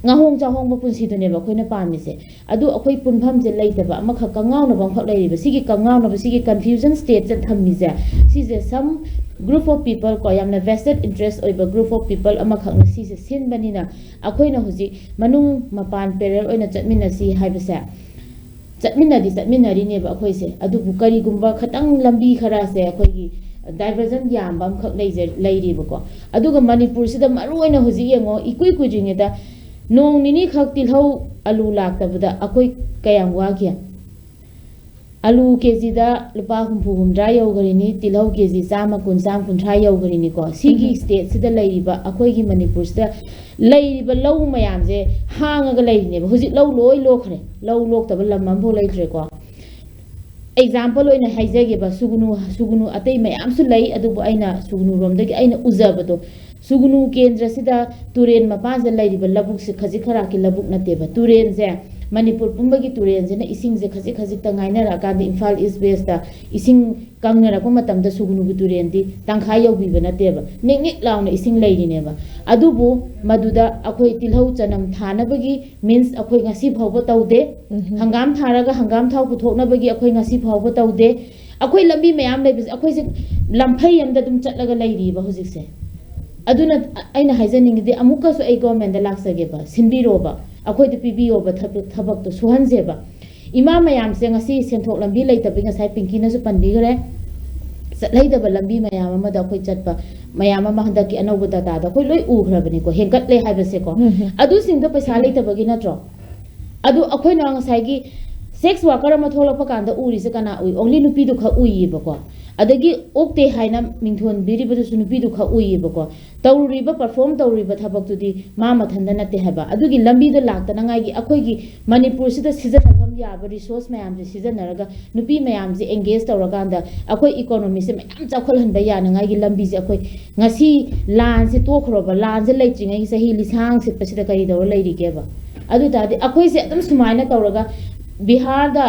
ꯉꯥꯍꯣꯡ ꯆꯥꯍꯣꯡꯕ ꯄꯨꯟꯁꯤꯗꯨꯅꯦꯕ ꯑꯩꯈꯣꯏꯅ ꯄꯥꯝꯃꯤꯁꯦ꯫ ꯑꯗꯨ ꯑꯩꯈꯣꯏ ꯄꯨꯟꯐꯝꯁꯦ ꯂꯩꯇꯕ, ꯑꯃꯈꯛ ꯀꯉꯥꯎꯅꯕ ꯑꯃꯈꯛ ꯂꯩꯔꯤꯕ꯫ ꯁꯤꯒꯤ ꯀꯉꯥꯎꯅꯕ, ꯁꯤꯒꯤ ꯀꯟꯐ꯭ꯌꯨꯖꯟ ꯁ꯭ꯇꯦꯠꯁꯦ ꯊꯝꯃꯤꯁꯦ, ꯁꯤꯁꯦ some group of people ꯀꯣ, ꯌꯥꯝꯅ vested interest ꯑꯣꯏꯕ group of people ꯑꯃꯈꯛꯅ ꯁꯤꯁꯦ ꯁꯤꯟꯕꯅꯤꯅ, ꯑꯩꯈꯣꯏꯅ ꯍꯧꯖꯤꯛ ꯃꯅꯨꯡ ꯃꯄꯥꯟ ꯄꯦꯔꯦꯜ ꯑꯣꯏꯅ ꯆꯠꯃꯤꯟꯅꯁꯤ ꯍꯥꯏꯕꯁꯦ, ꯆꯠꯃꯤꯟꯅꯗꯤ ꯆꯠꯃꯤꯟꯅꯔꯤꯅꯦꯕ ꯑꯩꯈꯣꯏꯁꯦ꯫ ꯑꯗꯨꯕꯨ ꯀꯔꯤꯒꯨꯝꯕ ꯈꯤꯇꯪ ꯂꯝꯕꯤ ꯈꯔꯁꯦ ꯑꯩꯈꯣꯏꯒꯤ diversion ꯌꯥꯝꯕ ꯑꯃꯈꯛ ꯂꯩꯖ ꯂꯩꯔꯤꯕꯀꯣ꯫ ꯑꯗꯨꯒ ꯃꯅꯤꯄꯨꯔꯁꯤꯗ ꯃꯔꯨ ꯑꯣꯏꯅ ꯍꯧꯖꯤꯛ ꯌꯦꯡꯉꯣ, ꯏꯀꯨꯏ ꯀꯨꯏꯗ꯭ꯔꯤꯉꯩꯗ ꯅꯣꯡ ꯅꯤꯅꯤ ꯈꯛ ꯇꯤꯜꯍꯧ ꯑꯂꯨ ꯂꯥꯛꯇꯕꯗ ꯑꯩꯈꯣꯏ ꯀꯌꯥꯝ ꯋꯥꯈꯤ? ꯑꯂꯨ ꯀꯦꯖꯤꯗ ꯂꯨꯄꯥ ꯍꯨꯝꯐꯨ ꯍꯨꯝꯗ꯭ꯔꯥ ꯌꯧꯈ꯭ꯔꯤꯅꯤ, ꯇꯤꯜꯍꯧ ꯀꯦꯖꯤ ꯆꯥꯝꯃ ꯀꯨꯟ, ꯆꯥꯝꯃ ꯀꯨꯟꯊ꯭ꯔꯥ ꯌꯧꯈ꯭ꯔꯤꯅꯤꯀꯣ꯫ ꯁꯤꯒꯤ ꯎꯝ꯫ Stateꯁꯤꯗ ꯂꯩꯔꯤꯕ, ꯑꯩꯈꯣꯏꯒꯤ ꯃꯅꯤꯄꯨꯔꯁꯤꯗ ꯂꯩꯔꯤꯕ ꯂꯧ ꯃꯌꯥꯝꯁꯦ ꯍꯥꯡꯉꯒ ꯂꯩꯔꯤꯅꯦꯕ꯫ ꯍꯧꯖꯤꯛ ꯂꯧ ꯂꯣꯏ ꯂꯣꯛꯈ꯭ꯔꯦ, ꯂꯧ ꯂꯣꯛꯇꯕ ꯂꯝ ꯑꯃꯐꯥꯎ ꯂꯩꯇ꯭ꯔꯦꯀꯣ꯫ Example ꯑꯣꯏꯅ ꯍꯥꯏꯖꯒꯦꯕ, ꯁꯨꯒꯅꯨ, ꯁꯨꯒꯅꯨ ꯑꯇꯩ ꯃꯌꯥꯝꯁꯨ ꯂꯩ, ꯑꯗꯨꯕꯨ ꯑꯩꯅ ꯁꯨꯒꯅꯨꯔꯣꯝꯗꯒꯤ ꯑꯩꯅ ꯎꯖꯕꯗꯣ, ꯁꯨꯒꯅꯨ ꯀꯦꯟꯗ꯭ꯔꯁꯤꯗ ꯇꯨꯔꯦꯟ ꯃꯄꯥꯟꯁꯤꯗ ꯂꯩꯔꯤꯕ ꯂꯧꯕꯨꯛꯁꯦ ꯈꯖꯤꯛ ꯈꯔꯥꯛꯀꯤ ꯂꯧꯕꯨꯛ ꯅꯠꯇꯦꯕ꯫ ꯇꯨꯔꯦꯟꯁꯦ, ꯃꯅꯤꯄꯨꯔ ꯄꯨꯝꯕꯒꯤ ꯇꯨꯔꯦꯟꯁꯤꯅ ꯏꯁꯤꯡꯁꯦ ꯈꯖꯤꯛ ꯈꯖꯤꯛꯇ ꯉꯥꯏꯅꯔꯛꯑꯀꯥꯟꯗ ꯏꯝꯐꯥꯜ East Westꯇ ꯏꯁꯤꯡ ꯀꯪꯅꯔꯛꯄ ꯃꯇꯝꯗ ꯁꯨꯒꯅꯨꯒꯤ ꯇꯨꯔꯦꯟꯗꯤ ꯇꯪꯈꯥꯏ ꯌꯧꯕꯤꯕ ꯅꯠꯇꯦꯕ, ꯅꯤꯛ ꯅꯤꯛ ꯂꯥꯎꯅ ꯏꯁꯤꯡ ꯂꯩꯔꯤꯅꯦꯕ꯫ ꯑꯗꯨꯕꯨ ꯃꯗꯨꯗ ꯑꯩꯈꯣꯏ ꯇꯤꯜꯍꯧ ꯆꯅꯝ ꯊꯥꯅꯕꯒꯤ means ꯑꯩꯈꯣꯏ ꯉꯁꯤ ꯐꯥꯎꯕ ꯇꯧꯗꯦ꯫ ꯎꯝ꯫ ꯍꯪꯒꯥꯝ ꯊꯥꯔꯒ ꯍꯪꯒꯥꯝ ꯊꯥꯎ ꯄꯨꯊꯣꯛꯅꯕꯒꯤ ꯑꯩꯈꯣꯏ ꯉꯁꯤ ꯐꯥꯎꯕ ꯇꯧꯗꯦ꯫ ꯑꯩꯈꯣꯏ ꯂꯝꯕꯤ ꯃꯌꯥꯝ ꯂꯩꯕꯁꯦ, ꯑꯩꯈꯣꯏꯁꯦ ꯂꯝꯐꯩ ꯑꯃꯗ ꯑꯗꯨꯝ ꯆꯠꯂꯒ ꯂꯩꯔꯤꯕ ꯍꯧꯖꯤꯛꯁꯦ꯫ ꯑꯗꯨꯅ ꯑꯩꯅ ꯍꯥꯏꯖꯅꯤꯡꯉꯤꯗꯤ, ꯑꯃꯨꯛꯀꯁꯨ ꯑꯩ governmentꯗ ꯂꯥꯛꯆꯒꯦꯕ, ꯁꯤꯟꯕꯤꯔꯣꯕ, ꯑꯩꯈꯣꯏꯗ ꯄꯤꯕꯤꯌꯣꯕ ꯊꯕꯛ, ꯊꯕꯛꯇꯣ ꯁꯨꯍꯟꯁꯦꯕ꯫ ꯏꯃꯥ ꯃꯌꯥꯝꯁꯦ ꯉꯁꯤ ꯁꯦꯟꯊꯣꯛ ꯂꯝꯕꯤ ꯂꯩꯇꯕꯒꯤ, ꯉꯁꯥꯏ ꯄꯤꯡꯀꯤꯅꯁꯨ ꯄꯟꯕꯤꯈ꯭ꯔꯦ, ꯆꯠꯍꯩꯗꯕ ꯂꯝꯕꯤ ꯃꯌꯥꯝ ꯑꯃꯗ ꯑꯩꯈꯣꯏ ꯆꯠꯄ ꯃꯌꯥꯝ ꯑꯃ ꯍꯟꯗꯛꯀꯤ ꯑꯅꯧꯕ dataꯗ ꯑꯩꯈꯣꯏ ꯂꯣꯏ ꯎꯈ꯭ꯔꯕꯅꯤꯀꯣ, ꯍꯦꯟꯒꯠꯂꯦ ꯍꯥꯏꯕꯁꯦꯀꯣ꯫ ꯎꯝ꯫ ꯑꯗꯨꯁꯤꯡꯗꯣ ꯄꯩꯁꯥ ꯂꯩꯇꯕꯒꯤ ꯅꯠꯇ꯭ꯔꯣ? ꯑꯗꯨ ꯑꯩꯈꯣꯏꯅ ꯉꯁꯥꯏꯒꯤ sex worker ꯑꯃ ꯊꯣꯛꯂꯛꯄ ꯀꯥꯟꯗ ꯎꯔꯤꯁꯦ ꯀꯅꯥ ꯎꯏ? Only ꯅꯨꯄꯤꯗꯨ ꯈꯛ ꯎꯏꯌꯦꯕꯀꯣ꯫ ꯑꯗꯒꯤ ꯑꯣꯛꯇꯦ ꯍꯥꯏꯅ ꯃꯤꯡꯊꯣꯟꯕꯤꯔꯤꯕꯗꯨꯁꯨ ꯅꯨꯄꯤꯗꯨ ꯈꯛ ꯎꯏꯌꯦꯕꯀꯣ꯫ ꯇꯧꯔꯤꯕ, perform ꯇꯧꯔꯤꯕ ꯊꯕꯛꯇꯨꯗꯤ ꯃꯥ ꯃꯊꯟꯇ ꯅꯠꯇꯦ ꯍꯥꯏꯕ꯫ ꯑꯗꯨꯒꯤ ꯂꯝꯕꯤꯗ ꯂꯥꯛꯇꯅꯉꯥꯏꯒꯤ ꯑꯩꯈꯣꯏꯒꯤ ꯃꯅꯤꯄꯨꯔꯁꯤꯗ ꯁꯤꯖꯤꯟꯅꯐꯝ ꯌꯥꯕ resource ꯃꯌꯥꯝꯁꯦ ꯁꯤꯖꯤꯟꯅꯔꯒ ꯅꯨꯄꯤ ꯃꯌꯥꯝꯁꯦ engage ꯇꯧꯔꯀꯥꯟꯗ ꯑꯩꯈꯣꯏ economyꯁꯦ ꯃꯌꯥꯝ ꯆꯥꯎꯈꯠꯍꯟꯕ ꯌꯥꯅꯉꯥꯏꯒꯤ ꯂꯝꯕꯤꯁꯦ ꯑꯩꯈꯣꯏ ꯉꯁꯤ ꯂꯥꯟꯁꯦ ꯇꯣꯛꯈ꯭ꯔꯣꯕ, ꯂꯥꯟꯁꯦ ꯂꯩꯇ꯭ꯔꯤꯉꯩꯒꯤ ꯆꯍꯤ ꯂꯤꯁꯥꯡ ꯁꯤꯠꯄꯁꯤꯗ ꯀꯔꯤ ꯇꯧꯔ ꯂꯩꯔꯤꯒꯦꯕ? ꯑꯗꯨ ꯇꯥꯔꯗꯤ ꯑꯩꯈꯣꯏꯁꯦ ꯑꯗꯨꯝ ꯁꯨꯃꯥꯏꯅ ꯇꯧꯔꯒ ꯕꯤꯍꯥꯔꯗ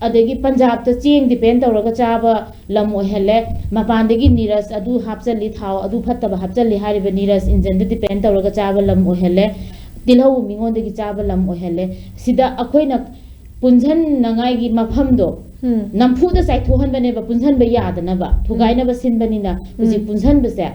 ꯑꯗꯒꯤ ꯄꯟꯖꯥꯕꯇ ꯆꯦꯡ depend ꯇꯧꯔꯒ ꯆꯥꯕ ꯂꯝ ꯑꯣꯏꯍꯜꯂꯦ꯫ ꯃꯄꯥꯟꯗꯒꯤ ꯅꯤꯔꯁ ꯑꯗꯨ ꯍꯥꯞꯆꯜꯂꯤ, ꯊꯥꯎ ꯑꯗꯨ ꯐꯠꯇꯕ ꯍꯥꯞꯆꯜꯂꯤ ꯍꯥꯏꯔꯤꯕ ꯅꯤꯔꯁ ꯏꯟꯖꯟꯗ depend ꯇꯧꯔꯒ ꯆꯥꯕ ꯂꯝ ꯑꯣꯏꯍꯜꯂꯦ꯫ ꯇꯤꯜꯍꯧ ꯃꯤꯉꯣꯟꯗꯒꯤ ꯆꯥꯕ ꯂꯝ ꯑꯣꯏꯍꯜꯂꯦ꯫ ꯁꯤꯗ ꯑꯩꯈꯣꯏꯅ ꯄꯨꯟꯁꯟꯅꯉꯥꯏꯒꯤ ꯃꯐꯝꯗꯣ ꯎꯝ꯫ ꯅꯝꯐꯨꯗ ꯆꯥꯏꯊꯣꯛꯍꯟꯕꯅꯦꯕ, ꯄꯨꯟꯁꯟꯕ ꯌꯥꯗꯅꯕ, ꯊꯨꯒꯥꯏꯅꯕ ꯁꯤꯟꯕꯅꯤꯅ ꯍꯧꯖꯤꯛ ꯎꯝ꯫ ꯄꯨꯟꯁꯟꯕꯁꯦ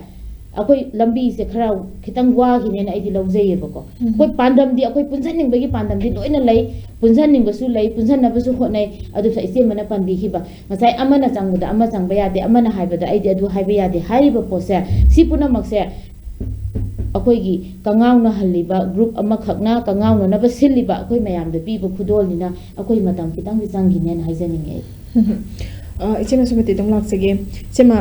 ꯑꯩꯈꯣꯏ ꯂꯝꯕꯤꯁꯦ ꯈꯔ ꯈꯤꯇꯪ ꯋꯥꯈꯤꯅꯦꯅ ꯑꯩꯗꯤ ꯂꯧꯖꯩꯌꯦꯕꯀꯣ꯫ ꯑꯩꯈꯣꯏ ꯄꯥꯟꯗꯝꯗꯤ, ꯑꯩꯈꯣꯏ ꯄꯨꯟꯁꯤꯟꯅꯤꯡꯕꯒꯤ ꯄꯥꯟꯗꯝꯗꯤ ꯂꯣꯏꯅ ꯂꯩ, ꯄꯨꯟꯁꯤꯟꯅꯤꯡꯕꯁꯨ ꯂꯩ, ꯄꯨꯟꯁꯤꯟꯅꯕꯁꯨ ꯍꯣꯠꯅꯩ꯫ ꯑꯗꯨꯁꯨ ꯏꯆꯦꯃꯅ ꯄꯟꯕꯤꯈꯤꯕ, ꯉꯁꯥꯏ ꯑꯃꯅ ꯆꯪꯕꯗ ꯑꯃ ꯆꯪꯕ ꯌꯥꯗꯦ, ꯑꯃꯅ ꯍꯥꯏꯕꯗ ꯑꯩꯗꯤ ꯑꯗꯨ ꯍꯥꯏꯕ ꯌꯥꯗꯦ ꯍꯥꯏꯔꯤꯕ ꯄꯣꯠꯁꯦ, ꯁꯤ ꯄꯨꯝꯅꯃꯛꯁꯦ ꯑꯩꯈꯣꯏꯒꯤ ꯀꯉꯥꯎꯅꯍꯜꯂꯤꯕ ꯒ꯭ꯔꯨꯞ ꯑꯃꯈꯛꯅ ꯀꯉꯥꯎꯅꯅꯕ ꯁꯤꯜꯂꯤꯕ ꯑꯩꯈꯣꯏ ꯃꯌꯥꯝꯗ ꯄꯤꯕ ꯈꯨꯗꯣꯜꯅꯤꯅ ꯑꯩꯈꯣꯏ ꯃꯇꯝ ꯈꯤꯇꯪꯗꯤ ꯆꯪꯈꯤꯅꯦꯅ ꯍꯥꯏꯖꯅꯤꯡꯉꯦ ꯑꯩ꯫ ꯎꯝ꯫ ꯑ, ꯏꯆꯦ ꯃꯁꯨꯃꯇꯤ ꯑꯗꯨꯝ ꯂꯥꯛꯆꯒꯦ꯫ ꯏꯆꯦꯃ,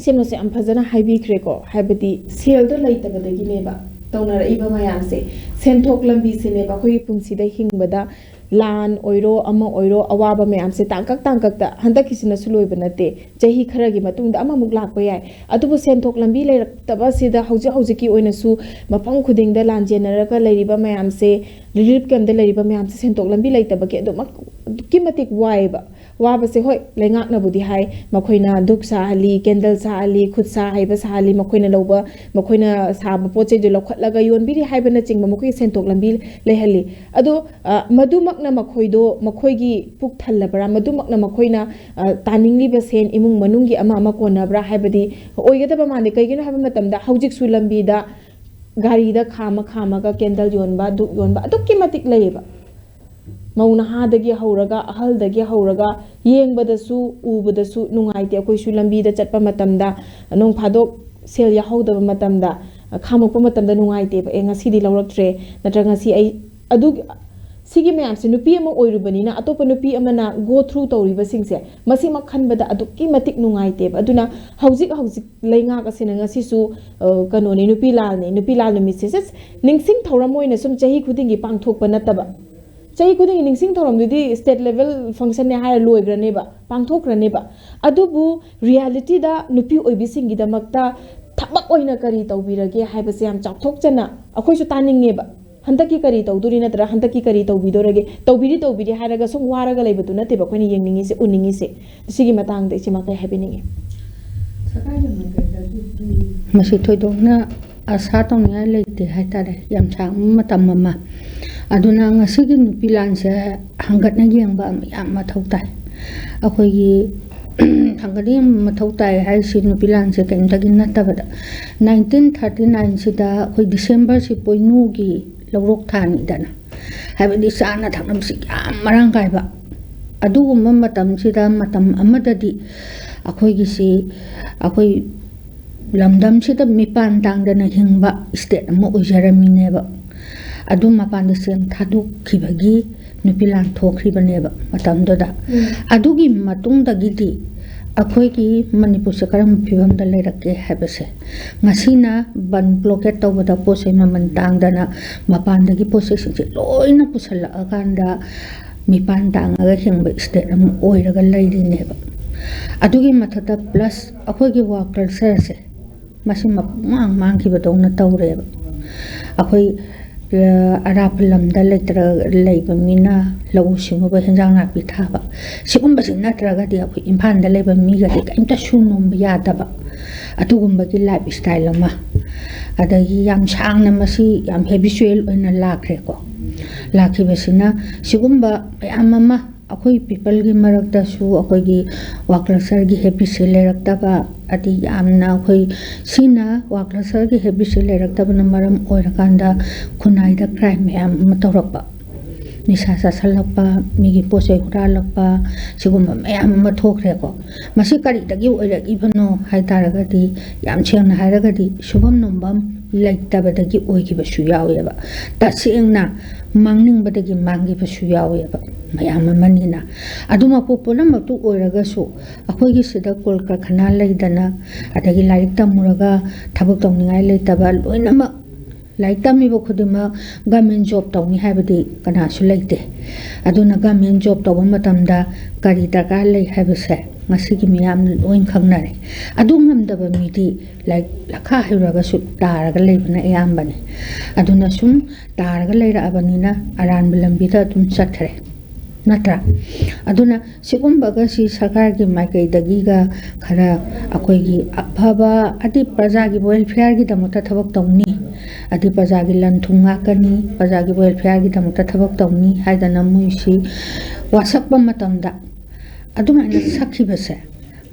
ꯁꯦꯝꯅꯁꯨ ꯌꯥꯝ ꯐꯖꯅ ꯍꯥꯏꯕꯤꯈ꯭ꯔꯦꯀꯣ, ꯍꯥꯏꯕꯗꯤ ꯁꯦꯜꯗꯣ ꯂꯩꯇꯕꯗꯒꯤꯅꯦꯕ ꯇꯧꯅꯔꯛꯏꯕ ꯃꯌꯥꯝꯁꯦ꯫ ꯁꯦꯟꯊꯣꯛ ꯂꯝꯕꯤꯁꯤꯅꯦꯕ ꯑꯩꯈꯣꯏꯒꯤ ꯄꯨꯟꯁꯤꯗ ꯍꯤꯡꯕꯗ ꯂꯥꯟ ꯑꯣꯏꯔꯣ, ꯑꯃ ꯑꯣꯏꯔꯣ, ꯑꯋꯥꯕ ꯃꯌꯥꯝꯁꯦ ꯇꯥꯡꯀꯛ ꯇꯥꯡꯀꯛꯇ, ꯍꯟꯗꯛꯀꯤꯁꯤꯅꯁꯨ ꯂꯣꯏꯕ ꯅꯠꯇꯦ, ꯆꯍꯤ ꯈꯔꯒꯤ ꯃꯇꯨꯡꯗ ꯑꯃꯃꯨꯛ ꯂꯥꯛꯄ ꯌꯥꯏ꯫ ꯑꯗꯨꯕꯨ ꯁꯦꯟꯊꯣꯛ ꯂꯝꯕꯤ ꯂꯩꯔꯛꯇꯕ ꯑꯁꯤꯗ ꯍꯧꯖꯤꯛ ꯍꯧꯖꯤꯛꯀꯤ ꯑꯣꯏꯅꯁꯨ ꯃꯐꯝ ꯈꯨꯗꯤꯡꯗ ꯂꯥꯟꯖꯦꯟꯅꯔꯒ ꯂꯩꯔꯤꯕ ꯃꯌꯥꯝꯁꯦ, ꯔꯤꯂꯤꯐ ꯀꯦꯝꯞꯇ ꯂꯩꯔꯤꯕ ꯃꯌꯥꯝꯁꯦ ꯁꯦꯟꯊꯣꯛ ꯂꯝꯕꯤ ꯂꯩꯇꯕꯒꯤ ꯑꯗꯨꯃꯛ ꯑꯗꯨꯛꯀꯤ ꯃꯇꯤꯛ ꯋꯥꯏꯑꯦꯕ꯫ ꯋꯥꯕꯁꯦ, ꯍꯣꯏ, ꯂꯩꯉꯥꯛꯅꯕꯨꯗꯤ ꯍꯥꯏ, ꯃꯈꯣꯏꯅ ꯙꯨꯛ ꯁꯥꯍꯜꯂꯤ, ꯀꯦꯟꯗꯜ ꯁꯥꯍꯜꯂꯤ, ꯈꯨꯠ ꯁꯥ ꯍꯩꯕ ꯁꯥꯍꯜꯂꯤ, ꯃꯈꯣꯏꯅ ꯂꯧꯕ, ꯃꯈꯣꯏꯅ ꯁꯥꯕ ꯄꯣꯠ ꯆꯩꯗꯨ ꯂꯧꯈꯠꯂꯒ ꯌꯣꯟꯕꯤꯔꯤ ꯍꯥꯏꯕꯅꯆꯤꯡꯕ ꯃꯈꯣꯏꯒꯤ ꯁꯦꯟꯊꯣꯛ ꯂꯝꯕꯤ ꯂꯩꯍꯜꯂꯤ꯫ ꯑꯗꯣ, ꯑ, ꯃꯗꯨꯃꯛꯅ ꯃꯈꯣꯏꯗꯣ, ꯃꯈꯣꯏꯒꯤ ꯄꯨꯛ ꯊꯜꯂꯕ꯭ꯔꯥ, ꯃꯗꯨꯃꯛꯅ ꯃꯈꯣꯏꯅ, ꯑ, ꯇꯥꯅꯤꯡꯂꯤꯕ ꯁꯦꯟ, ꯏꯃꯨꯡ ꯃꯅꯨꯡꯒꯤ ꯑꯃ ꯑꯃ ꯀꯣꯟꯅꯕ꯭ꯔꯥ ꯍꯥꯏꯕꯗꯤ ꯑꯣꯏꯒꯗꯕ ꯃꯥꯟꯗꯦ꯫ ꯀꯩꯒꯤꯅꯣ ꯍꯥꯏꯕ ꯃꯇꯝꯗ, ꯍꯧꯖꯤꯛꯁꯨ ꯂꯝꯕꯤꯗ ꯒꯥꯔꯤꯗ ꯈꯥꯝꯃ ꯈꯥꯝꯃꯒ ꯀꯦꯟꯗꯜ ꯌꯣꯟꯕ, ꯙꯨꯛ ꯌꯣꯟꯕ ꯑꯗꯨꯛꯀꯤ ꯃꯇꯤꯛ ꯂꯩꯌꯦꯕ꯫ ꯃꯧ ꯅꯍꯥꯗꯒꯤ ꯍꯧꯔꯒ, ꯑꯍꯜꯗꯒꯤ ꯍꯧꯔꯒ, ꯌꯦꯡꯕꯗꯁꯨ, ꯎꯕꯗꯁꯨ ꯅꯨꯡꯉꯥꯏꯇꯦ꯫ ꯑꯩꯈꯣꯏꯁꯨ ꯂꯝꯕꯤꯗ ꯆꯠꯄ ꯃꯇꯝꯗ, ꯅꯣꯡ ꯐꯥꯗꯣꯛ ꯁꯦꯜ ꯌꯥꯎꯍꯧꯗꯕ ꯃꯇꯝꯗ, ꯈꯥꯝꯃꯛꯄ ꯃꯇꯝꯗ ꯅꯨꯡꯉꯥꯏꯇꯦꯕ꯫ "ꯑꯦ, ꯉꯁꯤꯗꯤ ꯂꯧꯔꯛꯇ꯭ꯔꯦ", ꯅꯠꯇ꯭ꯔꯒ "ꯉꯁꯤ ꯑꯩ", ꯑꯗꯨ, ꯁꯤꯒꯤ ꯃꯌꯥꯝꯁꯦ ꯅꯨꯄꯤ ꯑꯃ ꯑꯣꯏꯔꯨꯕꯅꯤꯅ, ꯑꯇꯣꯞꯄ ꯅꯨꯄꯤ ꯑꯃꯅ go through ꯇꯧꯔꯤꯕꯁꯤꯡꯁꯦ, ꯃꯁꯤꯃꯛ ꯈꯟꯕꯗ ꯑꯗꯨꯛꯀꯤ ꯃꯇꯤꯛ ꯅꯨꯡꯉꯥꯏꯇꯦꯕ꯫ ꯑꯗꯨꯅ ꯍꯧꯖꯤꯛ ꯍꯧꯖꯤꯛ ꯂꯩꯉꯥꯛ ꯑꯁꯤꯅ ꯉꯁꯤꯁꯨ, ꯑ, ꯀꯩꯅꯣꯅꯤ, ꯅꯨꯄꯤ ꯂꯥꯜꯅꯤ, ꯅꯨꯄꯤ ꯂꯥꯜ ꯅꯨꯃꯤꯠꯁꯦ just ꯅꯤꯡꯁꯤꯡ ꯊꯧꯔꯝ ꯑꯣꯏꯅ ꯁꯨꯝ ꯆꯍꯤ ꯈꯨꯗꯤꯡꯒꯤ ꯄꯥꯡꯊꯣꯛꯄ ꯅꯠꯇꯕ, ꯆꯍꯤ ꯈꯨꯗꯤꯡꯒꯤ ꯅꯤꯡꯁꯤꯡ ꯊꯧꯔꯝꯗꯨꯗꯤ state level functionꯅꯦ ꯍꯥꯏꯔ ꯂꯣꯏꯈ꯭ꯔꯅꯦꯕ, ꯄꯥꯡꯊꯣꯛꯈ꯭ꯔꯅꯦꯕ꯫ ꯑꯗꯨꯕꯨ realityꯗ ꯅꯨꯄꯤ ꯑꯣꯏꯕꯤꯁꯤꯡꯒꯤꯗꯃꯛꯇ ꯊꯕꯛ ꯑꯣꯏꯅ ꯀꯔꯤ ꯇꯧꯕꯤꯔꯒꯦ ꯍꯥꯏꯕꯁꯦ ꯌꯥꯝ ꯆꯥꯎꯊꯣꯛꯆꯅ ꯑꯩꯈꯣꯏꯁꯨ ꯇꯥꯅꯤꯡꯉꯦꯕ꯫ ꯍꯟꯗꯛꯀꯤ ꯀꯔꯤ ꯇꯧꯗꯣꯔꯤ ꯅꯠꯇ꯭ꯔꯒ ꯍꯟꯗꯛꯀꯤ ꯀꯔꯤ ꯇꯧꯕꯤꯗꯣꯔꯒꯦ, ꯇꯧꯕꯤꯔꯤ ꯇꯧꯕꯤꯔꯤ ꯍꯥꯏꯔꯒ ꯁꯨꯝ ꯋꯥꯔꯒ ꯂꯩꯕꯗꯨ ꯅꯠꯇꯦꯕ ꯑꯩꯈꯣꯏꯅ ꯌꯦꯡꯅꯤꯡꯉꯤꯁꯦ, ꯎꯅꯤꯡꯉꯤꯁꯦ꯫ ꯁꯤꯒꯤ ꯃꯇꯥꯡꯗ ꯏꯆꯦꯃ ꯀꯩ ꯍꯥꯏꯕꯤꯅꯤꯡꯉꯤ? ꯃꯁꯤ ꯊꯣꯏꯗꯣꯛꯅ ꯑꯁꯥ ꯇꯧꯅꯤꯡꯉꯥꯏ ꯂꯩꯇꯦ ꯍꯥꯏꯇꯥꯔꯦ꯫ ꯌꯥꯝ ꯁꯥꯡꯕ ꯃꯇꯝ ꯑꯃ꯫ ꯑꯗꯨꯅ ꯉꯁꯤꯒꯤ ꯅꯨꯄꯤ ꯂꯥꯟꯁꯦ ꯍꯪꯒꯠꯅ ꯌꯦꯡꯕ ꯑꯃ ꯌꯥꯝ ꯃꯊꯧ ꯇꯥꯏ꯫ ꯑꯩꯈꯣꯏꯒꯤ ꯊꯥꯡꯒꯠꯅꯤꯡꯕ ꯃꯊꯧ ꯇꯥꯏ ꯍꯥꯏꯔꯤꯁꯤ ꯅꯨꯄꯤ ꯂꯥꯟꯁꯦ ꯀꯔꯤꯝꯇꯒꯤ ꯅꯠꯇꯕꯗ, ꯅꯥꯏꯟꯇꯤꯟ ꯊꯥꯔꯇꯤ ꯅꯥꯏꯟꯁꯤꯗ ꯑꯩꯈꯣꯏ ꯗꯤꯁꯦꯝꯕꯔꯁꯤ ꯄꯣꯏꯅꯨꯒꯤ ꯂꯧꯔꯣꯛ ꯊꯥꯅꯤꯗꯅ, ꯍꯥꯏꯕꯗꯤ ꯆꯥꯅ ꯊꯛꯅꯕꯁꯤ ꯌꯥꯝ ꯃꯔꯥꯡ ꯀꯥꯏꯕ꯫ ꯑꯗꯨꯒꯨꯝꯕ ꯃꯇꯝꯁꯤꯗ, ꯃꯇꯝ ꯑꯃꯗꯗꯤ ꯑꯩꯈꯣꯏꯒꯤꯁꯤ, ꯑꯩꯈꯣꯏ ꯂꯝꯗꯝꯁꯤꯗ ꯃꯤꯄꯥꯟ ꯇꯥꯡꯗꯅ ꯍꯤꯡꯕ ꯏꯁꯇꯦꯠ ꯑꯃ ꯑꯣꯏꯖꯔꯝꯃꯤꯅꯦꯕ꯫ ꯑꯗꯨ ꯃꯄꯥꯟꯗ ꯆꯦꯡ ꯊꯥꯗꯣꯛꯈꯤꯕꯒꯤ ꯅꯨꯄꯤ ꯂꯥꯟ ꯊꯣꯛꯈ꯭ꯔꯤꯕꯅꯦꯕ ꯃꯇꯝꯗꯨꯗ꯫ ꯎꯝ꯫ ꯑꯗꯨꯒꯤ ꯃꯇꯨꯡꯗꯒꯤꯗꯤ ꯑꯩꯈꯣꯏꯒꯤ ꯃꯅꯤꯄꯨꯔꯁꯦ ꯀꯔꯝꯕ ꯐꯤꯕꯝꯗ ꯂꯩꯔꯛꯀꯦ ꯍꯥꯏꯕꯁꯦ, ꯉꯁꯤꯅ ꯕꯟ ꯕ꯭ꯂꯣꯀꯦꯠ ꯇꯧꯕꯗ ꯄꯣꯠ ꯆꯩ ꯃꯃꯜ ꯇꯥꯡꯗꯅ ꯃꯄꯥꯟꯗꯒꯤ ꯄꯣꯠ ꯆꯩꯁꯤꯡꯁꯦ ꯂꯣꯏꯅ ꯄꯨꯁꯜꯂꯛꯑꯀꯥꯟꯗ ꯃꯤꯄꯥꯟ ꯇꯥꯡꯉꯒ ꯍꯤꯡꯕ ꯏꯁꯇꯦꯠ ꯑꯃ ꯑꯣꯏꯔꯒ ꯂꯩꯔꯤꯅꯦꯕ꯫ ꯑꯗꯨꯒꯤ ꯃꯊꯛꯇ ꯄ꯭ꯂꯁ ꯑꯩꯈꯣꯏꯒꯤ ꯋꯥꯔꯛ ꯀꯜꯆꯔꯁꯦ, ꯃꯁꯤ ꯃꯄꯨꯡꯃꯥꯡ ꯃꯥꯡꯈꯤꯕꯗꯧꯅ ꯇꯧꯔꯦꯕ꯫ ꯑꯩꯈꯣꯏ, ꯑ, ꯑꯔꯥꯞꯄ ꯂꯝꯗ ꯂꯩꯇ꯭ꯔ-, ꯂꯩꯕ ꯃꯤꯅ ꯂꯧꯎ ꯁꯤꯡꯎꯕ, ꯍꯦꯟꯖꯥꯡ ꯅꯥꯄꯤ ꯊꯥꯕ, ꯁꯤꯒꯨꯝꯕꯁꯤ ꯅꯠꯇ꯭ꯔꯒꯗꯤ ꯑꯩꯈꯣꯏ ꯏꯝꯐꯥꯜꯗ ꯂꯩꯕ ꯃꯤꯒꯗꯤ ꯀꯔꯤꯝꯇ ꯁꯨ ꯅꯣꯝꯕ ꯌꯥꯗꯕ, ꯑꯗꯨꯒꯨꯝꯕꯒꯤ ꯂꯥꯏꯐ ꯏꯁꯇꯥꯏꯜ ꯑꯃ꯫ ꯑꯗꯒꯤ ꯌꯥꯝ ꯁꯥꯡꯅ ꯃꯁꯤ ꯌꯥꯝ ꯍꯦꯕꯤꯆꯨꯋꯦꯜ ꯑꯣꯏꯅ ꯂꯥꯛꯈ꯭ꯔꯦꯀꯣ꯫ ꯂꯥꯛꯈꯤꯕꯁꯤꯅ ꯁꯤꯒꯨꯝꯕ ꯃꯌꯥꯝ ꯑꯃ ꯑꯩꯈꯣꯏ ꯄꯤꯄꯜꯒꯤ ꯃꯔꯛꯇꯁꯨ ꯑꯩꯈꯣꯏꯒꯤ ꯋꯥꯔꯛ ꯀꯜꯆꯔꯒꯤ ꯍꯦꯕꯤꯠꯁꯦ ꯂꯩꯔꯛꯇꯕ, ꯑꯗꯤ ꯌꯥꯝꯅ ꯑꯩꯈꯣꯏ ꯁꯤꯅ ꯋꯥꯔꯛ ꯀꯜꯆꯔꯒꯤ ꯍꯦꯕꯤꯠꯁꯦ ꯂꯩꯔꯛꯇꯕꯅ ꯃꯔꯝ ꯑꯣꯏꯔꯀꯥꯟꯗ ꯈꯨꯟꯅꯥꯏꯗ ꯀ꯭ꯔꯥꯏꯝ ꯃꯌꯥꯝ ꯑꯃ ꯇꯧꯔꯛꯄ, ꯅꯤꯁꯥ ꯆꯥꯁꯜꯂꯛꯄ, ꯃꯤꯒꯤ ꯄꯣꯠ ꯆꯩ ꯍꯨꯔꯥꯜꯂꯛꯄ, ꯁꯤꯒꯨꯝꯕ ꯃꯌꯥꯝ ꯑꯃ ꯊꯣꯛꯈ꯭ꯔꯦꯀꯣ꯫ ꯃꯁꯤ ꯀꯔꯤꯗꯒꯤ ꯑꯣꯏꯔꯛꯏꯕꯅꯣ ꯍꯥꯏ ꯇꯥꯔꯒꯗꯤ, ꯌꯥꯝ ꯁꯦꯡꯅ ꯍꯥꯏꯔꯒꯗꯤ ꯁꯨꯐꯝ ꯅꯣꯝꯐꯝ ꯂꯩꯇꯕꯗꯒꯤ ꯑꯣꯏꯈꯤꯕꯁꯨ ꯌꯥꯎꯋꯦꯕ꯫ ꯇꯁꯦꯡꯅ ꯃꯥꯡꯅꯤꯡꯕꯗꯒꯤ ꯃꯥꯡꯈꯤꯕꯁꯨ ꯌꯥꯎꯋꯦꯕ ꯃꯌꯥꯝ ꯑꯃꯅꯤꯅ꯫ ꯑꯗꯨꯃꯛꯄꯨ ꯄꯨꯝꯅꯃꯛꯇꯨ ꯑꯣꯏꯔꯒꯁꯨ, ꯑꯩꯈꯣꯏꯒꯤ ꯁꯤꯗ ꯀꯣꯜ ꯀꯔꯈꯅꯥ ꯂꯩꯗꯅ, ꯑꯗꯒꯤ ꯂꯥꯏꯔꯤꯛ ꯇꯝꯃꯨꯔꯒ ꯊꯕꯛ ꯇꯧꯅꯤꯡꯉꯥꯏ ꯂꯩꯇꯕ ꯂꯣꯏꯅꯃꯛ, ꯂꯥꯏꯔꯤꯛ ꯇꯝꯃꯤꯕ ꯈꯨꯗꯤꯡꯃꯛ ꯒꯃꯦꯟ ꯖꯣꯕ ꯇꯧꯅꯤ ꯍꯥꯏꯕꯗꯤ ꯀꯅꯥꯁꯨ ꯂꯩꯇꯦ꯫ ꯑꯗꯨꯅ ꯒꯃꯦꯟ ꯖꯣꯕ ꯇꯧꯕ ꯃꯇꯝꯗ ꯀꯔꯤ ꯗꯔꯀꯥꯔ ꯂꯩ ꯍꯥꯏꯕꯁꯦ ꯉꯁꯤꯒꯤ ꯃꯤꯌꯥꯝꯅ ꯂꯣꯏ ꯈꯪꯅꯔꯦ꯫ ꯑꯗꯨ ꯉꯝꯗꯕ ꯃꯤꯗꯤ ꯂꯥꯏꯔꯤꯛ ꯂꯈꯥ ꯍꯩꯔꯨꯔꯒꯁꯨ ꯇꯥꯔꯒ ꯂꯩꯕꯅ ꯑꯌꯥꯝꯕꯅꯤ꯫ ꯑꯗꯨꯅ ꯁꯨꯝ ꯇꯥꯔꯒ ꯂꯩꯔꯛꯑꯕꯅꯤꯅ ꯑꯔꯥꯟꯕ ꯂꯝꯕꯤꯗ ꯑꯗꯨꯝ ꯆꯠꯈ꯭ꯔꯦ, ꯅꯠꯇ꯭ꯔꯥ? ꯑꯗꯨꯅ ꯁꯤꯒꯨꯝꯕꯒꯁꯤ ꯁꯔꯀꯥꯔꯒꯤ ꯃꯥꯏꯀꯩꯗꯒꯤꯒ ꯈꯔ ꯑꯩꯈꯣꯏꯒꯤ ꯑꯐꯕ, ꯍꯥꯏꯗꯤ ꯄ꯭ꯔꯖꯥꯒꯤ ꯋꯦꯜꯐꯤꯌꯔꯒꯤꯗꯃꯛꯇ ꯊꯕꯛ ꯇꯧꯅꯤ, ꯍꯥꯏꯗꯤ ꯄ꯭ꯔꯖꯥꯒꯤ ꯂꯟ ꯊꯨꯝ ꯉꯥꯛꯀꯅꯤ, ꯄ꯭ꯔꯖꯥꯒꯤ ꯋꯦꯜꯐꯤꯌꯔꯒꯤꯗꯃꯛꯇ ꯊꯕꯛ ꯇꯧꯅꯤ ꯍꯥꯏꯗꯅ ꯃꯣꯏꯁꯤ ꯋꯥꯁꯛꯄ ꯃꯇꯝꯗ ꯑꯗꯨꯃꯥꯏꯅ ꯁꯛꯈꯤꯕꯁꯦ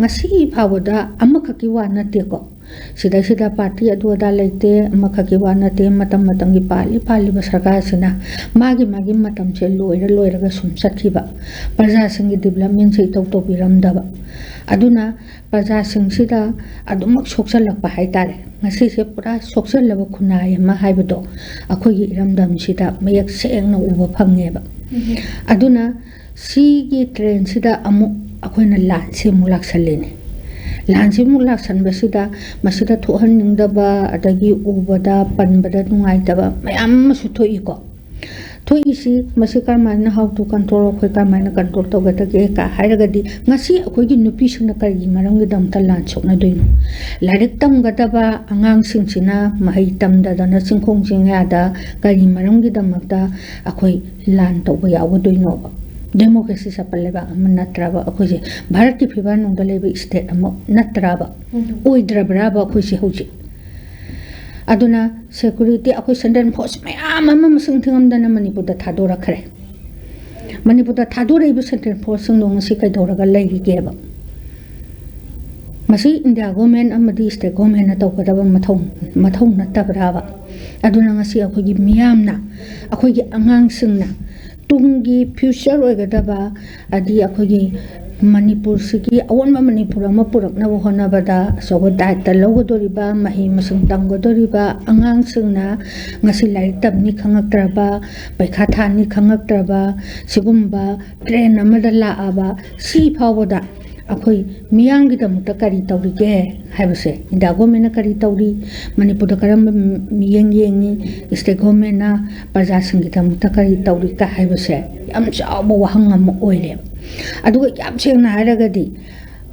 ꯉꯁꯤ ꯐꯥꯎꯕꯗ ꯑꯃꯈꯛꯀꯤ ꯋꯥ ꯅꯠꯇꯦꯀꯣ꯫ ꯁꯤꯗꯩꯁꯤꯗ ꯄꯥꯔꯇꯤ ꯑꯗꯨ ꯑꯗꯥ ꯂꯩꯇꯦ, ꯑꯃꯈꯛꯀꯤ ꯋꯥ ꯅꯠꯇꯦ꯫ ꯃꯇꯝ ꯃꯇꯝꯒꯤ ꯄꯥꯜꯂꯤ ꯄꯥꯜꯂꯤꯕ ꯁꯔꯀꯥꯔꯁꯤꯅ ꯃꯥꯒꯤ ꯃꯥꯒꯤ ꯃꯇꯝꯁꯦ ꯂꯣꯏꯔ ꯂꯣꯏꯔꯒ ꯁꯨꯝ ꯆꯠꯈꯤꯕ, ꯄ꯭ꯔꯖꯥꯁꯤꯡꯒꯤ ꯗꯤꯕꯂꯞꯃꯦꯟꯁꯦ ꯏꯇꯧ ꯇꯧꯕꯤꯔꯝꯗꯕ꯫ ꯑꯗꯨꯅ ꯄ꯭ꯔꯖꯥꯁꯤꯡꯁꯤꯗ ꯑꯗꯨꯃꯛ ꯁꯣꯛꯆꯜꯂꯛꯄ ꯍꯥꯏꯇꯥꯔꯦ꯫ ꯉꯁꯤꯁꯦ ꯄꯨꯔꯥ ꯁꯣꯛꯆꯜꯂꯕ ꯈꯨꯟꯅꯥꯏ ꯑꯃ ꯍꯥꯏꯕꯗꯣ ꯑꯩꯈꯣꯏꯒꯤ ꯏꯔꯝꯗꯝꯁꯤꯗ ꯃꯌꯦꯛ ꯁꯦꯡꯅ ꯎꯕ ꯐꯪꯉꯦꯕ꯫ ꯑꯗꯨꯅ ꯁꯤꯒꯤ ꯇ꯭ꯔꯦꯟꯁꯤꯗ ꯑꯃꯨꯛ ꯑꯩꯈꯣꯏꯅ ꯂꯥꯟꯁꯤ ꯑꯃꯨꯛ ꯂꯥꯛꯁꯜꯂꯤꯅꯦ꯫ ꯂꯥꯟꯁꯤ ꯑꯃꯨꯛ ꯂꯥꯛꯁꯟꯕꯁꯤꯗ ꯃꯁꯤꯗ ꯊꯣꯛꯍꯟꯅꯤꯡꯗꯕ, ꯑꯗꯒꯤ ꯎꯕꯗ ꯄꯟꯕꯗ ꯅꯨꯡꯉꯥꯏꯇꯕ ꯃꯌꯥꯝ ꯑꯃꯁꯨ ꯊꯣꯛꯏꯀꯣ꯫ ꯊꯣꯛꯏꯁꯤ ꯃꯁꯤ ꯀꯔꯝꯍꯥꯏꯅ, how to control, ꯑꯩꯈꯣꯏ ꯀꯔꯝꯍꯥꯏꯅ ꯀꯟꯇ꯭ꯔꯣꯜ ꯇꯧꯒꯗꯒꯦ ꯀ ꯍꯥꯏꯔꯒꯗꯤ, ꯉꯁꯤ ꯑꯩꯈꯣꯏꯒꯤ ꯅꯨꯄꯤꯁꯤꯡꯅ ꯀꯔꯤꯒꯤ ꯃꯔꯝꯒꯤꯗꯃꯛꯇ ꯂꯥꯟ ꯁꯣꯛꯅꯗꯣꯏꯅꯣ? ꯂꯥꯏꯔꯤꯛ ꯇꯝꯒꯗꯕ ꯑꯉꯥꯡꯁꯤꯡꯁꯤꯅ ꯃꯍꯩ ꯇꯝꯗꯗꯅ ꯆꯤꯡꯈꯣꯡ ꯆꯤꯡꯌꯥꯗ ꯀꯔꯤ ꯃꯔꯝꯒꯤꯗꯃꯛꯇ ꯑꯩꯈꯣꯏ ꯂꯥꯟ ꯇꯧꯕ ꯌꯥꯎꯒꯗꯣꯏꯅꯣꯕ? ꯗꯦꯃꯣꯀ꯭ꯔꯦꯁꯤ ꯆꯠꯄ ꯂꯩꯕꯥꯛ ꯑꯃ ꯅꯠꯇ꯭ꯔꯕ ꯑꯩꯈꯣꯏꯁꯦ? ꯚꯥꯔꯠꯀꯤ ꯐꯤꯕꯥꯜꯅꯨꯡꯗ ꯂꯩꯕ ꯏꯁꯇꯦꯠ ꯑꯃ ꯅꯠꯇ꯭ꯔꯕ? ꯑꯣꯏꯗ꯭ꯔꯕ꯭ꯔꯕ ꯑꯩꯈꯣꯏꯁꯦ ꯍꯧꯖꯤꯛ? ꯑꯗꯨꯅ ꯁꯦꯀ꯭ꯌꯨꯔꯤꯇꯤ, ꯑꯩꯈꯣꯏ ꯁꯦꯟꯇ꯭ꯔꯦꯜ ꯐꯣꯔꯁ ꯃꯌꯥꯝ ꯑꯃ ꯃꯁꯤꯡ ꯊꯤꯉꯝꯗꯅ ꯃꯅꯤꯄꯨꯔꯗ ꯊꯥꯗꯣꯔꯛꯈ꯭ꯔꯦ꯫ ꯃꯅꯤꯄꯨꯔꯗ ꯊꯥꯗꯣꯔꯛꯏꯕ ꯁꯦꯟꯇ꯭ꯔꯦꯜ ꯐꯣꯔꯁꯁꯤꯡꯗꯣ ꯉꯁꯤ ꯀꯩꯗꯧꯔꯒ ꯂꯩꯔꯤꯒꯦꯕ? ꯃꯁꯤ ꯏꯟꯗꯤꯌꯥ ꯒꯣꯔꯃꯦꯟ ꯑꯃꯗꯤ ꯁ꯭ꯇꯦꯠ ꯒꯣꯔꯃꯦꯟꯅ ꯇꯧꯒꯗꯕ ꯃꯊꯧ, ꯃꯊꯧ ꯅꯠꯇꯕ꯭ꯔꯥꯕ? ꯑꯗꯨꯅ ꯉꯁꯤ ꯑꯩꯈꯣꯏꯒꯤ ꯃꯤꯌꯥꯝꯅ, ꯑꯩꯈꯣꯏꯒꯤ ꯑꯉꯥꯡꯁꯤꯡꯅ ꯇꯨꯡꯒꯤ ꯐ꯭ꯌꯨꯆꯔ ꯑꯣꯏꯒꯗꯕ, ꯑꯗꯤ ꯑꯩꯈꯣꯏꯒꯤ ꯃꯅꯤꯄꯨꯔꯁꯤꯒꯤ ꯑꯑꯣꯟꯕ ꯃꯅꯤꯄꯨꯔ ꯑꯃ ꯄꯨꯔꯛꯅꯕ ꯍꯣꯠꯅꯕꯗ ꯑꯆꯧꯕ ꯗꯥꯏꯇ ꯂꯧꯒꯗꯣꯔꯤꯕ, ꯃꯍꯩ ꯃꯁꯤꯡ ꯇꯝꯒꯗꯣꯔꯤꯕ ꯑꯉꯥꯡꯁꯤꯡꯅ ꯉꯁꯤ ꯂꯥꯏꯔꯤꯛ ꯇꯝꯅꯤ ꯈꯪꯉꯛꯇ꯭ꯔꯕ, ꯄꯩꯈꯥ ꯊꯥꯅꯤ ꯈꯪꯉꯛꯇ꯭ꯔꯕ, ꯁꯤꯒꯨꯝꯕ ꯇ꯭ꯔꯦꯟ ꯑꯃꯗ ꯂꯥꯛꯑꯕ, ꯁꯤ ꯐꯥꯎꯕꯗ ꯑꯩꯈꯣꯏ ꯃꯤꯌꯥꯝꯒꯤꯗꯃꯛꯇ ꯀꯔꯤ ꯇꯧꯔꯤꯒꯦ ꯍꯥꯏꯕꯁꯦ, ꯏꯟꯗꯤꯌꯥ ꯒꯣꯔꯃꯦꯟꯅ ꯀꯔꯤ ꯇꯧꯔꯤ, ꯃꯅꯤꯄꯨꯔꯗ ꯀꯔꯝꯕ ꯃꯤꯠꯌꯦꯡ ꯌꯦꯡꯉꯤ, ꯁ꯭ꯇꯦꯠ ꯒꯣꯔꯃꯦꯟꯅ ꯄ꯭ꯔꯖꯥꯁꯤꯡꯒꯤꯗꯃꯛꯇ ꯀꯔꯤ ꯇꯧꯔꯤ ꯀ ꯍꯥꯏꯕꯁꯦ ꯌꯥꯝ ꯆꯥꯎꯕ ꯋꯥꯍꯪ ꯑꯃ ꯑꯣꯏꯔꯦꯕ꯫ ꯑꯗꯨꯒ ꯌꯥꯝ ꯁꯦꯡꯅ ꯍꯥꯏꯔꯒꯗꯤ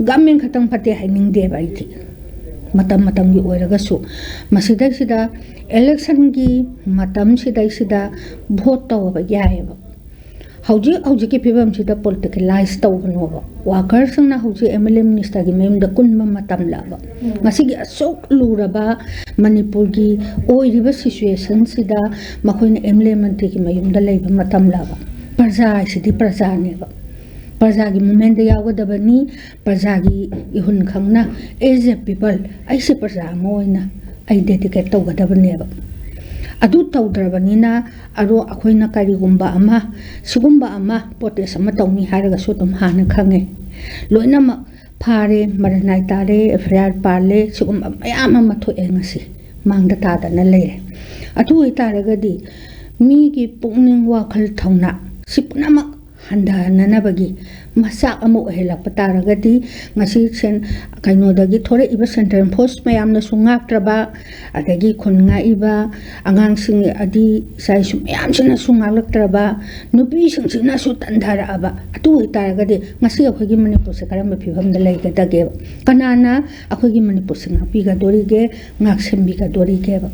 ꯒꯃꯦꯟ ꯈꯛꯇꯪ ꯐꯠꯇꯦ ꯍꯥꯏꯅꯤꯡꯗꯦꯕ ꯑꯩꯗꯤ꯫ ꯃꯇꯝ ꯃꯇꯝꯒꯤ ꯑꯣꯏꯔꯒꯁꯨ ꯃꯁꯤꯗꯩꯁꯤꯗ ꯏꯂꯦꯛꯁꯟꯒꯤ ꯃꯇꯝꯁꯤꯗꯩꯁꯤꯗ ꯚꯣꯠ ꯇꯧꯕ ꯌꯥꯏꯑꯕ꯫ ꯍꯧꯖꯤꯛ ꯍꯧꯖꯤꯛꯀꯤ ꯐꯤꯕꯝꯁꯤꯗ ꯄꯣꯂꯤꯇꯤꯀꯦꯂꯥꯏꯁ ꯇꯧꯒꯅꯣꯕ꯫ ꯋꯥꯀꯔꯁꯤꯡꯅ ꯍꯧꯖꯤꯛ ꯑꯦꯝ ꯑꯦꯜ ꯑꯦ ꯃꯤꯅꯤꯁꯇꯔꯒꯤ ꯃꯌꯨꯝꯗ ꯀꯨꯟꯕ ꯃꯇꯝꯂꯕ? ꯉꯁꯤꯒꯤ ꯑꯁꯨꯛ ꯂꯨꯔꯕ ꯃꯅꯤꯄꯨꯔꯒꯤ ꯑꯣꯏꯔꯤꯕ ꯁꯤꯆꯨꯋꯦꯁꯟꯁꯤꯗ ꯃꯈꯣꯏꯅ ꯑꯦꯝ ꯑꯦꯜ ꯑꯦ ꯃꯟꯇ꯭ꯔꯤꯒꯤ ꯃꯌꯨꯝꯗ ꯂꯩꯕ ꯃꯇꯝꯂꯕ? ꯄ꯭ꯔꯖꯥ ꯍꯥꯏꯁꯤꯗꯤ ꯄ꯭ꯔꯖꯥꯅꯦꯕ꯫ ꯄ꯭ꯔꯖꯥꯒꯤ ꯃꯨꯞꯃꯦꯟꯗ ꯌꯥꯎꯒꯗꯕꯅꯤ꯫ ꯄ꯭ꯔꯖꯥꯒꯤ ꯏꯍꯨꯟ ꯈꯪꯅ, as a people, ꯑꯩꯁꯦ ꯄ꯭ꯔꯖꯥ ꯑꯃ ꯑꯣꯏꯅ ꯑꯩ ꯗꯦꯗꯤꯀꯦꯠ ꯇꯧꯒꯗꯕꯅꯦꯕ꯫ ꯑꯗꯨ ꯇꯧꯗ꯭ꯔꯕꯅꯤꯅ, ꯑꯗꯣ ꯑꯩꯈꯣꯏꯅ ꯀꯔꯤꯒꯨꯝꯕ ꯑꯃ, ꯁꯤꯒꯨꯝꯕ ꯑꯃ, ꯄ꯭ꯔꯣꯇꯦꯁ ꯑꯃ ꯇꯧꯅꯤ ꯍꯥꯏꯔꯒꯁꯨ ꯑꯗꯨꯝ ꯍꯥꯟꯅ ꯈꯪꯉꯦ꯫ ꯂꯣꯏꯅꯃꯛ ꯐꯥꯔꯦ, ꯃꯔꯟ ꯅꯥꯏ ꯇꯥꯔꯦ, ꯑꯦꯐ ꯑꯥꯏ ꯑꯥꯔ ꯄꯥꯜꯂꯦ, ꯁꯤꯒꯨꯝꯕ ꯃꯌꯥꯝ ꯑꯃ ꯊꯣꯛꯑꯦ ꯉꯁꯤ, ꯃꯥꯡꯗ ꯇꯥꯗꯅ ꯂꯩꯔꯦ꯫ ꯑꯗꯨ ꯑꯣꯏꯇꯥꯔꯒꯗꯤ ꯃꯤꯒꯤ ꯄꯨꯛꯅꯤꯡ, ꯋꯥꯈꯜ, ꯊꯧꯅꯥ ꯁꯤ ꯄꯨꯝꯅꯃꯛ ꯍꯟꯊꯅꯅꯕꯒꯤ ꯃꯆꯥꯛ ꯑꯃ ꯑꯣꯏꯍꯜꯂꯛꯄ ꯇꯥꯔꯒꯗꯤ, ꯉꯁꯤ ꯁꯦꯟ-, ꯀꯩꯅꯣꯗꯒꯤ ꯊꯣꯔꯛꯏꯕ ꯁꯦꯟꯇ꯭ꯔꯦꯜ ꯐꯣꯔꯁ ꯃꯌꯥꯝꯅꯁꯨ ꯉꯥꯛꯇ꯭ꯔꯕ, ꯑꯗꯒꯤ ꯈꯨꯟ ꯉꯥꯛꯏꯕ ꯑꯉꯥꯡꯁꯤꯡ, ꯑꯗꯤ ꯏꯆꯥ ꯏꯁꯨ ꯃꯌꯥꯝꯁꯤꯅꯁꯨ ꯉꯥꯛꯂꯛꯇ꯭ꯔꯕ, ꯅꯨꯄꯤꯁꯤꯡꯁꯤꯅꯁꯨ ꯇꯟꯊꯔꯛꯑꯕ, ꯑꯗꯨ ꯑꯣꯏꯇꯥꯔꯒꯗꯤ ꯉꯁꯤ ꯑꯩꯈꯣꯏꯒꯤ ꯃꯅꯤꯄꯨꯔꯁꯦ ꯀꯔꯝꯕ ꯐꯤꯕꯝꯗ ꯂꯩꯒꯗꯒꯦꯕ? ꯀꯅꯥꯅ ꯑꯩꯈꯣꯏꯒꯤ ꯃꯅꯤꯄꯨꯔꯁꯦ ꯉꯥꯛꯄꯤꯒꯗꯣꯔꯤꯒꯦ, ꯉꯥꯛꯁꯦꯟꯕꯤꯒꯗꯣꯔꯤꯒꯦꯕ?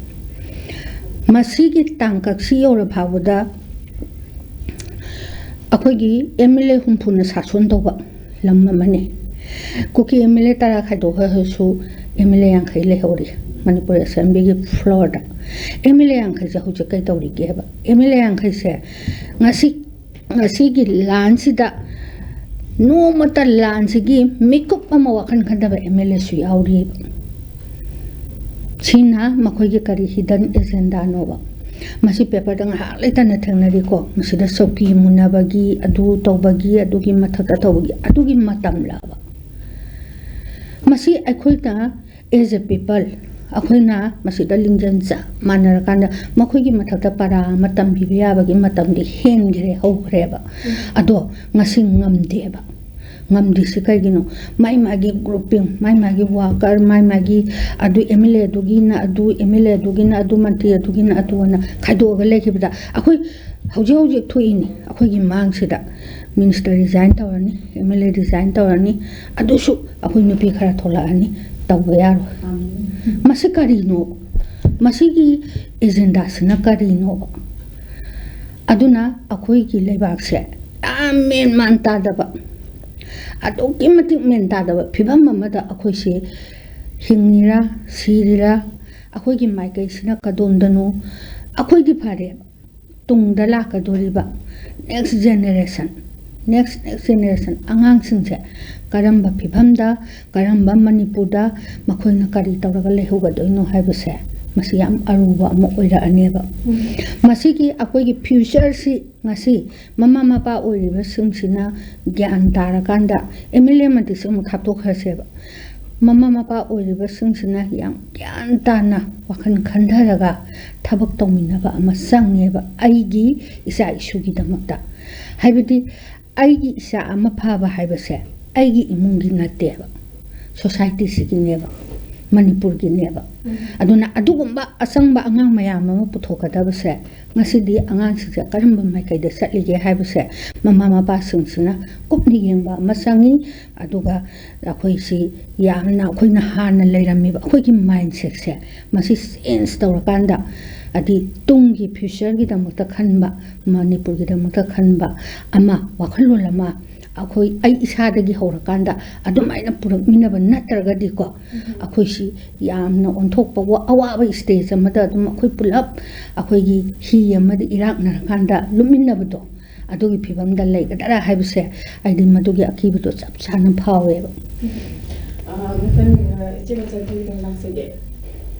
ꯃꯁꯤꯒꯤ ꯇꯥꯡꯀꯛꯁꯤ ꯌꯧꯔ ꯐꯥꯎꯕꯗ ꯑꯩꯈꯣꯏꯒꯤ ꯑꯦꯝ ꯑꯦꯜ ꯑꯦ ꯍꯨꯝꯐꯨꯅ ꯁꯥꯁꯣꯟ ꯇꯧꯕ ꯂꯝ ꯑꯃꯅꯤ꯫ ꯀꯨꯀꯤ ꯑꯦꯝ ꯑꯦꯜ ꯑꯦ ꯇꯔꯥ ꯈꯥꯏꯗꯣꯛꯈ꯭ꯔꯁꯨ ꯑꯦꯝ ꯑꯦꯜ ꯑꯦ ꯌꯥꯡꯈꯩ ꯂꯩꯍꯧꯔꯤ ꯃꯅꯤꯄꯨꯔ ꯑꯦꯁꯦꯝꯕ꯭ꯂꯤꯒꯤ ꯐ꯭ꯂꯣꯔꯗ꯫ ꯑꯦꯝ ꯑꯦꯜ ꯑꯦ ꯌꯥꯡꯈꯩꯁꯦ ꯍꯧꯖꯤꯛ ꯀꯩ ꯇꯧꯔꯤꯒꯦꯕ? ꯑꯦꯝ ꯑꯦꯜ ꯑꯦ ꯌꯥꯡꯈꯩꯁꯦ ꯉꯁꯤ, ꯉꯁꯤꯒꯤ ꯂꯥꯟꯁꯤꯗ ꯅꯣꯡꯃꯇ ꯂꯥꯟꯁꯤꯒꯤ ꯃꯤꯀꯨꯞ ꯑꯃ ꯋꯥꯈꯜ ꯈꯟꯗꯕ ꯑꯦꯝ ꯑꯦꯜ ꯑꯦꯁꯨ ꯌꯥꯎꯔꯤꯕ꯫ ꯁꯤꯅ ꯃꯈꯣꯏꯒꯤ ꯀꯔꯤ ꯍꯤꯗꯟ ꯑꯦꯖꯦꯟꯗꯥꯅꯣꯕ? ꯃꯁꯤ ꯄꯦꯄꯔꯗ ꯉꯥꯏꯍꯥꯛ ꯂꯩꯇꯅ ꯊꯦꯡꯅꯔꯤꯀꯣ꯫ ꯃꯁꯤꯗ ꯆꯧꯀꯤ ꯃꯨꯟꯅꯕꯒꯤ, ꯑꯗꯨ ꯇꯧꯕꯒꯤ, ꯑꯗꯨꯒꯤ ꯃꯊꯛꯇ ꯇꯧꯕꯒꯤ, ꯑꯗꯨꯒꯤ ꯃꯇꯝꯂꯕ? ꯃꯁꯤ ꯑꯩꯈꯣꯏꯅ, as a people, ꯑꯩꯈꯣꯏꯅ ꯃꯁꯤꯗ ꯂꯤꯡꯖꯦꯜ ꯆꯞ ꯃꯥꯟꯅꯔꯀꯥꯟꯗ ꯃꯈꯣꯏꯒꯤ ꯃꯊꯛꯇ ꯄꯔꯥ ꯑꯃ ꯇꯝꯕꯤꯕ ꯌꯥꯕꯒꯤ ꯃꯇꯝꯗꯤ ꯍꯦꯟꯈ꯭ꯔꯦ, ꯍꯧꯈ꯭ꯔꯦꯕ꯫ ꯑꯗꯣ ꯉꯁꯤ ꯉꯝꯗꯦꯕ꯫ ꯉꯝꯗ꯭ꯔꯤꯁꯤ ꯀꯩꯒꯤꯅꯣ? ꯃꯥꯏ ꯃꯥꯒꯤ ꯒ꯭ꯔꯨꯞꯄꯤꯡ, ꯃꯥꯏ ꯃꯥꯒꯤ ꯋꯥꯀꯔ, ꯃꯥꯏ ꯃꯥꯒꯤ, ꯑꯗꯨ ꯑꯦꯝ ꯑꯦꯜ ꯑꯦ ꯑꯗꯨꯒꯤꯅ ꯑꯗꯨ, ꯑꯦꯝ ꯑꯦꯜ ꯑꯦ ꯑꯗꯨꯒꯤꯅ ꯑꯗꯨ, ꯃꯟꯇ꯭ꯔꯤ ꯑꯗꯨꯒꯤꯅ ꯑꯗꯨ ꯑꯅ ꯈꯥꯏꯗꯣꯛꯑꯒ ꯂꯩꯈꯤꯕꯗ, ꯑꯩꯈꯣꯏ ꯍꯧꯖꯤꯛ ꯍꯧꯖꯤꯛ ꯊꯣꯛꯏꯅꯤ ꯑꯩꯈꯣꯏꯒꯤ ꯃꯥꯡꯁꯤꯗ꯫ ꯃꯤꯅꯤꯁꯇꯔ ꯔꯤꯖꯥꯏꯟ ꯇꯧꯔꯅꯤ, ꯑꯦꯝ ꯑꯦꯜ ꯑꯦ ꯔꯤꯖꯥꯏꯟ ꯇꯧꯔꯅꯤ, ꯑꯗꯨꯁꯨ ꯑꯩꯈꯣꯏ ꯅꯨꯄꯤ ꯈꯔ ꯊꯣꯛꯂꯛꯑꯅꯤ, ꯇꯧꯕ ꯌꯥꯔꯣꯏ꯫ ꯃꯁꯤ ꯀꯔꯤꯅꯣ? ꯃꯁꯤꯒꯤ ꯑꯦꯖꯦꯟꯗꯥꯁꯤꯅ ꯀꯔꯤꯅꯣꯕ? ꯑꯗꯨꯅ ꯑꯩꯈꯣꯏꯒꯤ ꯂꯩꯕꯥꯛꯁꯦ ꯌꯥꯝ ꯃꯦꯟ ꯃꯥꯟ ꯇꯥꯗꯕ, ꯑꯗꯨꯛꯀꯤ ꯃꯇꯤꯛ ꯃꯦꯟ ꯇꯥꯗꯕ ꯐꯤꯕꯝ ꯑꯃꯗ ꯑꯩꯈꯣꯏꯁꯦ ꯍꯤꯡꯉꯤꯔꯥ, ꯁꯤꯔꯤꯔꯥ, ꯑꯩꯈꯣꯏꯒꯤ ꯃꯥꯏꯀꯩꯁꯤꯅ ꯀꯗꯣꯝꯗꯅꯣ? ꯑꯩꯈꯣꯏꯗꯤ ꯐꯔꯦ, ꯇꯨꯡꯗ ꯂꯥꯛꯀꯗꯣꯔꯤꯕ next generation, Next next generation ꯑꯉꯥꯡꯁꯤꯡꯁꯦ ꯀꯔꯝꯕ ꯐꯤꯕꯝꯗ, ꯀꯔꯝꯕ ꯃꯅꯤꯄꯨꯔꯗ ꯃꯈꯣꯏꯅ ꯀꯔꯤ ꯇꯧꯔꯒ ꯂꯩꯍꯧꯒꯗꯣꯏꯅꯣ ꯍꯥꯏꯕꯁꯦ, ꯃꯁꯤ ꯌꯥꯝ ꯑꯔꯨꯕ ꯑꯃ ꯑꯣꯏꯔꯛꯑꯅꯦꯕ꯫ ꯃꯁꯤꯒꯤ ꯑꯩꯈꯣꯏꯒꯤ future ꯁꯤ ꯉꯁꯤ ꯃꯃꯥ ꯃꯄꯥ ꯑꯣꯏꯔꯤꯕꯁꯤꯡꯁꯤꯅ ꯒ꯭ꯌꯥꯟ ꯇꯥꯔꯀꯥꯟꯗ, ꯑꯦꯝ ꯑꯦꯜ ꯑꯦ ꯃꯟꯇ꯭ꯔꯤꯁꯤ ꯑꯃꯨꯛ ꯊꯥꯞꯇꯣꯛꯈ꯭ꯔꯁꯦꯕ, ꯃꯃꯥ ꯃꯄꯥ ꯑꯣꯏꯔꯤꯕꯁꯤꯡꯁꯤꯅ ꯌꯥꯝ ꯒ꯭ꯌꯥꯟ ꯇꯥꯅ ꯋꯥꯈꯜ ꯈꯟꯊꯔꯒ ꯊꯕꯛ ꯇꯧꯃꯤꯟꯅꯕ ꯑꯃ ꯆꯪꯉꯦꯕ, ꯑꯩꯒꯤ ꯏꯆꯥ ꯏꯁꯨꯒꯤꯗꯃꯛꯇ꯫ ꯍꯥꯏꯕꯗꯤ ꯑꯩꯒꯤ ꯏꯆꯥ ꯑꯃ ꯐꯕ ꯍꯥꯏꯕꯁꯦ ꯑꯩꯒꯤ ꯏꯃꯨꯡꯒꯤ ꯅꯠꯇꯦꯕ, ꯁꯣꯁꯥꯏꯇꯤꯁꯤꯒꯤꯅꯦꯕ, ꯃꯅꯤꯄꯨꯔꯒꯤꯅꯦꯕ꯫ ꯑꯗꯨꯅ ꯑꯗꯨꯒꯨꯝꯕ ꯑꯆꯪꯕ ꯑꯉꯥꯡ ꯃꯌꯥꯝ ꯑꯃ ꯄꯨꯊꯣꯛꯀꯗꯕꯁꯦ, ꯉꯁꯤꯗꯤ ꯑꯉꯥꯡꯁꯤꯡꯁꯦ ꯀꯔꯝꯕ ꯃꯥꯏꯀꯩꯗ ꯆꯠꯂꯤꯒꯦ ꯍꯥꯏꯕꯁꯦ ꯃꯃꯥ ꯃꯄꯥꯁꯤꯡꯁꯤꯅ ꯀꯨꯞꯅ ꯌꯦꯡꯕ ꯑꯃ ꯆꯪꯉꯤ꯫ ꯑꯗꯨꯒ ꯑꯩꯈꯣꯏꯁꯤ ꯌꯥꯝꯅ, ꯑꯩꯈꯣꯏꯅ ꯍꯥꯟꯅ ꯂꯩꯔꯝꯃꯤꯕ ꯑꯩꯈꯣꯏꯒꯤ mindset ꯁꯦ, ꯃꯁꯤ change ꯇꯧꯔꯀꯥꯟꯗ, ꯍꯥꯏꯗꯤ ꯇꯨꯡꯒꯤ future ꯒꯤꯗꯃꯛꯇ ꯈꯟꯕ, ꯃꯅꯤꯄꯨꯔꯒꯤꯗꯃꯛꯇ ꯈꯟꯕ ꯑꯃ, ꯋꯥꯈꯜꯂꯣꯟ ꯑꯃ ꯑꯩꯈꯣꯏ, ꯑꯩ ꯏꯁꯥꯗꯒꯤ ꯍꯧꯔꯀꯥꯟꯗ ꯑꯗꯨꯃꯥꯏꯅ ꯄꯨꯔꯛꯃꯤꯟꯅꯕ ꯅꯠꯇ꯭ꯔꯒꯗꯤꯀꯣ, ꯑꯩꯈꯣꯏꯁꯤ ꯌꯥꯝꯅ ꯑꯣꯟꯊꯣꯛꯄ, ꯋꯥ-, ꯑꯋꯥꯕ stage ꯑꯃꯗ ꯑꯗꯨꯝ ꯑꯩꯈꯣꯏ ꯄꯨꯂꯞ ꯑꯩꯈꯣꯏꯒꯤ ꯍꯤ ꯑꯃꯗ ꯏꯔꯥꯛꯅꯔꯀꯥꯟꯗ ꯂꯨꯞꯃꯤꯟꯅꯕꯗꯣ, ꯑꯗꯨꯒꯤ ꯐꯤꯕꯝꯗ ꯂꯩꯒꯗ꯭ꯔꯥ ꯍꯥꯏꯕꯁꯦ, ꯑꯩꯗꯤ ꯃꯗꯨꯒꯤ ꯑꯀꯤꯕꯗꯣ ꯆꯞ ꯆꯥꯅ ꯐꯥꯎꯋꯦꯕ꯫ ꯑ, ꯃꯊꯪ, ꯑ, ꯏꯆꯦ ꯃꯆꯟ ꯊꯣꯏꯕꯤꯗ ꯂꯥꯛꯆꯒꯦ꯫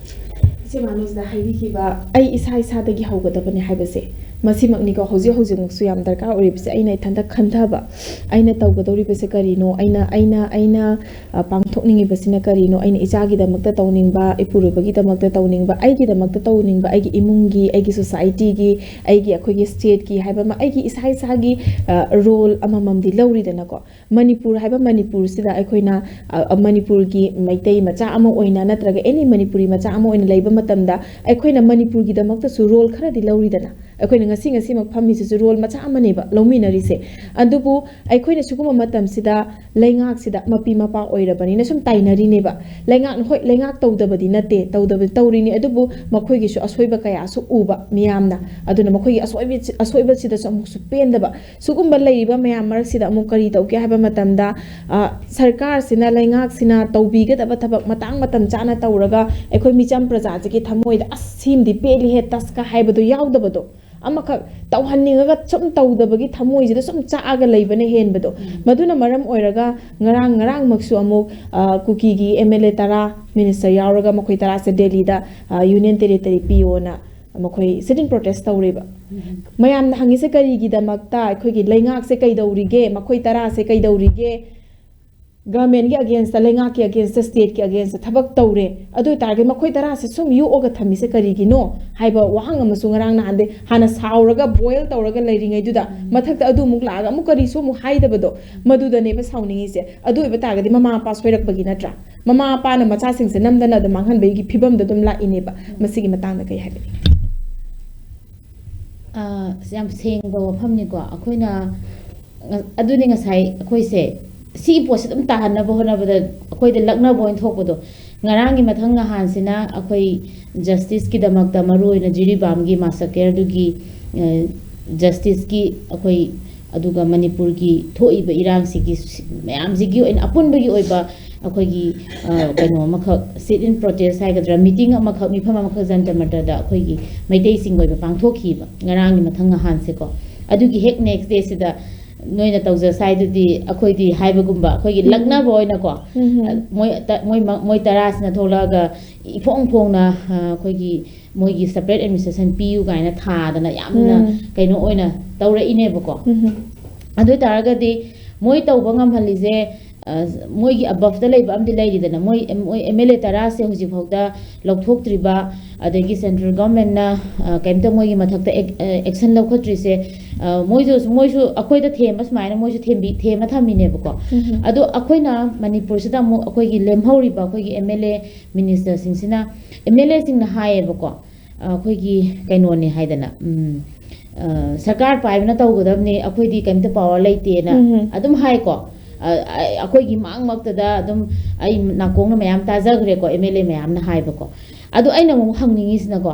ꯏꯆꯦ ꯃꯥꯅꯨꯁꯤꯗ ꯍꯥꯏꯕꯤꯈꯤꯕ "ꯑꯩ ꯏꯁꯥ ꯏꯁꯥꯗꯒꯤ ꯍꯧꯒꯗꯕꯅꯤ" ꯍꯥꯏꯕꯁꯦ, ꯃꯁꯤꯃꯛꯅꯤꯀꯣ ꯍꯧꯖꯤꯛ ꯍꯧꯖꯤꯛꯃꯛꯁꯨ ꯌꯥꯝ ꯗꯔꯀꯥꯔ ꯑꯣꯏꯔꯤꯕꯁꯦ꯫ ꯑꯩꯅ ꯏꯊꯟꯇ ꯈꯟꯊꯕ, ꯑꯩꯅ ꯇꯧꯒꯗꯧꯔꯤꯕꯁꯦ ꯀꯔꯤꯅꯣ, ꯑꯩꯅ, ꯑꯩꯅ, ꯑꯩꯅ, ꯑ, ꯄꯥꯡꯊꯣꯛꯅꯤꯡꯉꯤꯕꯁꯤꯅ ꯀꯔꯤꯅꯣ, ꯑꯩꯅ ꯏꯆꯥꯒꯤꯗꯃꯛꯇ ꯇꯧꯅꯤꯡꯕ, ꯏꯄꯨꯔꯣꯏꯕꯒꯤꯗꯃꯛꯇ ꯇꯧꯅꯤꯡꯕ, ꯑꯩꯒꯤꯗꯃꯛꯇ ꯇꯧꯅꯤꯡꯕ, ꯑꯩꯒꯤ ꯏꯃꯨꯡꯒꯤ, ꯑꯩꯒꯤ society ꯒꯤ, ꯑꯩꯒꯤ, ꯑꯩꯈꯣꯏꯒꯤ state ꯀꯤ ꯍꯥꯏꯕ ꯑꯃ, ꯑꯩꯒꯤ ꯏꯁꯥ ꯏꯁꯥꯒꯤ, ꯑ, role ꯑꯃꯃꯝꯗꯤ ꯂꯧꯔꯤꯗꯅꯀꯣ꯫ ꯃꯅꯤꯄꯨꯔ ꯍꯥꯏꯕ ꯃꯅꯤꯄꯨꯔꯁꯤꯗ ꯑꯩꯈꯣꯏꯅ, ꯑ, ꯑ, ꯃꯅꯤꯄꯨꯔꯒꯤ ꯃꯩꯇꯩ ꯃꯆꯥ ꯑꯃ ꯑꯣꯏꯅ ꯅꯠꯇ꯭ꯔꯒ any ꯃꯅꯤꯄꯨꯔꯤ ꯃꯆꯥ ꯑꯃ ꯑꯣꯏꯅ ꯂꯩꯕ ꯃꯇꯝꯗ, ꯑꯩꯈꯣꯏꯅ ꯃꯅꯤꯄꯨꯔꯒꯤꯗꯃꯛꯇꯁꯨ role ꯈꯔꯗꯤ ꯂꯧꯔꯤꯗꯅ꯫ ꯑꯩꯈꯣꯏꯅ ꯉꯁꯤ ꯉꯁꯤꯃꯛ ꯐꯝꯃꯤꯁꯤꯁꯨ role ꯃꯆꯥ ꯑꯃꯅꯦꯕ ꯂꯧꯃꯤꯟꯅꯔꯤꯁꯦ꯫ ꯑꯗꯨꯕꯨ ꯑꯩꯈꯣꯏꯅ ꯁꯤꯒꯨꯝꯕ ꯃꯇꯝꯁꯤꯗ ꯂꯩꯉꯥꯛꯁꯤꯗ ꯃꯄꯤ ꯃꯄꯥ ꯑꯣꯏꯔꯕꯅꯤꯅ ꯁꯨꯝ ꯇꯥꯏꯅꯔꯤꯅꯦꯕ꯫ ꯂꯩꯉꯥꯛꯅ, ꯍꯣꯏ, ꯂꯩꯉꯥꯛ ꯇꯧꯗꯕꯗꯤ ꯅꯠꯇꯦ, ꯇꯧꯗꯕ, ꯇꯧꯔꯤꯅꯤ, ꯑꯗꯨꯕꯨ ꯃꯈꯣꯏꯒꯤꯁꯨ ꯑꯁꯣꯏꯕ ꯀꯌꯥꯁꯨ ꯎꯕ ꯃꯤꯌꯥꯝꯅ꯫ ꯑꯗꯨꯅ ꯃꯈꯣꯏꯒꯤ ꯑꯁꯣꯏꯕ-, ꯑꯁꯣꯏꯕꯁꯤꯗꯁꯨ ꯑꯃꯨꯛꯁꯨ ꯄꯦꯟꯗꯕ꯫ ꯁꯤꯒꯨꯝꯕ ꯂꯩꯔꯤꯕ ꯃꯌꯥꯝ ꯃꯔꯛꯁꯤꯗ ꯑꯃꯨꯛ ꯀꯔꯤ ꯇꯧꯒꯦ ꯍꯥꯏꯕ ꯃꯇꯝꯗ, ꯑ, ꯁꯔꯀꯥꯔꯁꯤꯅ, ꯂꯩꯉꯥꯛꯁꯤꯅ ꯇꯧꯕꯤꯒꯗꯕ ꯊꯕꯛ ꯃꯇꯥꯡ ꯃꯇꯝ ꯆꯥꯅ ꯇꯧꯔꯒ ꯑꯩꯈꯣꯏ ꯃꯤꯆꯝ ꯄ꯭ꯔꯖꯥꯁꯤꯒꯤ ꯊꯃꯣꯏꯗ "ꯑꯁ, ꯁꯤꯃꯗꯤ ꯄꯦꯜꯂꯤꯍꯦ, ꯇꯁꯀ" ꯍꯥꯏꯕꯗꯣ ꯌꯥꯎꯗꯕꯗꯣ, ꯑꯃꯈꯛ ꯇꯧꯍꯟꯅꯤꯡꯉꯒ ꯁꯨꯝ ꯇꯧꯗꯕꯒꯤ ꯊꯃꯣꯏꯁꯤꯗ ꯁꯨꯝ ꯆꯥꯛꯑꯒ ꯂꯩꯕꯅ ꯍꯦꯟꯕꯗꯣ꯫ ꯃꯗꯨꯅ ꯃꯔꯝ ꯑꯣꯏꯔꯒ ꯉꯔꯥꯡ, ꯉꯔꯥꯡꯃꯛꯁꯨ ꯑꯃꯨꯛ, ꯑ, ꯀꯨꯀꯤꯒꯤ M L A ꯇꯔꯥ minister ꯌꯥꯎꯔꯒ ꯃꯈꯣꯏ ꯇꯔꯥꯁꯦ ꯗꯦꯜꯂꯤꯗ, ꯑ, Union Territory ꯄꯤꯌꯣꯅ ꯃꯈꯣꯏ sit-in protest ꯇꯧꯔꯦꯕ꯫ ꯃꯌꯥꯝꯅ ꯍꯪꯉꯤꯁꯦ ꯀꯔꯤꯒꯤꯗꯃꯛꯇ? ꯑꯩꯈꯣꯏꯒꯤ ꯂꯩꯉꯥꯛꯁꯦ ꯀꯩꯗꯧꯔꯤꯒꯦ? ꯃꯈꯣꯏ ꯇꯔꯥꯁꯦ ꯀꯩꯗꯧꯔꯤꯒꯦ? Government-ꯀꯤ against-ꯇ, ꯂꯩꯉꯥꯛꯀꯤ against-ꯇ, state-ꯀꯤ against-ꯇ ꯊꯕꯛ ꯇꯧꯔꯦ꯫ ꯑꯗꯨ ꯑꯣꯏꯇꯥꯔꯒꯗꯤ ꯃꯈꯣꯏ ꯇꯔꯥꯁꯦ ꯁꯨꯝ ꯌꯣꯛꯑꯒ ꯊꯝꯃꯤꯁꯦ ꯀꯔꯤꯒꯤꯅꯣ ꯍꯥꯏꯕ ꯋꯥꯍꯪ ꯑꯃꯁꯨ ꯉꯔꯥꯡ ꯅꯍꯥꯟꯗꯩ ꯍꯥꯟꯅ ꯁꯥꯎꯔꯒ boil ꯇꯧꯔꯒ ꯂꯩꯔꯤꯉꯩꯗꯨꯗ ꯃꯊꯛꯇ ꯑꯗꯨ ꯑꯃꯨꯛ ꯂꯥꯛꯑꯒ ꯑꯃꯨꯛ ꯀꯔꯤꯁꯨ ꯑꯃꯨꯛ ꯍꯥꯏꯗꯕꯗꯣ, ꯃꯗꯨꯗꯅꯦꯕ ꯁꯥꯎꯅꯤꯡꯉꯤꯁꯦ꯫ ꯑꯗꯨ ꯑꯣꯏꯕ ꯇꯥꯔꯒꯗꯤ ꯃꯃꯥ ꯃꯄꯥ ꯁꯣꯏꯔꯛꯄꯒꯤ ꯅꯠꯇ꯭ꯔꯥ? ꯃꯃꯥ ꯃꯄꯥꯅ ꯃꯆꯥꯁꯤꯡꯁꯦ ꯅꯝꯗꯅ ꯑꯗꯨꯝ ꯃꯥꯡꯍꯟꯕꯒꯤ ꯐꯤꯕꯝꯗ ꯑꯗꯨꯝ ꯂꯥꯛꯏꯅꯦꯕ꯫ ꯃꯁꯤꯒꯤ ꯃꯇꯥꯡꯗ ꯀꯩ ꯍꯥꯏꯕꯤꯅꯤꯡꯉꯤ? ꯑ, ꯌꯥꯝ ꯁꯦꯡꯕ ꯋꯥꯐꯝꯅꯤꯀꯣ꯫ ꯑꯩꯈꯣꯏꯅ, ꯉ-, ꯑꯗꯨꯅꯤ ꯉꯁꯥꯏ ꯑꯩꯈꯣꯏꯁꯦ ꯁꯤꯒꯤ ꯄꯣꯠꯁꯦ ꯑꯗꯨꯝ ꯇꯥꯍꯟꯅꯕ ꯍꯣꯠꯅꯕꯗ ꯑꯩꯈꯣꯏꯗ ꯂꯛꯅꯕ ꯑꯣꯏꯅ ꯊꯣꯛꯄꯗꯣ꯫ ꯉꯔꯥꯡꯒꯤ ꯃꯊꯪ ꯅꯍꯥꯟꯁꯤꯅ ꯑꯩꯈꯣꯏ justice-ꯀꯤꯗꯃꯛꯇ, ꯃꯔꯨꯑꯣꯏꯅ ꯖꯤꯔꯤꯕꯥꯝꯒꯤ massacre-ꯗꯨꯒꯤ, ꯑ, justice-ꯀꯤ ꯑꯩꯈꯣꯏ, ꯑꯗꯨꯒ ꯃꯅꯤꯄꯨꯔꯒꯤ ꯊꯣꯛꯏꯕ ꯏꯔꯥꯡꯁꯤꯒꯤ ꯁꯤ-, ꯃꯌꯥꯝꯁꯤꯒꯤ ꯑꯣꯏꯅ ꯑꯄꯨꯟꯕꯒꯤ ꯑꯣꯏꯕ ꯑꯩꯈꯣꯏꯒꯤ, ꯑ, ꯀꯩꯅꯣ ꯑꯃꯈꯛ, sit-in protest ꯍꯥꯏꯒꯗ꯭ꯔꯥ, meeting ꯑꯃꯈꯛ, ꯃꯤꯐꯝ ꯑꯃꯈꯛ ꯖꯟꯇꯔ ꯃꯟꯇꯔꯗ ꯑꯩꯈꯣꯏꯒꯤ ꯃꯩꯇꯩꯁꯤꯡꯒꯤ ꯑꯣꯏꯕ ꯄꯥꯡꯊꯣꯛꯈꯤꯕ ꯉꯔꯥꯡꯒꯤ ꯃꯊꯪ ꯅꯍꯥꯟꯁꯦꯀꯣ꯫ ꯑꯗꯨꯒꯤ ꯍꯦꯛ next day-ꯁꯤꯗ ꯅꯣꯏꯅ ꯇꯧꯖꯁꯥꯏꯗꯨꯗꯤ ꯑꯩꯈꯣꯏꯗꯤ ꯍꯥꯏꯕꯒꯨꯝꯕ, ꯑꯩꯈꯣꯏꯒꯤ ꯂꯛꯅꯕ ꯑꯣꯏꯅꯀꯣ, ꯃꯣꯏ ꯇ-, ꯃꯣꯏ ꯃ-, ꯃꯣꯏ ꯇꯔꯥꯁꯤꯅ ꯊꯣꯛꯂꯛꯑꯒ ꯏꯐꯣꯡ ꯐꯣꯡꯅ, ꯑ, ꯑꯩꯈꯣꯏꯒꯤ ꯃꯣꯏꯒꯤ separate administration ꯄꯤꯌꯨ ꯀꯥꯏꯅ ꯊꯥꯗꯅ ꯌꯥꯝꯅ ꯀꯩꯅꯣ ꯑꯣꯏꯅ ꯇꯧꯔꯛꯏꯅꯦꯕꯀꯣ꯫ ꯑꯗꯨ ꯑꯣꯏ ꯇꯥꯔꯒꯗꯤ ꯃꯣꯏ ꯇꯧꯕ ꯉꯝꯍꯜꯂꯤꯁꯦ, ꯑ, ꯃꯣꯏꯒꯤ above-ꯇ ꯂꯩꯕ ꯑꯃꯗꯤ ꯂꯩꯔꯤꯗꯅ, ꯃꯣꯏ, ꯃꯣꯏ M L A ꯇꯔꯥꯁꯦ ꯍꯧꯖꯤꯛꯐꯥꯎꯗ ꯂꯧꯊꯣꯛꯇ꯭ꯔꯤꯕ, ꯑꯗꯒꯤ central government-ꯅ, ꯑ, ꯀꯩꯝꯇ ꯃꯣꯏꯒꯤ ꯃꯊꯛꯇ ac-, ꯑ, action ꯂꯧꯈꯠꯇ꯭ꯔꯤꯁꯦ, ꯑ, ꯃꯣꯏꯁꯨ, ꯃꯣꯏꯁꯨ ꯑꯩꯈꯣꯏꯗ ꯊꯦꯝꯕ ꯁꯨꯃꯥꯏꯅ ꯃꯣꯏꯁꯨ ꯊꯦꯝꯕꯤ-, ꯊꯦꯝꯃ ꯊꯝꯃꯤꯅꯦꯕꯀꯣ꯫ ꯑꯗꯣ ꯑꯩꯈꯣꯏꯅ ꯃꯅꯤꯄꯨꯔꯁꯤꯗ ꯑꯃꯨꯛ ꯑꯩꯈꯣꯏꯒꯤ ꯂꯦꯝꯍꯧꯔꯤꯕ ꯑꯩꯈꯣꯏꯒꯤ M L A minister-ꯁꯤꯡꯁꯤꯅ, M L A-ꯁꯤꯡꯅ ꯍꯥꯏꯌꯦꯕꯀꯣ, ꯑ, ꯑꯩꯈꯣꯏꯒꯤ ꯀꯩꯅꯣꯅꯦ ꯍꯥꯏꯗꯅ, ꯎꯝ, ꯑ, ꯁꯔꯀꯥꯔ ꯄꯥꯏꯕꯅ ꯇꯧꯒꯗꯕꯅꯤ, ꯑꯩꯈꯣꯏꯗꯤ ꯀꯩꯝꯇ power ꯂꯩꯇꯦꯅ ꯑꯗꯨꯝ ꯍꯥꯏꯀꯣ꯫ ꯑ, ꯑ, ꯑꯩꯈꯣꯏꯒꯤ ꯃꯥꯡꯃꯛꯇꯗ ꯑꯗꯨꯝ ꯑꯩ ꯅꯥꯀꯣꯡꯅ ꯃꯌꯥꯝ ꯇꯥꯖꯈ꯭ꯔꯦꯀꯣ, M L A ꯃꯌꯥꯝꯅ ꯍꯥꯏꯕꯀꯣ꯫ ꯑꯗꯣ ꯑꯩꯅ ꯑꯃꯨꯛ ꯍꯪꯅꯤꯡꯉꯤꯁꯤꯅꯀꯣ,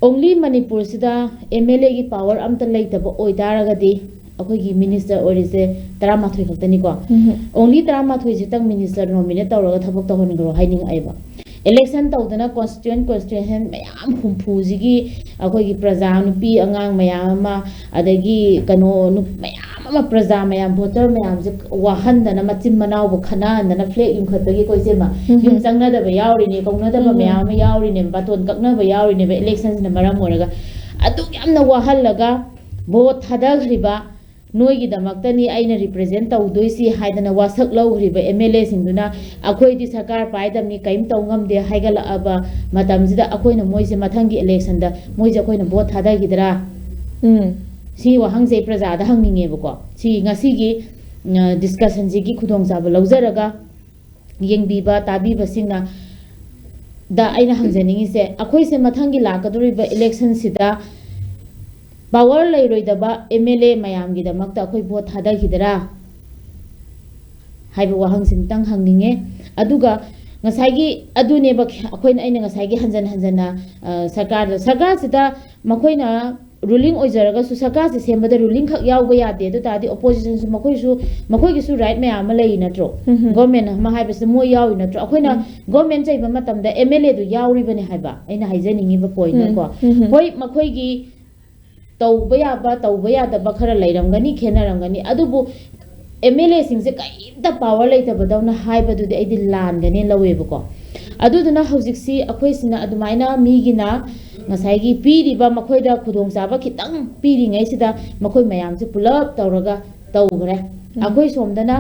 only ꯃꯅꯤꯄꯨꯔꯁꯤꯗ M L A-ꯒꯤ power ꯑꯝꯇ ꯂꯩꯇꯕ ꯑꯣꯏꯇꯥꯔꯒꯗꯤ ꯑꯩꯈꯣꯏꯒꯤ minister ꯑꯣꯏꯔꯤꯁꯦ ꯇꯔꯥꯃꯥꯊꯣꯏ ꯈꯛꯇꯅꯤꯀꯣ꯫ Only ꯇꯔꯥꯃꯥꯊꯣꯏꯁꯤꯇꯪ minister nominate ꯇꯧꯔꯒ ꯊꯕꯛ ꯇꯧꯍꯟꯈ꯭ꯔꯣ ꯍꯥꯏꯅꯤꯡꯉꯛꯑꯦꯕ꯫ election ꯇꯧꯗꯅ constituent constituency ꯃꯌꯥꯝ ꯍꯨꯝꯐꯨꯁꯤꯒꯤ ꯑꯩꯈꯣꯏꯒꯤ ꯄ꯭ꯔꯖꯥ, ꯅꯨꯄꯤ ꯑꯉꯥꯡ ꯃꯌꯥꯝ ꯑꯃ, ꯑꯗꯒꯤ ꯀꯩꯅꯣ ꯅꯨ- ꯃꯌꯥꯝ ꯑꯃ, ꯄ꯭ꯔꯖꯥ ꯃꯌꯥꯝ, voter ꯃꯌꯥꯝꯁꯦ ꯋꯥꯍꯟꯗꯅ, ꯃꯆꯤꯟ ꯃꯅꯥꯎꯕꯨ ꯈꯠꯅꯍꯟꯗꯅ, flag ꯌꯨꯡꯈꯠꯄꯒꯤ, ꯑꯩꯈꯣꯏꯁꯦ ꯃꯥ ꯎꯝ꯫ ꯌꯨꯝ ꯆꯪꯅꯗꯕ ꯌꯥꯎꯔꯤꯅꯦ, ꯀꯧꯅꯗꯕ ꯎꯝ꯫ ꯃꯌꯥꯝ ꯑꯃ ꯌꯥꯎꯔꯤꯅꯦ, ꯕꯥꯇꯣꯟ ꯀꯛꯅꯕ ꯌꯥꯎꯔꯤꯅꯦꯕ, electionꯁꯤꯅ ꯃꯔꯝ ꯑꯣꯏꯔꯒ꯫ ꯑꯗꯨꯛ ꯌꯥꯝꯅ ꯋꯥꯍꯜꯂꯒ vote ꯊꯥꯗꯈ꯭ꯔꯤꯕ, ꯅꯣꯏꯒꯤꯗꯃꯛꯇꯅꯤ ꯑꯩꯅ represent ꯇꯧꯗꯣꯏꯁꯤ ꯍꯥꯏꯗꯅ ꯋꯥꯁꯛ ꯂꯧꯈ꯭ꯔꯤꯕ MLAꯁꯤꯡꯗꯨꯅ, ꯑꯩꯈꯣꯏꯗꯤ ꯁꯔꯀꯥꯔ ꯄꯥꯏꯗꯕꯅꯤ, ꯀꯔꯤꯝ ꯇꯧ ꯉꯝꯗꯦ ꯍꯥꯏꯒꯠꯂꯛꯑꯕ ꯃꯇꯝꯁꯤꯗ, ꯑꯩꯈꯣꯏꯅ ꯃꯣꯏꯁꯦ ꯃꯊꯪꯒꯤ electionꯗ ꯃꯣꯏꯁꯦ ꯑꯩꯈꯣꯏꯅ vote ꯊꯥꯗꯈꯤꯗ꯭ꯔꯥ? ꯎꯝ꯫ ꯁꯤꯒꯤ ꯋꯥꯍꯪꯁꯦ ꯑꯩ ꯄ꯭ꯔꯖꯥꯗ ꯍꯪꯅꯤꯡꯉꯦꯕꯀꯣ꯫ ꯁꯤ ꯉꯁꯤꯒꯤ, ꯑ, discussionꯁꯤꯒꯤ ꯈꯨꯗꯣꯡꯆꯥꯕ ꯂꯧꯖꯔꯒ, ꯌꯦꯡꯕꯤꯕ, ꯇꯥꯕꯤꯕꯁꯤꯡꯅ ꯗ ꯑꯩꯅ ꯍꯪꯖꯅꯤꯡꯉꯤꯁꯦ, ꯑꯩꯈꯣꯏꯁꯦ ꯃꯊꯪꯒꯤ ꯂꯥꯛꯀꯗꯧꯔꯤꯕ electionꯁꯤꯗ power ꯂꯩꯔꯣꯏꯗꯕ MLA ꯃꯌꯥꯝꯒꯤꯗꯃꯛꯇ ꯑꯩꯈꯣꯏ vote ꯊꯥꯗꯈꯤꯗꯔꯥ ꯍꯥꯏꯕ ꯋꯥꯍꯪꯁꯤꯃꯇꯪ ꯍꯪꯅꯤꯡꯉꯦ꯫ ꯑꯗꯨꯒ ꯉꯁꯥꯏꯒꯤ ꯑꯗꯨꯅꯦꯕ ꯑꯩꯈꯣꯏꯅ, ꯑꯩꯅ ꯉꯁꯥꯏꯒꯤ ꯍꯟꯖꯟ ꯍꯟꯖꯟꯅ, ꯑ, ꯁꯔꯀꯥꯔꯗ, ꯁꯔꯀꯥꯔꯁꯤꯗ ꯃꯈꯣꯏꯅ ruling ꯑꯣꯏꯖꯔꯒꯁꯨ ꯁꯔꯀꯥꯔꯁꯦ ꯁꯦꯝꯕꯗ ruling ꯈꯛ ꯌꯥꯎꯕ ꯌꯥꯗꯦ꯫ ꯑꯗꯨ ꯇꯥꯔꯗꯤ oppositionꯁꯨ ꯃꯈꯣꯏꯁꯨ, ꯃꯈꯣꯏꯒꯤꯁꯨ right ꯃꯌꯥꯝ ꯑꯃ ꯂꯩ ꯅꯠꯇ꯭ꯔꯣ? ꯎꯝ꯫ Government ꯑꯃ ꯍꯥꯏꯕꯁꯤꯗ ꯃꯣꯏ ꯌꯥꯎꯔꯤ ꯅꯠꯇ꯭ꯔꯣ? ꯑꯩꯈꯣꯏꯅ ꯎꯝ꯫ Government ꯆꯩꯕ ꯃꯇꯝꯗ MLAꯗꯨ ꯌꯥꯎꯔꯤꯕꯅꯦ ꯍꯥꯏꯕ ꯑꯩꯅ ꯍꯥꯏꯖꯅꯤꯡꯉꯤꯕ pointꯅꯀꯣ꯫ ꯎꯝ, ꯎꯝ꯫ ꯍꯣꯏ, ꯃꯈꯣꯏꯒꯤ ꯇꯧꯕ ꯌꯥꯕ, ꯇꯧꯕ ꯌꯥꯗꯕ ꯈꯔ ꯂꯩꯔꯝꯒꯅꯤ, ꯈꯦꯠꯅꯔꯝꯒꯅꯤ꯫ ꯑꯗꯨꯕꯨ MLAꯁꯤꯡꯁꯦ ꯀꯔꯤꯝꯇ power ꯂꯩꯇꯕꯗꯧꯅ ꯍꯥꯏꯕꯗꯨꯗꯤ ꯑꯩꯗꯤ ꯂꯥꯟꯒꯅꯦ ꯂꯧꯋꯦꯕꯀꯣ꯫ ꯑꯗꯨꯗꯨꯅ ꯍꯧꯖꯤꯛꯁꯤ ꯑꯩꯈꯣꯏꯁꯤꯅ ꯑꯗꯨꯃꯥꯏꯅ ꯃꯤꯒꯤꯅ ꯉꯁꯥꯏꯒꯤ ꯄꯤꯔꯤꯕ, ꯃꯈꯣꯏꯗ ꯈꯨꯗꯣꯡꯆꯥꯕ ꯈꯤꯇꯪ ꯄꯤꯔꯤꯉꯩꯁꯤꯗ ꯃꯈꯣꯏ ꯃꯌꯥꯝꯁꯦ ꯄꯨꯂꯞ ꯇꯧꯔꯒ ꯇꯧꯈ꯭ꯔꯦ꯫ ꯎꯝ꯫ ꯑꯩꯈꯣꯏ ꯁꯣꯝꯗꯅ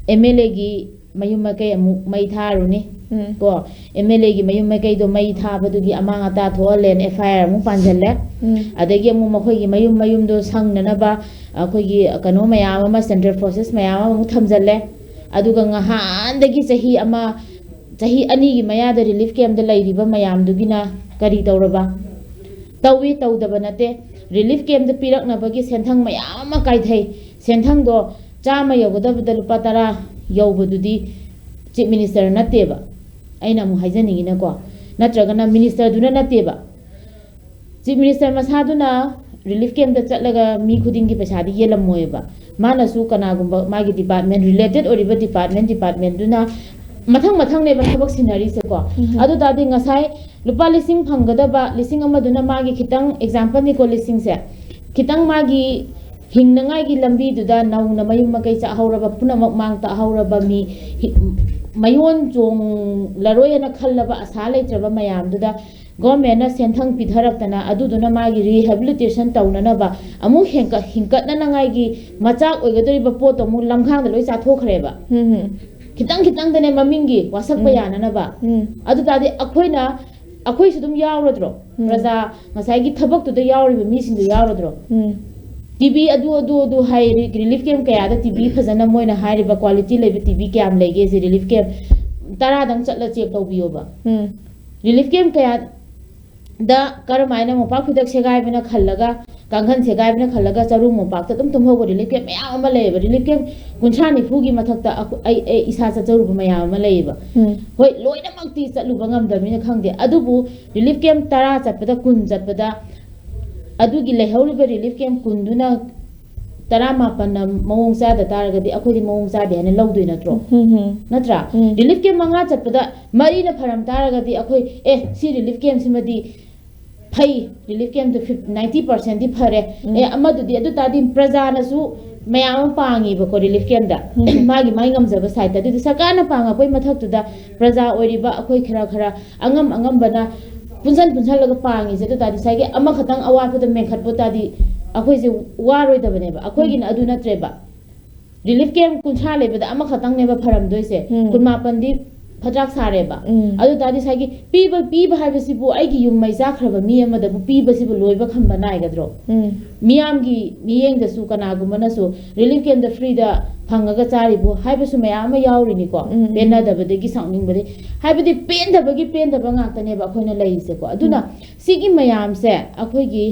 MLAꯒꯤ ꯃꯌꯨꯝ ꯃꯀꯩ ꯑꯃꯨꯛ ꯃꯩ ꯊꯥꯔꯨꯅꯤ꯫ ꯎꯝ꯫ ꯀꯣ, MLAꯒꯤ ꯃꯌꯨꯝ ꯃꯀꯩꯗꯣ ꯃꯩ ꯊꯥꯕꯗꯨꯒꯤ ꯑꯃꯥꯡ ꯑꯇꯥ ꯊꯣꯛꯍꯜꯂꯦꯅ FIR ꯑꯃꯨꯛ ꯄꯥꯟꯁꯤꯜꯂꯦ꯫ ꯎꯝ꯫ ꯑꯗꯒꯤ ꯑꯃꯨꯛ ꯃꯈꯣꯏꯒꯤ ꯃꯌꯨꯝ ꯃꯌꯨꯝꯗꯣ ꯁꯪꯅꯅꯕ ꯑꯩꯈꯣꯏꯒꯤ ꯀꯩꯅꯣ ꯃꯌꯥꯝ ꯑꯃ, central forces ꯃꯌꯥꯝ ꯑꯃ ꯑꯃꯨꯛ ꯊꯝꯖꯤꯜꯂꯦ꯫ ꯑꯗꯨꯒ ꯉꯍꯥꯟꯗꯒꯤ ꯆꯍꯤ ꯑꯃ, ꯆꯍꯤ ꯑꯅꯤꯒꯤ ꯃꯌꯥꯗ relief campꯇ ꯂꯩꯔꯤꯕ ꯃꯌꯥꯝꯗꯨꯒꯤꯅ ꯀꯔꯤ ꯇꯧꯔꯕ? ꯇꯧꯏ, ꯇꯧꯗꯕ ꯅꯠꯇꯦ꯫ Relief campꯇ ꯄꯤꯔꯛꯅꯕꯒꯤ ꯁꯦꯟꯊꯪ ꯃꯌꯥꯝ ꯑꯃ ꯀꯥꯏꯊꯩ꯫ ꯁꯦꯟꯊꯪꯗꯣ ꯆꯥꯝꯃ ꯌꯧꯒꯗꯕꯗ ꯂꯨꯄꯥ ꯇꯔꯥ ꯌꯧꯕꯗꯨꯗꯤ Chief Minister ꯅꯠꯇꯦꯕ꯫ ꯑꯩꯅ ꯑꯃꯨꯛ ꯍꯥꯏꯖꯅꯤꯡꯉꯤꯅꯀꯣ, ꯅꯠꯇ꯭ꯔꯒꯅ ministerꯗꯨꯅ ꯅꯠꯇꯦꯕ꯫ Chief Minister ꯃꯁꯥꯗꯨꯅ relief campꯇ ꯆꯠꯂꯒ ꯃꯤ ꯈꯨꯗꯤꯡꯒꯤ ꯄꯩꯁꯥꯗꯤ ꯌꯦꯜꯂꯝꯃꯣꯏꯕ꯫ ꯃꯥꯅꯁꯨ ꯀꯅꯥꯒꯨꯝꯕ ꯃꯥꯒꯤ department, related ꯑꯣꯏꯔꯤꯕ department, departmentꯗꯨꯅ ꯃꯊꯪ ꯃꯊꯪꯅꯦꯕ ꯊꯕꯛ ꯁꯤꯟꯅꯔꯤꯁꯦꯀꯣ꯫ ꯑꯗꯨ ꯇꯥꯔꯗꯤ ꯉꯁꯥꯏ ꯂꯨꯄꯥ ꯂꯤꯁꯤꯡ ꯐꯪꯒꯗꯕ ꯂꯤꯁꯤꯡ ꯑꯃꯗꯨꯅ ꯃꯥꯒꯤ ꯈꯤꯇꯪ, ꯑꯦꯛꯖꯥꯝꯄꯜꯅꯤꯀꯣ, ꯂꯤꯁꯤꯡꯁꯦ ꯈꯤꯇꯪ ꯃꯥꯒꯤ ꯍꯤꯡꯅꯉꯥꯏꯒꯤ ꯂꯝꯕꯤꯗꯨꯗ ꯅꯧꯅ ꯃꯌꯨꯝ ꯃꯀꯩ ꯆꯥꯛꯍꯧꯔꯕ, ꯄꯨꯝꯅꯃꯛ ꯃꯥꯡ ꯇꯥꯛꯍꯧꯔꯕ ꯃꯤ, ꯍꯤ-, ꯃꯌꯣꯟ ꯆꯣꯡꯂꯔꯣꯏ ꯍꯥꯏꯅ ꯈꯜꯂꯕ ꯑꯁꯥ ꯂꯩꯇ꯭ꯔꯕ ꯃꯌꯥꯝꯗꯨꯗ ꯒꯣꯔꯃꯦꯟꯅ ꯁꯦꯟꯊꯪ ꯄꯤꯊꯔꯛꯇꯅ, ꯑꯗꯨꯗꯨꯅ ꯃꯥꯒꯤ ꯔꯤꯍꯦꯕꯤꯂꯤꯇꯦꯁꯟ ꯇꯧꯅꯅꯕ, ꯑꯃꯨꯛ ꯍꯦꯟꯀꯠ-, ꯍꯤꯡꯀꯠꯅꯅꯉꯥꯏꯒꯤ ꯃꯆꯥꯛ ꯑꯣꯏꯒꯗꯧꯔꯤꯕ ꯄꯣꯠꯇꯣ ꯑꯃꯨꯛ ꯂꯝꯈꯥꯡꯗ ꯂꯣꯏ ꯆꯥꯊꯣꯛꯈ꯭ꯔꯦꯕ꯫ ꯈꯤꯇꯪ ꯈꯤꯇꯪꯗꯅꯦ ꯃꯃꯤꯡꯒꯤ ꯋꯥꯁꯛꯄ ꯎꯝ꯫ ꯌꯥꯅꯅꯕ꯫ ꯎꯝ꯫ ꯑꯗꯨ ꯇꯥꯔꯗꯤ ꯑꯩꯈꯣꯏꯅ, ꯑꯩꯈꯣꯏꯁꯨ ꯑꯗꯨꯝ ꯌꯥꯎꯔꯗ꯭ꯔꯣ? ꯎꯝ꯫ ꯄ꯭ꯔꯖꯥ, ꯉꯁꯥꯏꯒꯤ ꯊꯕꯛꯇꯨꯗ ꯌꯥꯎꯔꯤꯕ ꯃꯤꯁꯤꯡꯗꯣ ꯌꯥꯎꯔꯗ꯭ꯔꯣ? ꯎꯝ꯫ ꯇꯤꯚꯤ ꯑꯗꯨ, ꯑꯗꯨ, ꯑꯗꯨ ꯍꯥꯏ, ꯔꯤ-, ꯔꯤꯂꯤꯐ ꯀꯦꯝꯞ ꯀꯌꯥꯗ ꯇꯤꯚꯤ ꯐꯖꯅ ꯃꯣꯏꯅ ꯍꯥꯏꯔꯤꯕ ꯀ꯭ꯋꯥꯂꯤꯇꯤ ꯂꯩꯕ ꯇꯤꯚꯤ ꯀꯌꯥꯝ ꯂꯩꯒꯦꯁꯦ ꯔꯤꯂꯤꯐ ꯀꯦꯝꯞ ꯇꯔꯥꯗꯪ ꯆꯠꯂ ꯆꯦꯛ ꯇꯧꯕꯤꯌꯣꯕ꯫ ꯎꯝ꯫ ꯔꯤꯂꯤꯐ ꯀꯦꯝꯞ ꯀꯌꯥꯗ ꯀꯔꯝꯍꯥꯏꯅ ꯃꯣꯝꯄꯥꯛ ꯐꯤꯗꯛ ꯁꯦꯒꯥꯏꯕꯅ ꯈꯜꯂꯒ, ꯀꯥꯡꯈꯟ ꯁꯦꯒꯥꯏꯕꯅ ꯈꯜꯂꯒ ꯆꯔꯨ ꯃꯣꯝꯄꯥꯛꯇ ꯑꯗꯨꯝ ꯇꯨꯝꯍꯧꯕ ꯔꯤꯂꯤꯐ ꯀꯦꯝꯞ ꯃꯌꯥꯝ ꯑꯃ ꯂꯩꯌꯦꯕ꯫ ꯔꯤꯂꯤꯐ ꯀꯦꯝꯞ ꯀꯨꯟꯊ꯭ꯔꯥ ꯅꯤꯐꯨꯒꯤ ꯃꯊꯛꯇ ꯑꯩꯈꯣ-, ꯑꯩ, ꯑꯩ ꯏꯁꯥ ꯆꯠꯆꯔꯨꯕ ꯃꯌꯥꯝ ꯑꯃ ꯂꯩꯌꯦꯕ꯫ ꯎꯝ꯫ ꯍꯣꯏ, ꯂꯣꯏꯅꯃꯛꯇꯤ ꯆꯠꯂꯨꯕ ꯉꯝꯗꯕꯅꯤꯅ ꯈꯪꯗꯦ, ꯑꯗꯨꯕꯨ ꯔꯤꯂꯤꯐ ꯀꯦꯝꯞ ꯇꯔꯥ ꯆꯠꯄꯗ ꯀꯨꯟ ꯆꯠꯄꯗ ꯑꯗꯨꯒꯤ ꯂꯩꯍꯧꯔꯤꯕ ꯔꯤꯂꯤꯐ ꯀꯦꯝꯞ ꯀꯨꯟꯗꯨꯅ ꯇꯔꯥꯃꯥꯄꯟꯅ ꯃꯑꯣꯡ ꯆꯥꯗ ꯇꯥꯔꯒꯗꯤ ꯑꯩꯈꯣꯏꯗꯤ ꯃꯑꯣꯡ ꯆꯥꯗꯦ ꯍꯥꯏꯅ ꯂꯧꯗꯣꯏ ꯅꯠꯇ꯭ꯔꯣ? ꯎꯝ, ꯎꯝ꯫ ꯅꯠꯇ꯭ꯔꯥ? ꯎꯝ꯫ ꯔꯤꯂꯤꯐ ꯀꯦꯝꯞ ꯃꯉꯥ ꯆꯠꯄꯗ ꯃꯔꯤꯅ ꯐꯔꯝ ꯇꯥꯔꯒꯗꯤ ꯑꯩꯈꯣꯏ, "ꯑꯦ, ꯁꯤ ꯔꯤꯂꯤꯐ ꯀꯦꯝꯞꯁꯤꯃꯗꯤ ꯐꯩ, ꯔꯤꯂꯤꯐ ꯀꯦꯝꯞꯇꯨ ꯐꯤꯐ-, ꯅꯥꯏꯟꯇꯤ ꯄꯥꯔꯁꯦꯟꯗꯤ ꯐꯔꯦ꯫ ꯎꯝ꯫ ꯑꯦ, ꯑꯃꯗꯨꯗꯤ", ꯑꯗꯨ ꯇꯥꯔꯗꯤ ꯄ꯭ꯔꯖꯥꯅꯁꯨ ꯃꯌꯥꯝ ꯑꯃ ꯄꯥꯡꯉꯤꯕꯀꯣ ꯔꯤꯂꯤꯐ ꯀꯦꯝꯞꯇ꯫ ꯎꯝ꯫ ꯃꯥꯒꯤ, ꯃꯥꯒꯤ ꯉꯝꯖꯕ ꯁꯥꯏꯠꯇ꯫ ꯑꯗꯨꯗꯤ ꯁꯔꯀꯥꯔꯅ ꯄꯥꯡꯉꯛꯄꯩ ꯃꯊꯛꯇꯨꯗ ꯄ꯭ꯔꯖꯥ ꯑꯣꯏꯔꯤꯕ ꯑꯩꯈꯣꯏ ꯈꯔ ꯈꯔ ꯑꯉꯝ ꯑꯉꯝꯕꯅ ꯄꯨꯟꯁꯟ ꯄꯨꯟꯁꯜꯂꯒ ꯄꯥꯡꯉꯤꯁꯦ꯫ ꯑꯗꯨ ꯇꯥꯔꯗꯤ ꯉꯁꯥꯏꯒꯤ ꯑꯃꯈꯛꯇꯪ ꯑꯋꯥꯠꯄꯗꯣ ꯃꯦꯟꯈꯠꯄ ꯇꯥꯔꯗꯤ ꯑꯩꯈꯣꯏꯁꯦ ꯋꯥꯔꯣꯏꯗꯕꯅꯦꯕ꯫ ꯑꯩꯈꯣꯏꯒꯤꯅ ꯑꯗꯨ ꯅꯠꯇ꯭ꯔꯦꯕ꯫ ꯔꯤꯂꯤꯐ ꯀꯦꯝꯞ ꯀꯨꯟꯊ꯭ꯔꯥ ꯂꯩꯕꯗ ꯑꯃꯈꯛꯇꯪꯅꯦꯕ ꯐꯔꯝꯗꯣꯏꯁꯦ꯫ ꯎꯝ꯫ ꯀꯨꯟꯃꯥꯄꯟꯗꯤ ꯐꯗ꯭ꯔꯥꯛ ꯁꯥꯔꯦꯕ꯫ ꯎꯝ꯫ ꯑꯗꯨ ꯇꯥꯔꯗꯤ ꯉꯁꯥꯏꯒꯤ ꯄꯤꯕ, ꯄꯤꯕ ꯍꯥꯏꯕꯁꯤꯕꯨ ꯑꯩꯒꯤ ꯌꯨꯝ ꯃꯩ ꯆꯥꯈ꯭ꯔꯕ ꯃꯤ ꯑꯃꯗꯕꯨ ꯄꯤꯕꯁꯤꯕꯨ ꯂꯣꯏꯕ ꯈꯝꯕ ꯅꯥꯏꯒꯗ꯭ꯔꯣ? ꯎꯝ꯫ ꯃꯤꯌꯥꯝꯒꯤ ꯃꯤꯠꯌꯦꯡꯗꯁꯨ ꯀꯅꯥꯒꯨꯝꯕꯅꯁꯨ ꯔꯤꯂꯤꯐ ꯀꯦꯝꯞꯇ ꯐ꯭ꯔꯤꯗ ꯐꯪꯉꯒ ꯆꯥꯔꯤꯕꯨ ꯍꯥꯏꯕꯁꯨ ꯃꯌꯥꯝ ꯑꯃ ꯌꯥꯎꯔꯤꯅꯤꯀꯣ꯫ ꯎꯝ, ꯎꯝ꯫ ꯄꯦꯟꯅꯗꯕꯗꯒꯤ, ꯁꯥꯎꯅꯤꯡꯕꯗꯒꯤ, ꯍꯥꯏꯕꯗꯤ ꯄꯦꯟꯗꯕꯒꯤ ꯄꯦꯟꯗꯕ ꯉꯥꯛꯇꯅꯦꯕ ꯑꯩꯈꯣꯏꯅ ꯂꯩꯔꯤꯁꯦꯀꯣ꯫ ꯑꯗꯨꯅ ꯎꯝ꯫ ꯁꯤꯒꯤ ꯃꯌꯥꯝꯁꯦ ꯑꯩꯈꯣꯏꯒꯤ,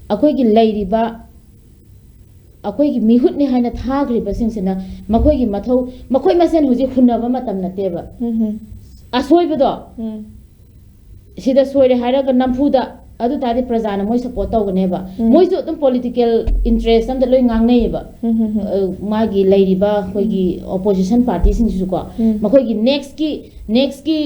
ꯑꯩꯈꯣꯏꯒꯤ ꯂꯩꯔꯤꯕ ꯑꯩꯈꯣꯏꯒꯤ ꯃꯤꯍꯨꯠꯅꯤ ꯍꯥꯏꯅ ꯊꯥꯈ꯭ꯔꯤꯕꯁꯤꯡꯁꯤꯅ ꯃꯈꯣꯏꯒꯤ ꯃꯊꯧ, ꯃꯈꯣꯏ ꯃꯁꯦꯟ ꯍꯧꯖꯤꯛ ꯍꯨꯟꯅꯕ ꯃꯇꯝ ꯅꯠꯇꯦꯕ꯫ ꯎꯝ, ꯎꯝ꯫ ꯑꯁꯣꯏꯕꯗꯣ ꯎꯝ꯫ ꯁꯤꯗ ꯁꯣꯏꯔꯦ ꯍꯥꯏꯔꯒ ꯅꯝꯐꯨꯗ ꯑꯗꯨ ꯇꯥꯔꯗꯤ ꯄ꯭ꯔꯖꯥꯅ ꯃꯣꯏ ꯁꯞꯄꯣꯔꯠ ꯇꯧꯒꯅꯦꯕ꯫ ꯎꯝ꯫ ꯃꯣꯏꯁꯨ ꯑꯗꯨꯝ ꯄꯣꯂꯤꯇꯤꯀꯦꯜ ꯏꯟꯇꯔꯦꯁ ꯑꯝꯗ ꯂꯣꯏ ꯉꯥꯡꯅꯩꯌꯦꯕ꯫ ꯎꯝ, ꯎꯝ, ꯎꯝ꯫ ꯑ, ꯃꯥꯒꯤ ꯂꯩꯔꯤꯕ ꯑꯩꯈꯣꯏꯒꯤ ꯑꯣꯄꯣꯖꯤꯁꯟ ꯄꯥꯔꯇꯤꯁꯤꯡꯁꯤꯁꯨꯀꯣ꯫ ꯎꯝ꯫ ꯃꯈꯣꯏꯒꯤ ꯅꯦꯛꯁꯀꯤ ꯅꯦꯛꯁꯀꯤ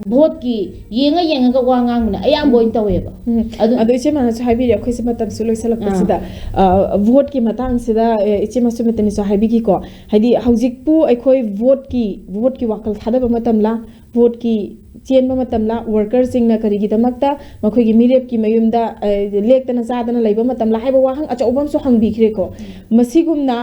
ꯚꯣꯠꯀꯤ ꯌꯦꯡꯉ ꯌꯦꯡꯉꯒ ꯋꯥ ꯉꯥꯡꯕꯅ ꯑꯌꯥꯝꯕ ꯑꯣꯏꯅ ꯇꯧꯋꯦꯕ꯫ ꯎꯝ꯫ ꯑꯗꯨ ꯑꯗꯣ ꯏꯆꯦ ꯃꯥꯅꯁꯨ ꯍꯥꯏꯕꯤꯔꯦ, ꯑꯩꯈꯣꯏꯁꯦ ꯃꯇꯝꯁꯨ ꯂꯣꯏꯁꯤꯜꯂꯛꯄꯁꯤꯗ, ꯑꯥ꯫ ꯑ, ꯚꯣꯠꯀꯤ ꯃꯇꯥꯡꯁꯤꯗ, ꯑꯦ, ꯏꯆꯦ ꯃꯁꯨ ꯃꯇꯝꯅꯤꯁꯨ ꯍꯥꯏꯕꯤꯈꯤꯀꯣ꯫ ꯍꯥꯏꯗꯤ ꯍꯧꯖꯤꯛꯄꯨ ꯑꯩꯈꯣꯏ ꯚꯣꯠꯀꯤ, ꯚꯣꯠꯀꯤ ꯋꯥꯈꯜ ꯊꯥꯗꯕ ꯃꯇꯝꯂꯥ, ꯚꯣꯠꯀꯤ ꯆꯦꯟꯕ ꯃꯇꯝꯂꯥ, ꯋꯥꯔꯀꯔꯁꯤꯡꯅ ꯀꯔꯤꯒꯤꯗꯃꯛꯇ ꯃꯈꯣꯏꯒꯤ ꯃꯤꯔꯦꯞꯀꯤ ꯃꯌꯨꯝꯗ, ꯑ, ꯂꯦꯛꯇꯅ ꯆꯥꯗꯅ ꯂꯩꯕ ꯃꯇꯝꯂꯥ ꯍꯥꯏꯕ ꯋꯥꯍꯪ ꯑꯆꯧꯕ ꯑꯃꯁꯨ ꯍꯪꯕꯤꯈ꯭ꯔꯦꯀꯣ꯫ ꯃꯁꯤꯒꯨꯝꯅ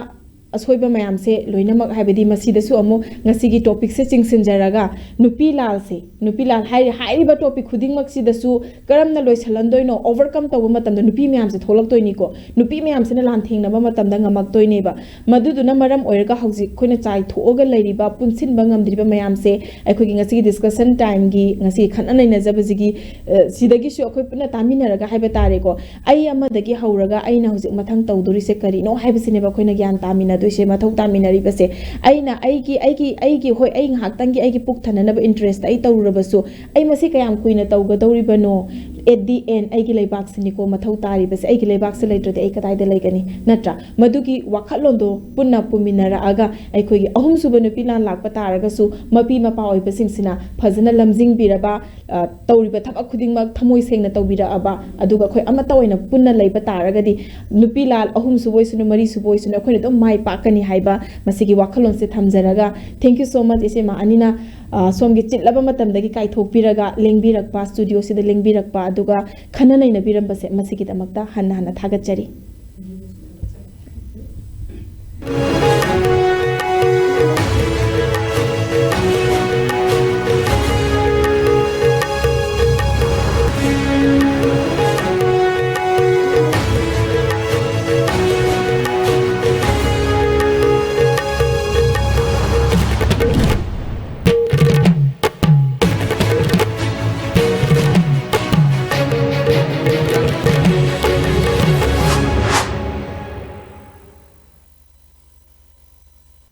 ꯑꯁꯣꯏꯕ ꯃꯌꯥꯝꯁꯦ ꯂꯣꯏꯅꯃꯛ, ꯍꯥꯏꯕꯗꯤ ꯃꯁꯤꯗꯁꯨ ꯑꯃꯨꯛ ꯉꯁꯤꯒꯤ ꯇꯣꯄꯤꯛꯁꯦ ꯆꯤꯡꯁꯤꯟꯖꯔꯒ ꯅꯨꯄꯤ ꯂꯥꯜꯁꯦ, ꯅꯨꯄꯤ ꯂꯥꯜ ꯍꯥꯏꯔꯤ-, ꯍꯥꯏꯔꯤꯕ ꯇꯣꯄꯤꯛ ꯈꯨꯗꯤꯡꯃꯛꯁꯤꯗꯁꯨ ꯀꯔꯝꯅ ꯂꯣꯏꯁꯤꯜꯍꯟꯗꯣꯏꯅꯣ, ꯑꯣꯚꯔꯀꯝ ꯇꯧꯕ ꯃꯇꯝꯗ ꯅꯨꯄꯤ ꯃꯌꯥꯝꯁꯦ ꯊꯣꯛꯂꯛꯇꯣꯏꯅꯤꯀꯣ꯫ ꯅꯨꯄꯤ ꯃꯌꯥꯝꯁꯤꯅ ꯂꯥꯟꯊꯦꯡꯅꯕ ꯃꯇꯝꯗ ꯉꯝꯃꯛꯇꯣꯏꯅꯦꯕ꯫ ꯃꯗꯨꯗꯨꯅ ꯃꯔꯝ ꯑꯣꯏꯔꯒ ꯍꯧꯖꯤꯛ ꯑꯩꯈꯣꯏꯅ ꯆꯥꯏꯊꯣꯛꯑꯒ ꯂꯩꯔꯤꯕ, ꯄꯨꯟꯁꯤꯟꯕ ꯉꯝꯗ꯭ꯔꯤꯕ ꯃꯌꯥꯝꯁꯦ ꯑꯩꯈꯣꯏꯒꯤ ꯉꯁꯤꯒꯤ ꯗꯤꯁꯀꯁꯟ ꯇꯥꯏꯝꯒꯤ, ꯉꯁꯤꯒꯤ ꯈꯠꯅ ꯅꯩꯅꯖꯕꯁꯤꯒꯤ, ꯑ, ꯁꯤꯗꯒꯤꯁꯨ ꯑꯩꯈꯣꯏ ꯄꯨꯟꯅ ꯇꯥꯃꯤꯟꯅꯔꯒ ꯍꯥꯏꯕ ꯇꯥꯔꯦꯀꯣ, ꯑꯩ ꯑꯃꯗꯒꯤ ꯍꯧꯔꯒ ꯑꯩꯅ ꯍꯧꯖꯤꯛ ꯃꯊꯪ ꯇꯧꯗꯣꯔꯤꯁꯦ ꯀꯔꯤꯅꯣ ꯍꯥꯏꯕꯁꯤꯅꯦꯕ ꯑꯩꯈꯣꯏꯅ ꯒ꯭ꯌꯥꯟ ꯇꯥꯃꯤꯟꯅꯗꯣꯏꯁꯦ, ꯃꯊꯧ ꯇꯥꯃꯤꯟꯅꯔꯤꯕꯁꯦ꯫ ꯑꯩꯅ ꯑꯩꯒꯤ, ꯑꯩꯒꯤ, ꯑꯩꯒꯤ, ꯍꯣꯏ, ꯑꯩ ꯉꯥꯏꯍꯥꯛꯇꯪꯒꯤ ꯑꯩꯒꯤ ꯄꯨꯛ ꯊꯟꯅꯅꯕ ꯏꯟꯇꯔꯦꯁꯇ ꯑꯩ ꯇꯧꯔꯨꯔꯕꯁꯨ, ꯑꯩ ꯃꯁꯤ ꯀꯌꯥꯝ ꯀꯨꯏꯅ ꯇꯧꯒꯗꯧꯔꯤꯕꯅꯣ? At the end, ꯑꯩꯒꯤ ꯂꯩꯕꯥꯛꯁꯤꯅꯤꯀꯣ ꯃꯊꯧ ꯇꯥꯔꯤꯕꯁꯦ, ꯑꯩꯒꯤ ꯂꯩꯕꯥꯛꯁꯦ ꯂꯩꯇ꯭ꯔꯗꯤ ꯑꯩ ꯀꯗꯥꯏꯗ ꯂꯩꯒꯅꯤ? ꯅꯠꯇ꯭ꯔꯥ? ꯃꯗꯨꯒꯤ ꯋꯥꯈꯜꯂꯣꯟꯗꯣ ꯄꯨꯟꯅ ꯄꯨꯃꯤꯟꯅꯔꯛꯑꯒ, ꯑꯩꯈꯣꯏꯒꯤ ꯑꯍꯨꯝꯁꯨꯕ ꯅꯨꯄꯤ ꯂꯥꯟ ꯂꯥꯛꯄ ꯇꯥꯔꯒꯁꯨ, ꯃꯄꯤ ꯃꯄꯥ ꯑꯣꯏꯕꯁꯤꯡꯁꯤꯅ ꯐꯖꯅ ꯂꯝꯖꯤꯡꯕꯤꯔꯕ, ꯑ, ꯇꯧꯔꯤꯕ ꯊꯕꯛ ꯈꯨꯗꯤꯡꯃꯛ ꯊꯃꯣꯏ ꯁꯦꯡꯅ ꯇꯧꯕꯤꯔꯛꯑꯕ, ꯑꯗꯨꯒ ꯑꯩꯈꯣꯏ ꯑꯃꯠꯇ ꯑꯣꯏꯅ ꯄꯨꯟꯅ ꯂꯩꯕ ꯇꯥꯔꯒꯗꯤ, ꯅꯨꯄꯤ ꯂꯥꯜ ꯑꯍꯨꯝꯁꯨꯕ ꯑꯣꯏꯁꯅꯨ, ꯃꯔꯤꯁꯨꯕ ꯑꯣꯏꯁꯅꯨ, ꯑꯩꯈꯣꯏꯅ ꯑꯗꯨꯝ ꯃꯥꯏ ꯄꯥꯛꯀꯅꯤ ꯍꯥꯏꯕ ꯃꯁꯤꯒꯤ ꯋꯥꯈꯜꯂꯣꯟꯁꯦ ꯊꯝꯖꯔꯒ, thank you so much, ꯏꯆꯦꯃ ꯑꯅꯤꯅ, ꯑ, ꯁꯣꯝꯒꯤ ꯆꯤꯜꯂꯕ ꯃꯇꯝꯗꯒꯤ ꯀꯥꯏꯊꯣꯛꯄꯤꯔꯒ ꯂꯦꯡꯕꯤꯔꯛꯄ, ꯁ꯭ꯇꯨꯗꯤꯑꯣꯁꯤꯗ ꯂꯦꯡꯕꯤꯔꯛꯄ, ꯑꯗꯨꯒ ꯈꯟꯅ ꯅꯩꯅꯕꯤꯔꯝꯕꯁꯦ, ꯃꯁꯤꯒꯤꯗꯃꯛꯇ ꯍꯟꯅ ꯍꯟꯅ ꯊꯥꯒꯠꯆꯔꯤ꯫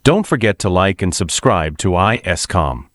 Don't forget to like and subscribe to I S com.